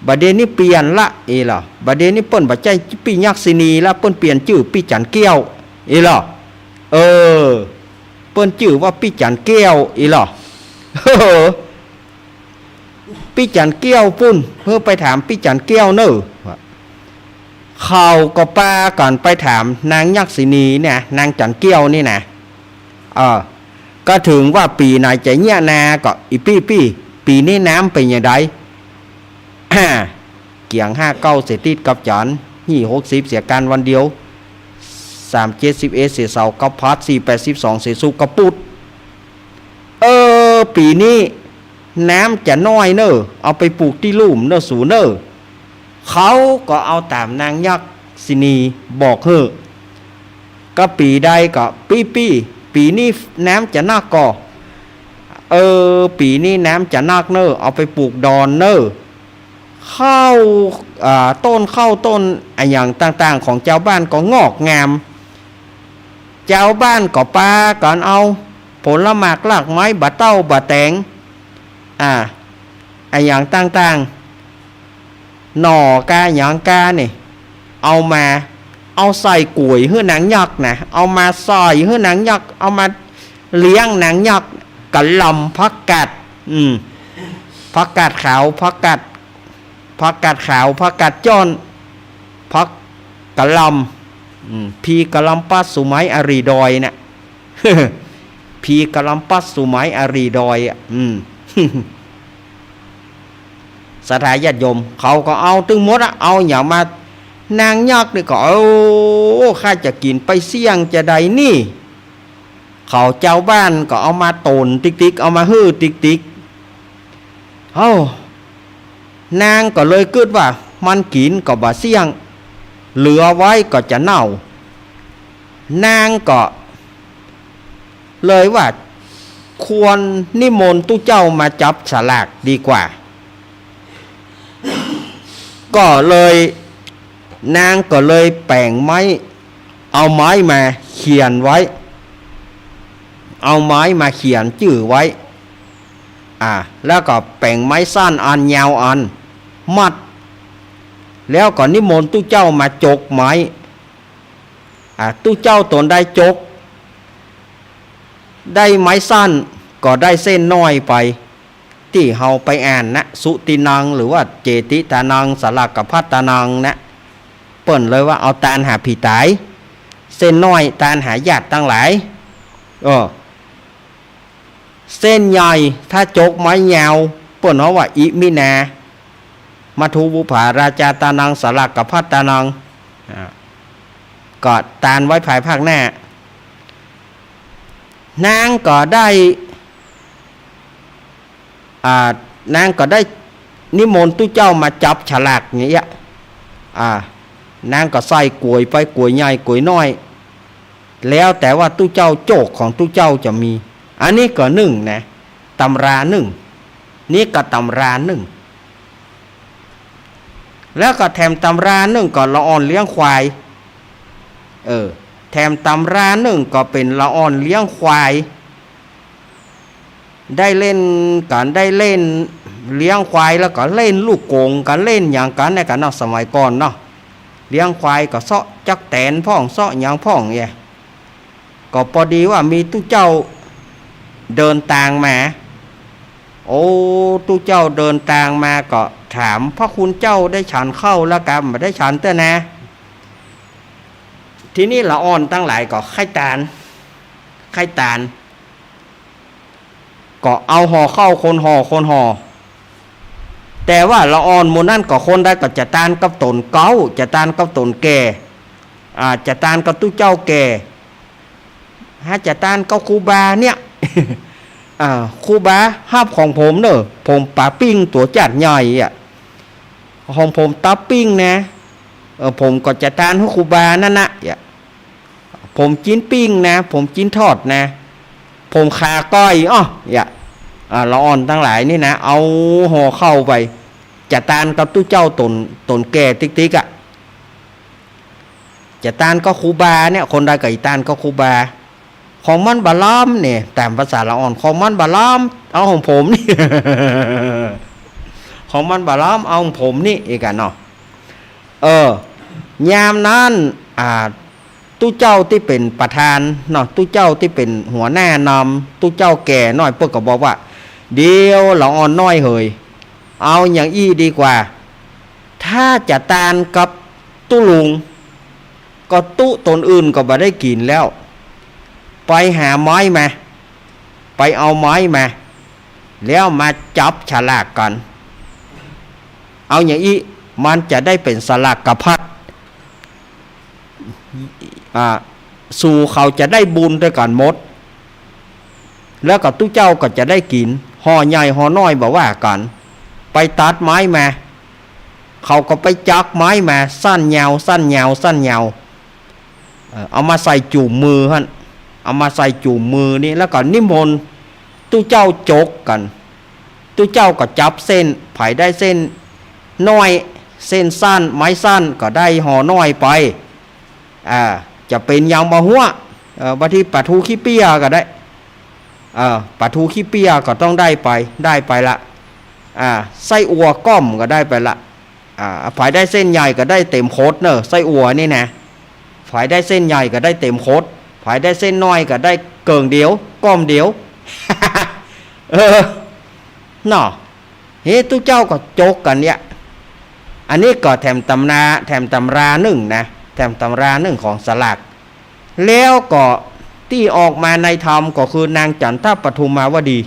บ่าเดี่ยวนี้เปลี่ยนละ อี้ลอ บ่าเดี่ยวนี้เปิ้นบ่ใจ้ปี้ยักษินีละ เปิ้นเปลี่ยนจื้อปี้จั๋นแก้ว อี้ลอ เออ เปิ้นจื้อว่าปี้จั๋นแก้ว อี้ลอ ปี้จั๋นแก้วปู้น หื้อไปถามปี้จั๋นแก้วเน่อ เขาก็ปากั๋นไปถามนางยักษินีเนี่ย นางจั๋นแก้วนี่นะ เออ ก็เถิงว่าปี๋ไหนจะเยียะนา ก็ อีปี้ปี้ ปี๋นี้น้ำเป๋นจะใด เกียงห้าเก้าเสียติดกับจั๋น ยี่หกสิบเสียกั๋นวันเดียว สามเจ็ดสิบเอ็ดเสียเสาร์กับพฤหัส สี่แปดสิบสองเสียศุกร์กับปุธ เออ ปี๋นี้น้ำจะน้อยเน่อ เอาไปปลูกตี้ลุ่มเน่อสูเน่อ เขาก็เอาต๋ามนางยักษินีบอกหื้อ ก็ปี๋ใดก็ ปี้ปี้ ปี๋นี้น้ำจะนักก่อ เออ ปี๋นี้น้ำจะนักเน่อ เอาไปปลูกดอนเน่อ ข้าว อ่า ต้นข้าวต้นอะหยังต่างๆ ของจาวบ้านก็งอกงาม จาวบ้านก็ปากั๋นเอาผลหมากรากไม้ บ่าเต้าบ่าแตง อ่า อะหยังต่างๆ หน่อกาหยังกานี่ เอามา เอาใส่ก๋วยหื้อนางยักษ์นะ เอามาใส่หื้อนางยักษ์ เอามาเลี้ยงนางยักษ์ กะหล่ำ ผักกาด อืม ผักกาดขาว ผักกาด ผักกาดขาว ผักกาดจ้อน ผักกะหล่ำ อืม พีกะหล่ำปัดสุไหมอรีดอยเนี่ย พีกะหล่ำปัดสุไหมอรีดอยอะ อืม ศรัทธาญาติโยม เขาก็เอาตึงหมดอะ เอาหยังมา นางยักษ์นี่ก็ โอ้ ข้าจะกิ๋นไปเสี้ยงจะใดนี่ เขาจาวบ้านก็เอามาโต๋นติ๊กๆ เอามาหื้อติ๊กๆ เอ้า นางก็เลยกึ๊ดว่า มันกิ๋นก็บ่เสี้ยง เหลือไว้ก็จะเน่า นางก็เลยว่า ควรนิมนต์ตุ๊เจ้ามาจับสลากดีกว่า ก็เลย นางก็เลยแป๋งไม้ เอาไม้มาเขียนไว้ เอาไม้มาเขียนจื้อไว้ อ่า แล้วก็แป๋งไม้สั้นอันยาวอัน มัด แล้วก็นิมนต์ตุ๊เจ้ามาจกไม้ อ่า ตุ๊เจ้าต๋นใดจก ได้ไม้สั้นก็ได้เส้นน้อยไป ตี้เฮาไปอ่านนะ สุตินัง หรือว่าเจติตานัง สลากภัตตานังนะ เปิ้นเลยว่าเอาตานหาผีต๋าย เส้นน้อยตานหาญาติตังหลาย เออ เส้นใหญ่ถ้าจกไม้ยาว เปิ้นฮ้องว่าอิมินา มัทธุบุปผาราจาตานัง สลากภัตตานัง อ่า ก็ตานไว้ภายภาคหน้า นางก็ได้ อ่า นางก็ได้นิมนต์ตุ๊เจ้ามาจับฉลากอย่างเงี้ย อ่า นางก็ใส่ก๋วยไป ก๋วยใหญ่ ก๋วยน้อย แล้วแต่ว่าตุ๊เจ้าโจกของตุ๊เจ้าจะมี อันนี้ก็นึ่งนะ ตำรานึ่ง นี่ก็ตำรานึ่ง แล้วก็แถมตำรานึ่งก็ละอ่อนเลี้ยงควาย เออ แถมตำรานึ่งก็เป๋นละอ่อนเลี้ยงควาย ได้เล่นกั๋น ได้เล่นเลี้ยงควาย แล้วก็เล่นลูกโก๋งกั๋น เล่นหยังกั๋นเนี่ยกั๋นเนาะ สมัยก่อนเนาะ เลี้ยงควายก็เซาะจั๊กแตนพ่อง เซาะหยังพ่องเนี่ย ก็ปอดีว่ามีตุ๊เจ้าเดินตางมา โอ้ ตุ๊เจ้าเดินตางมาก็ถาม พระคุณเจ้าได้ฉันข้าวแล้วกา บ่ได้ฉันเตื้อนะ ทีนี้ละอ่อนตังหลายก็ใค่ตาน ใค่ตาน ก็เอาห่อข้าวคนห่อ คนห่อ แต่ว่าละอ่อนหมู่นั้นก็คนใดก็จะตานกับต๋นเก๊า จะตานกับต๋นแก่ อ่า จะตานกับตุ๊เจ้าแก่ หาจะตานกับครูบาเนี่ย อ่า ครูบาฮับของผมเน่อ ผมป๋าปิ้งตั๋วจ๊าดใหญ่อะ ของผมตับปิ้งนะ เออ ผมก็จะตานหื้อครูบานั่นนะ เนี่ย ผมจิ๊นปิ้งนะ ผมจิ๊นทอดนะ ผมขาก้อย อ้อ เนี่ย อ่า ละอ่อนตังหลายนี่นะ เอาห่อข้าวไป จะตานกับตุ๊เจ้าต๋น ต๋นแก่ติ๊กๆ อะ จะตานกับครูบาเนี่ย คนใดก็จะตานกับครูบา ของมันบ่ล้ำเนี่ย ต๋ามภาษาละอ่อน ของมันบ่ล้ำ เอาของผมนี่ ของมันบ่ล้ำ เอาของผมนี่ อีกอะเนาะ เออ ยามนั้น อ่า ตุ๊เจ้าตี้เป๋นประธานเนาะ ตุ๊เจ้าตี้เป๋นหัวหน้านำ ตุ๊เจ้าแก่หน้อย เปิ้นก็บอกว่า เดี๋ยวละอ่อนน้อยเหย เอาอย่างอี้ดีกว่า ถ้าจะตานกับตุ๊ลุง ก็ตุ๊ต๋นอื่นก็บ่ได้กิ๋นแล้ว ไปหาไม้มา ไปเอาไม้มา แล้วมาจับฉลากกั๋น เอาอย่างอี้ มันจะได้เป๋นสลากภัต อ่า สู่เขาจะได้บุญตวยกั๋นหมด แล้วก็ตุ๊เจ้าก็จะได้กิ๋น ห่อใหญ่ห่อน้อยบ่ว่ากั๋น ไปตัดไม้มา เขาก็ไปจักไม้มา สั้นยาว สั้นยาว สั้นยาว เอ่อ เอามาใส่จุ่มมือหั้น เอามาใส่จุ่มมือนี่ แล้วก็นิมนต์ตุ๊เจ้าจกกั๋น ตุ๊เจ้าก็จับเส้น ใผได้เส้นน้อย เส้นสั้น ไม้สั้นก็ได้ห่อน้อยไป อ่า จะเป๋นหยังบ่ฮู้ เอ่อ บางทีป๋าทูขี้เปี้ยก็ได้ เอ่อ ป๋าทูขี้เปี้ยก็ต้องได้ไป ได้ไปละ อ่า ไส้อั่วก้อมก็ได้ไปละ อ่า ใผได้เส้นใหญ่ก็ได้เต๋มขดเน่อ ไส้อั่วนี่นะ ใผได้เส้นใหญ่ก็ได้เต๋มขด ใผได้เส้นน้อยก็ได้เกิ่งเดียว ก้อมเดียว เออ เนาะ เฮ้ ตุ๊เจ้าก็จกกั๋นเนี่ย อันนี้ก็แถมต๋ำรา แถมต๋ำรานึ่งนะ แถมต๋ำรานึ่งของสลาก แล้วก็ตี้ออกมาในธรรมก็คือนางจันทปทุมมาวดี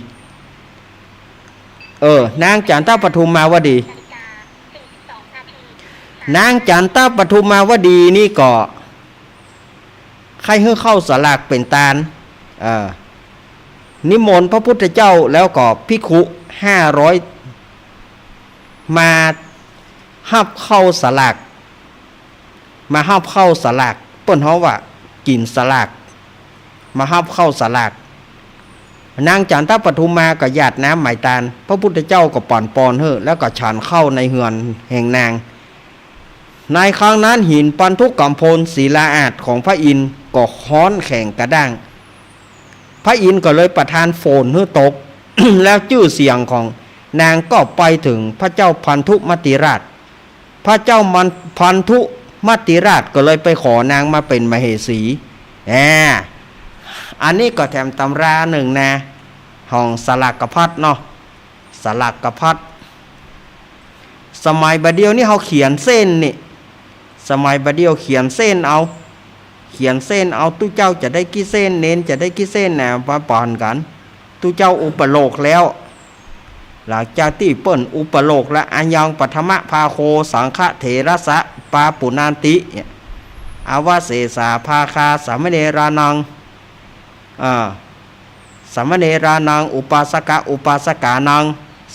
เออ นางจันทปทุมมาวดี นางจันทปทุมมาวดีนี่ก็ใค่หื้อข้าวสลากเป๋นตาน เออ นิมนต์พระพุทธเจ้าแล้วก็ภิกขุห้าร้อย มาฮับข้าวสลาก มาฮับข้าวสลาก เปิ้นฮ้องว่ากิ๋นสลาก มาฮับข้าวสลาก นางจันทปทุมมาก็หยาดน้ำไหม้ตาน พระพุทธเจ้าก็ปอนปอนหื้อ แล้วก็ฉันข้าวในเฮือนแห่งนาง ในครั้งนั้นหินปันธุกัมพลศิลาอาสน์ของพระอินทร์ก็ฮ้อนแข็งกระด้าง พระอินทร์ก็เลยประทานฝนหื้อตก แล้วจื้อเสียงของนางก็ไปเถิงพระเจ้าพันธุมัตติราช พระเจ้ามัน พันธุมัตติราชก็เลยไปขอนางมาเป๋นมเหสี อ่า อันนี้ก็แถมต๋ำรานึ่งนะ ของสลากภัตเนาะ สลากพัด สมัยบ่าเดี่ยวนี้เฮาเขียนเส้นนี่ สมัยบ่าเดี่ยวเขียนเส้นเอา เขียนเส้นเอา ตุ๊เจ้าจะได้กี่เส้น เณรจะได้กี่เส้นนะ มาปอนกั๋น ตุ๊เจ้าอุปโลกแล้ว หลังจากตี้เปิ้นอุปโลกแล้ว อายังปัทมะภาโค สังฆเถระสะปาปุนันติ เนี่ย อวเสสาภาคา สามเณรานัง อ่า สามเณรานัง อุปาสกะอุปาสกานัง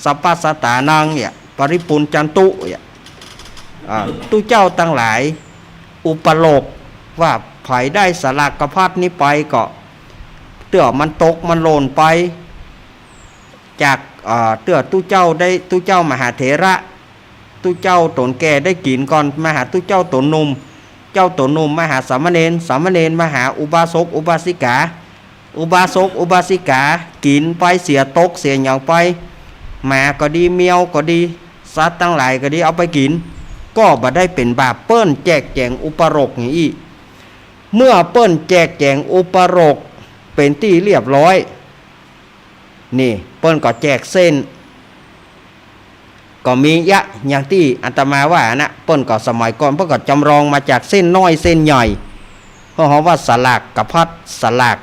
สัพพสตานัง เนี่ย ปริปุญจันตุ เนี่ย อ่า ตุ๊เจ้าตังหลาย อุปโลกว่าใผได้สลากพัดนี้ไปก็ เตื้อมันตกมันหล่นไป จาก อ่า เตื้อตุ๊เจ้าได้ ตุ๊เจ้ามหาเถระ ตุ๊เจ้าต๋นแก่ได้กิ๋นก่อน มาหาตุ๊เจ้าต๋นหนุ่ม เจ้าต๋นหนุ่มมาหาสามเณร สามเณรมาหาอุบาสกอุบาสิกา อุบาสกอุบาสิกากิ๋นไปเสียตกเสียหยังไป หมาก็ดี แมวก็ดี สัตว์ตังหลายก็ดี เอาไปกิ๋น ก็บ่ได้เป๋นบาป เปิ้นแจกแจงอุปโลกอย่างอี้ เมื่อเปิ้นแจกแจงอุปโลกเป๋นตี้เรียบร้อย นี่เปิ้นก็แจกเส้น ก็มีเยียะอย่างตี้อาตมาว่านะ เปิ้นก็สมัยก่อนเปิ้นก็จำลองมาจากเส้นน้อยเส้นใหญ่ เฮาฮ้องว่าสลากพัด สลาก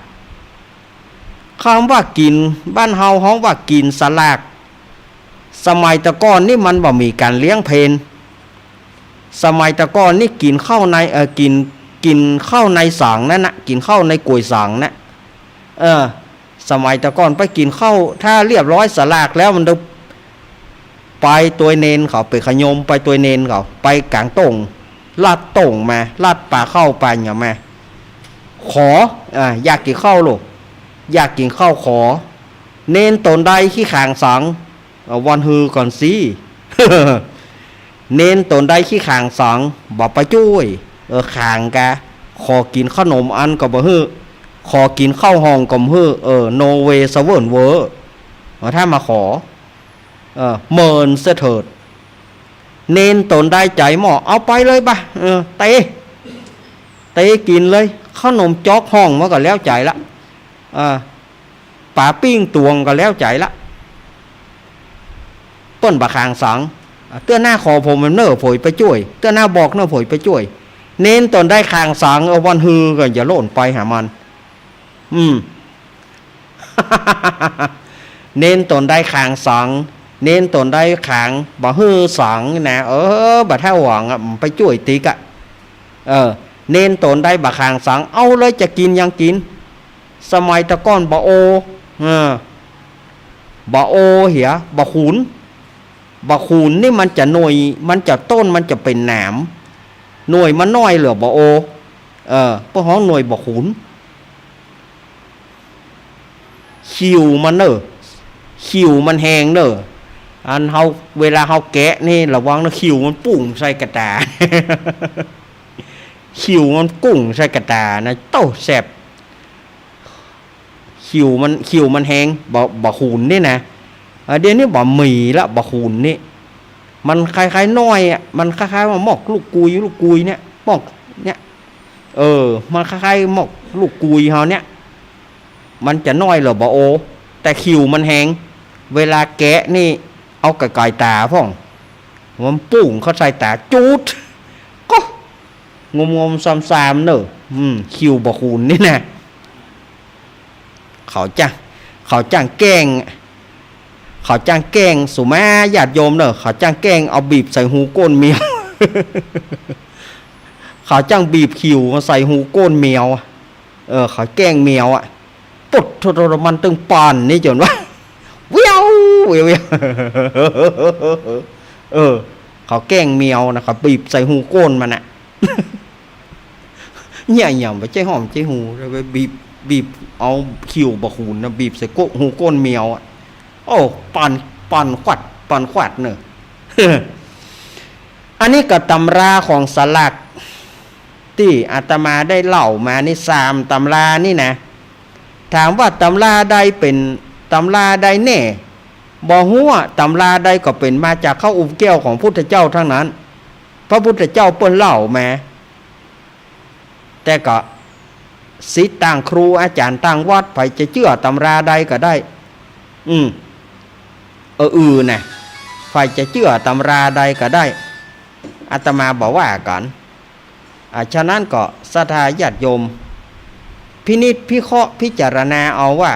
กำว่ากิ๋น บ้านเฮาฮ้องว่ากิ๋นสลาก สมัยแต่ก่อนนี่มันบ่มีก๋านเลี้ยงเพล สมัยแต่ก่อนนี่กิ๋นข้าวใน เอ่อ กิ๋น กิ๋นข้าวในสังนั่นนะ กิ๋นข้าวในก๋วยสังนะ เออ สมัยแต่ก่อนไปกิ๋นข้าว ถ้าเรียบร้อยสลากแล้วมันจะไปตวยเณรเขา ไปขยมไปตวยเณรเขา ไปก๋างโต้ง ลัดโต้งมา ลัดป๋าข้าวป๋าหยังมา ขอ อ่า อยากกิ๋นข้าวลูก อยากกิ๋นข้าวขอ เณรต๋นใดขี้ขลาดสัง เอาวันฮือก่อนสิ เณรต๋นใดขี้ขลาดสัง บ่ไปจ้วย เออ ขลาดกา ขอกิ๋นขนมอันก็บ่หื้อ ขอกิ๋นข้าวห่องก็บ่หื้อ เออ โนเวย์เซิร์นเวอร์ เอาถ้ามาขอ เออ เมินเสียเถิด เณรต๋นใดใจ๋หม้อ เอาไปเลยบ่ะ เออ เต เตกิ๋นเลย ขนมจ๊อกห่องมาก็แล้วใจ๋ละ เออ ป๋าปิ้งตวงก็แล้วใจ๋ละ เปิ้นบ่ขลาดสัง เตื้อหน้าขอผมเน่อ ผมไปจ้วย เตื้อหน้าบอกเน่อ ผมไปจ้วย เณรต๋นใดขลาดสัง เออ วันฮือก็อย่าหล่นไปหามัน อืม เณรต๋นใดขลาดสัง เณรต๋นใดขลาด บ่หื้อสังนะ เออ บ่เต้าหวังอะ ไปจ้วยติ๊กอะ เออ เณรต๋นใดบ่ขลาดสัง เอาเลย จะกิ๋นหยังกิ๋น สมัยแต่ก่อนบ่โอ เออ บ่โอเหีย บ่ขุน บ่ขุนนี่มันจะหน่วย มันจะต้นมันจะเป๋นหนาม หน่วยมันน้อยเหลือบ่โอ เออ เปิ้นฮ้องหน่วยบ่ขุน ขิวมันเน่อ ขิวมันแฮงเน่อ อันเฮา เวลาเฮาแกะนี่ระวังเน่อ ขิวมันปุ้งใส่กะต๋า ขิวมันปุ้งใส่กะต๋านะ โต้ แสบ ขิวมัน ขิวมันแฮง บ่ บ่ขุนนี่นะ อ่า เดี๋ยวนี้บ่มีละ บ่ขุนนี่ มันคล้ายๆน้อยอะ มันคล้ายๆว่าหมอกลูกกุย ลูกกุยเนี่ย หมอกเนี่ย เออ มันคล้ายๆหมอกลูกกุยเฮาเนี่ย มันจะน้อยเหลือบ่โอ แต่ขิวมันแฮง เวลาแกะนี่ เอาก๋ายๆต๋าพ่อง มันปุ้งเข้าใส่ต๋า จุด ก็ งมๆซามๆเน่อ อืม ขิวบ่ขุนนี่นะ เขาจ้าง เขาจ้างแกล้ง เขาจ้างแกล้ง สุมาญาติโยมเน่อ เขาจ้างแกล้งเอาบีบใส่หูก้นแมว เขาจ้างบีบขิวมาใส่หูก้นแมว เออ เขาแกล้งแมวอะ ปุ๊ดโธ่ๆ มันตึงป่านนี่จ๋นว่า เวียว เวียว เวียว เออ เขาแกล้งแมวนะ เขาบีบใส่หูก้นมันน่ะ เนี่ย เนี่ย บ่ใจ้ห้อง บ่ใจ้ฮู แล้วไปบีบ บีบเอาขิวบ่ขุนนะ บีบใส่ก้น หูก้นแมวอะ โอ้ ป่าน ป่านขวัด ป่านขวัดเน่อ อันนี้ก็ตำราของสลาก ตี้อาตมาได้เล่ามานี่ สามตำรานี่นะ ถามว่าตำราใดเป๋นตำราใดแน่ บ่ฮู้อะ ตำราใดก็เป๋นมาจากข้าวอุ้มแก้วของพุทธเจ้าทั้งนั้น พระพุทธเจ้าเปิ้นเล่ามา แต่ก็ศิษย์ต่างครูอาจ๋ารย์ต่างวัด ใผจะเจื้อตำราใดก็ได้ อืม เออ อื่นน่ะ ใผจะเจื้อตำราใดก็ได้ อาตมาบ่ว่ากั๋น อ่า ฉะนั้นก็ศรัทธาญาติโยม พินิจพิเคราะห์พิจารณาเอาว่า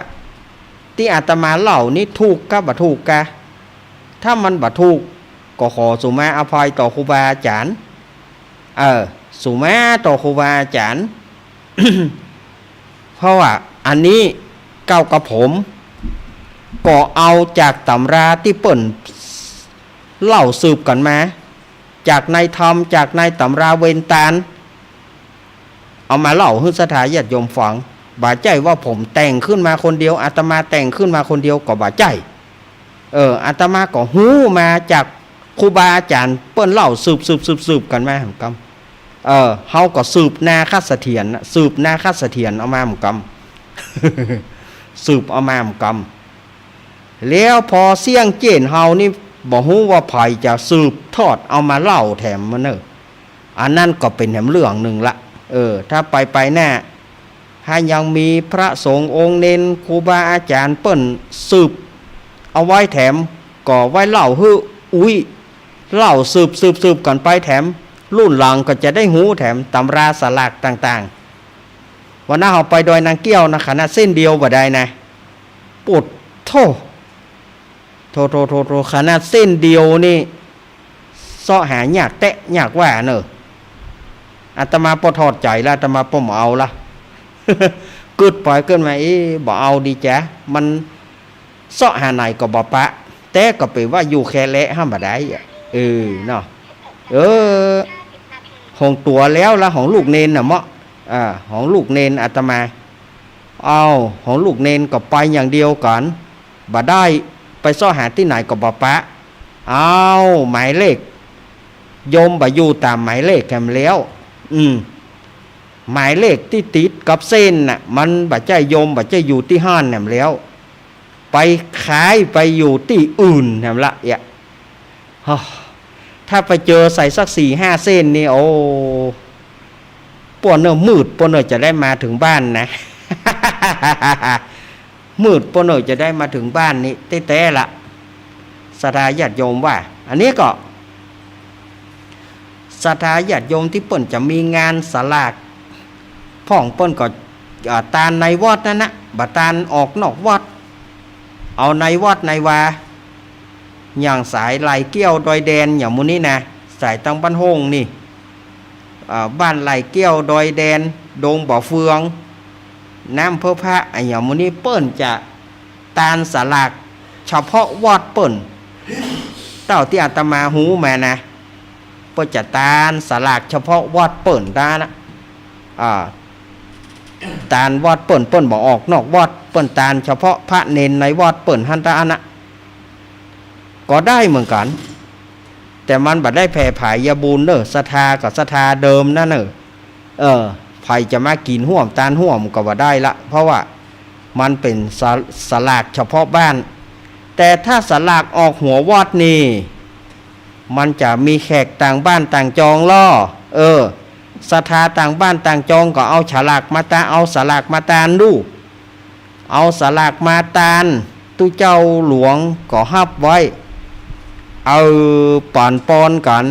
ตี้อาตมาเล่านี้ถูกกาบ่ถูกกา ถ้ามันบ่ถูก ก็ขอสุมาอภัยต่อครูบาอาจ๋ารย์ เออ สุมาต่อครูบาอาจ๋ารย์ เพราะว่าอันนี้เก้ากระผม ก็เอาจากตำราตี้เปิ้นเล่าสืบกั๋นมา จากในธรรม จากในตำราเวรตาน เอามาเล่าหื้อศรัทธาญาติโยมฟัง บ่ใจ้ว่าผมแต่งขึ้นมาคนเดียว อาตมาแต่งขึ้นมาคนเดียวก็บ่ใจ้ เออ อาตมาก็ฮู้มาจากครูบาอาจ๋ารย์เปิ้นเล่าสืบสืบสืบสืบกั๋นมาเหมือนกั๋น เออ เฮาก็สืบนาคเสถียรน่ะ สืบนาคเสถียรเอามาเหมือนกั๋น สืบเอามาเหมือนกั๋น แล้วปอเสี้ยงเจ๊นเฮานี่ บ่ฮู้ว่าใผจะสืบทอดเอามาเล่าแถมมาเน่อ อันนั้นก็เป๋นแถมเรื่องนึ่งละ เออ ถ้าไปไปหน้า ถ้ายังมีพระสงฆ์องค์เณร ครูบาอาจ๋ารย์เปิ้นสืบเอาไว้แถม ก็ไว้เล่าหื้ออุ๊ย เล่าสืบสืบสืบกั๋นไปแถม รุ่นหลังก็จะได้ฮู้แถมตำราสลากต่างๆ วันนั้นเฮาไปดอยนางแก้วนะ ขนาดเส้นเดียวบ่ได้นะ โปดโธ่ โธ่ โธ่ โธ่ โธ่ ขนาดเส้นเดียวนี่ เซาะหายากแต๊ยากว่าเน่อ อาตมาปอถอดใจ๋ละ อาตมาปอบ่เอาละ กึ๊ดไปกึ๊ดมา เอ๊ะ บ่เอาดีจ๊ะ มันเซาะหาไหนก็บ่ปะ แต่ก็เป๋นว่าอยู่แค่แหละห้ามบ่ได้อะ เออ เนาะ เออ ของตั๋วแล้วละ ของลูกเณรน่ะเมาะ อ่า ของลูกเณรอาตมา เอา ของลูกเณรก็ไปอย่างเดียวกั๋น บ่ได้ ไปเซาะหาตี้ไหนก็บ่ปะ เอา หมายเลข โยมบ่อยู่ต๋ามหมายเลขแหมแล้ว อืม หมายเลขตี้ติดกับเส้นน่ะ มันบ่ใจ้โยม บ่ใจ้อยู่ตี้หั้นแหมแล้ว ไปขายไปอยู่ตี้อื่นแหมละเอียะ ฮะ ถ้าไปเจอใส่สักสี่ห้าเส้นนี่ โอ้ ป้อเน่อมืด ป้อเน่อจะได้มาเถิงบ้านนะ มืด ป้อเน่อจะได้มาเถิงบ้านนี่แต๊ๆ ละ ศรัทธาญาติโยมว่า อันนี้ก็ ศรัทธาญาติโยมตี้เปิ้นจะมีงานสลาก พ่องเปิ้นก็ อ่า ตานในวัดนั้นนะ บ่ตานออกนอกวัด เอาในวัดในวา อย่างสายไหล่แก้วดอยแดน อย่างหมู่นี้นะ สายตังบ้านโฮ่งนี่ อ่า บ้านไหล่แก้วดอยแดน ดงบ่อเฟือง น้ำเพิ้พระ อะ อย่างหมู่นี้เปิ้นจะตานสลากเฉพาะวัดเปิ้น เต้าตี้อาตมาฮู้มานะ เปิ้นจะตานสลากเฉพาะวัดเปิ้นเต้านั้นนะ อ่า ตานวัดเปิ้น เปิ้นบ่ออกนอกวัด เปิ้นตานเฉพาะพระเณรในวัดเปิ้นหั้นเต้านั้นนะ ก็ได้เหมือนกั๋น แต่มันบ่ได้แผ่ผายยาบุญเน่อ ศรัทธาก็ศรัทธาเดิมนั้นเน่อ เออ ใผจะมากิ๋นฮ่วมตานฮ่วมก็บ่ได้ละ เพราะว่ามันเป๋นสะ- สลากเฉพาะบ้าน แต่ถ้าสลากออกหัววัดนี่ มันจะมีแขกต่างบ้านต่างจองลอ เออ ศรัทธาต่างบ้านต่างจองก็เอาฉลากมาตา- เอาสลากมาตานดู เอาสลากมาตาน ตุ๊เจ้าหลวงก็ฮับไว้ เอาปั๋นปอนกั๋น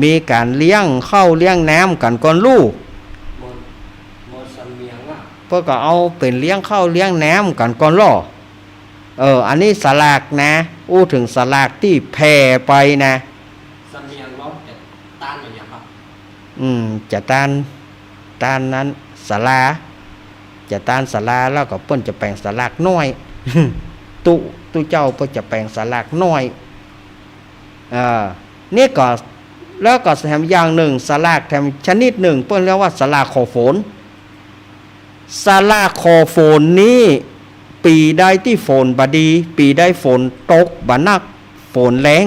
มีก๋านเลี้ยงข้าวเลี้ยงน้ำกั๋นก่อนลู่ เปิ้นก็เอาเป๋นเลี้ยงข้าวเลี้ยงน้ำกั๋นก่อนลอ เออ อันนี้สลากนะ อู้เถิงสลากตี้แผ่ไปนะ สำเนียงเนาะ จะตานอย่างเนี้ยครับ อืม จะตาน ตานนั้นศาลา จะตานศาลาแล้วก็เปิ้นจะแป๋งสลากน้อย ตุ๊ ตุ๊เจ้าเปิ้นจะแป๋งสลากน้อย เออ นี่ก็ แล้วก็แถมอย่างนึ่ง สลากแถมชนิดนึ่ง เปิ้นเรียกว่าสลากขอฝน สลากขอฝนนี้ ปี๋ใดตี้ฝนบ่ดี ปี๋ใดฝนตกบ่หนัก ฝนแล้ง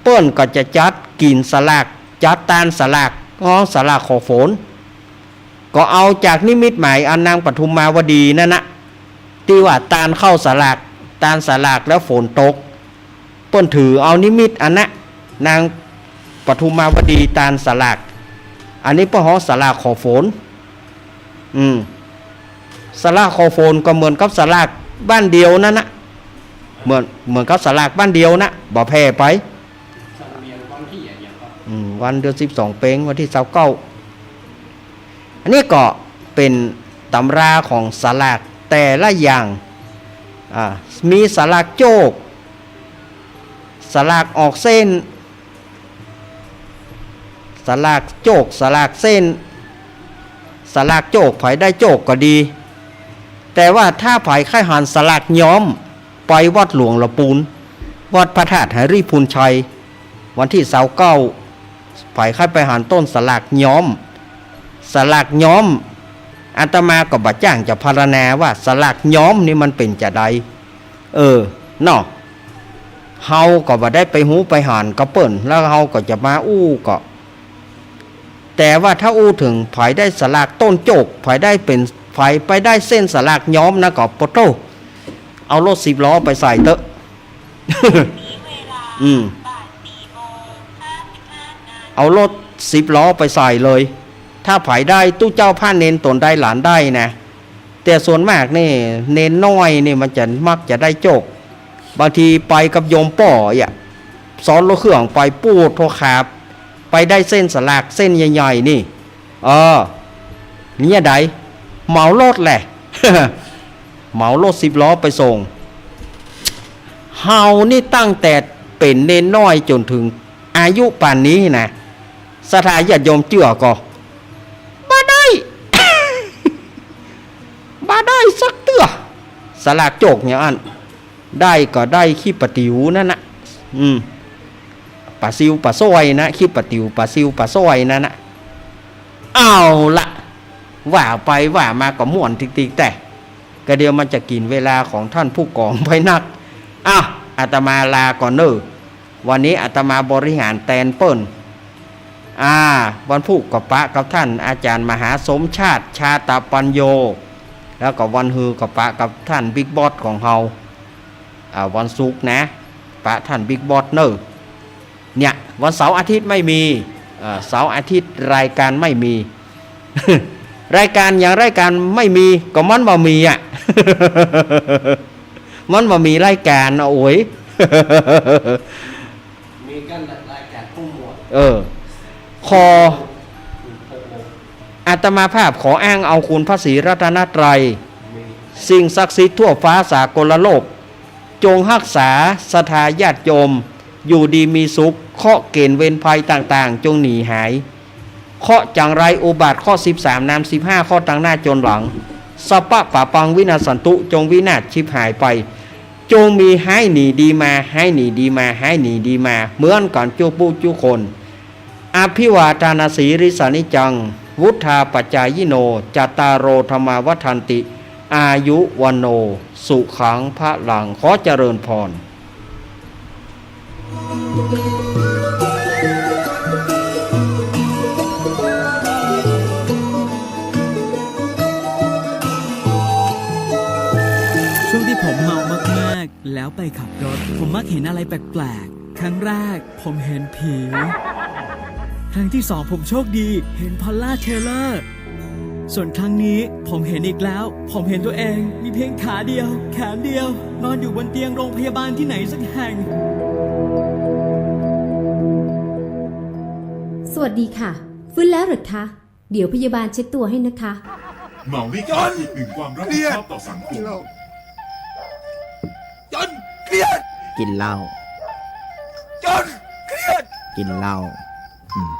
เปิ้นก็จะจัดกิ๋นสลาก จัดตานสลาก ฮ้องสลากขอฝน ก็เอาจากนิมิตหมายอันนางปทุมมาวดีนั่นนะ ตี้ว่าตานข้าวสลาก ตานสลากแล้วฝนตก เปิ้นถือเอานิมิตอันนะ นางปทุมมาวดีตานสลาก อันนี้เปิ้นฮ้องสลากขอฝน อืม สลากขอฝนก็เหมือนกับสลากบ้านเดียวนั่นนะ เหมือน เหมือนกับสลากบ้านเดียวนะ บ่แพร่ไป สำเนียงวันตี้อะหยังก็ อืม วันเดือนสิบสองเป๋ง วันตี้ซาวเก้า อันนี้ก็เป๋นตำราของสลากแต่ละอย่าง อ่า มีสลากโจค สลากออกเส้น สลากโจค สลากเส้น สลากโจค ใผได้โจคก็ดี แต่ว่าถ้าใผใค่หันสลากย้อม ไปวัดหลวงละปูน วัดพระธาตุหริภุญชัย วันตี้ซาวเก้า ใผใค่ไปหันต้นสลากย้อม สลากย้อม อาตมาก็บ่จ้างจะพรรณนาว่าสลากย้อมนี่มันเป๋นจาใด เออ เนาะ เฮาก็บ่ได้ไปฮู้ไปหันกับเปิ้น แล้วเฮาก็จะมาอู้ก็ แต่ว่าถ้าอู้เถิงใผได้สลากต้นโจค ใผได้เป๋น ใผไปได้เส้นสลากย้อมนะ ก็ปะโธ่ เอารถสิบล้อไปใส่เต๊อะ อืม เอารถสิบล้อไปใส่เลย ถ้าใผได้ตุ๊เจ้าพระเณรต๋นใดหลานได้นะ แต่ส่วนมากนี่ เณรน้อยนี่มันจะมักจะได้โจค บางทีไปกับโยมป้ออะ ซ้อนรถเครื่องไป ปู๊ดโธ่ครับ ไปได้เส้นสลากเส้นใหญ่ๆ นี่ เออ เนี่ยใด เหมารถแหละ เหมารถสิบล้อไปส่ง เฮานี่ตั้งแต่เป๋นเณรน้อยจ๋นเถิงอายุป่านนี้นะ ศรัทธาญาติโยมเจื้อก่อ บ่ได้ บ่ได้สักเตื้อ สลากโจคอย่างอั้น ได้ก็ได้ขี้ปะติ๋วนั่นนะ อืม ปลาซิวปลาสร้อยนะ ขี้ปะติ๋วปลาซิวปลาสร้อยนั่นนะ เอาละ ว่าไปว่ามาก็ม่วนติกๆ แต่ ก็เดี๋ยวมันจะกิ๋นเวลาของท่านผู้กองไปนัก อ้าว อาตมาลาก่อนเน่อ วันนี้อาตมาบริหารแตนเปิ้น อ่า วันพูกก็ปะกับท่านอาจ๋ารย์มหาสมชาติ ชาตปัญโญ แล้วก็วันฮือก็ปะกับท่านบิ๊กบอสของเฮา อ่า วันศุกร์นะ ปะท่านบิ๊กบอสเน่อ เนี่ย วันเสาร์อาทิตย์ไม่มี เอ่อ เสาร์อาทิตย์รายการไม่มี รายการอย่างรายการไม่มี ก็มันบ่มีอะ มันบ่มีรายการอะ โอ้ย มีกั้นรายการผู้หมวด เออ ขอ อาตมาภาพขออ้างเอาคุณพระศรีรัตนตรัย สิ่งศักดิ์สิทธิ์ทั่วฟ้าสากลโลก จงฮักษาศรัทธาญาติโยม อยู่ดีมีสุข เคราะห์เกณฑ์เวรภัยต่างๆ จงหนีหาย เคราะห์จังไรอุบัติเคราะห์สิบสามนำสิบห้าเคราะห์ตังหน้าจนหลัง สัพพะปะปังวินาสสันตุ จงวินาศฉิบหายไป จงมีฮ้ายหนีดีมา ฮ้ายหนีดีมา ฮ้ายหนีดีมา เหมือนกั๋นจุ๊ผู้จุ๊คน อภิวาทานาสีลิสานิจจัง วุฑฒาปจายิโน จัตตาโร ธัมมา วัฑฒันติ อายุ วัณโณ สุขัง พะลัง ขอเจริญพร ช่วงที่ผมเมามากๆ แล้วไปขับรถ ผมมักเห็นอะไรแปลกๆ ครั้งแรก ผมเห็นผี ครั้งที่สองผมโชคดี เห็นพอลล่าเทเลอร์ ส่วนครั้งนี้ผมเห็นอีกแล้ว ผมเห็นตัวเอง มีเพียงขาเดียว แขนเดียว นอนอยู่บนเตียงโรงพยาบาลที่ไหนสักแห่ง สวัสดีค่ะ ฟื้นแล้วเหรอคะ เดี๋ยวพยาบาลเช็ดตัวให้นะคะ เมาไม่เกิด คิดถึงความรับผิดชอบต่อสังคม จนเครียด กินเหล้า จนเครียด กินเหล้า อืม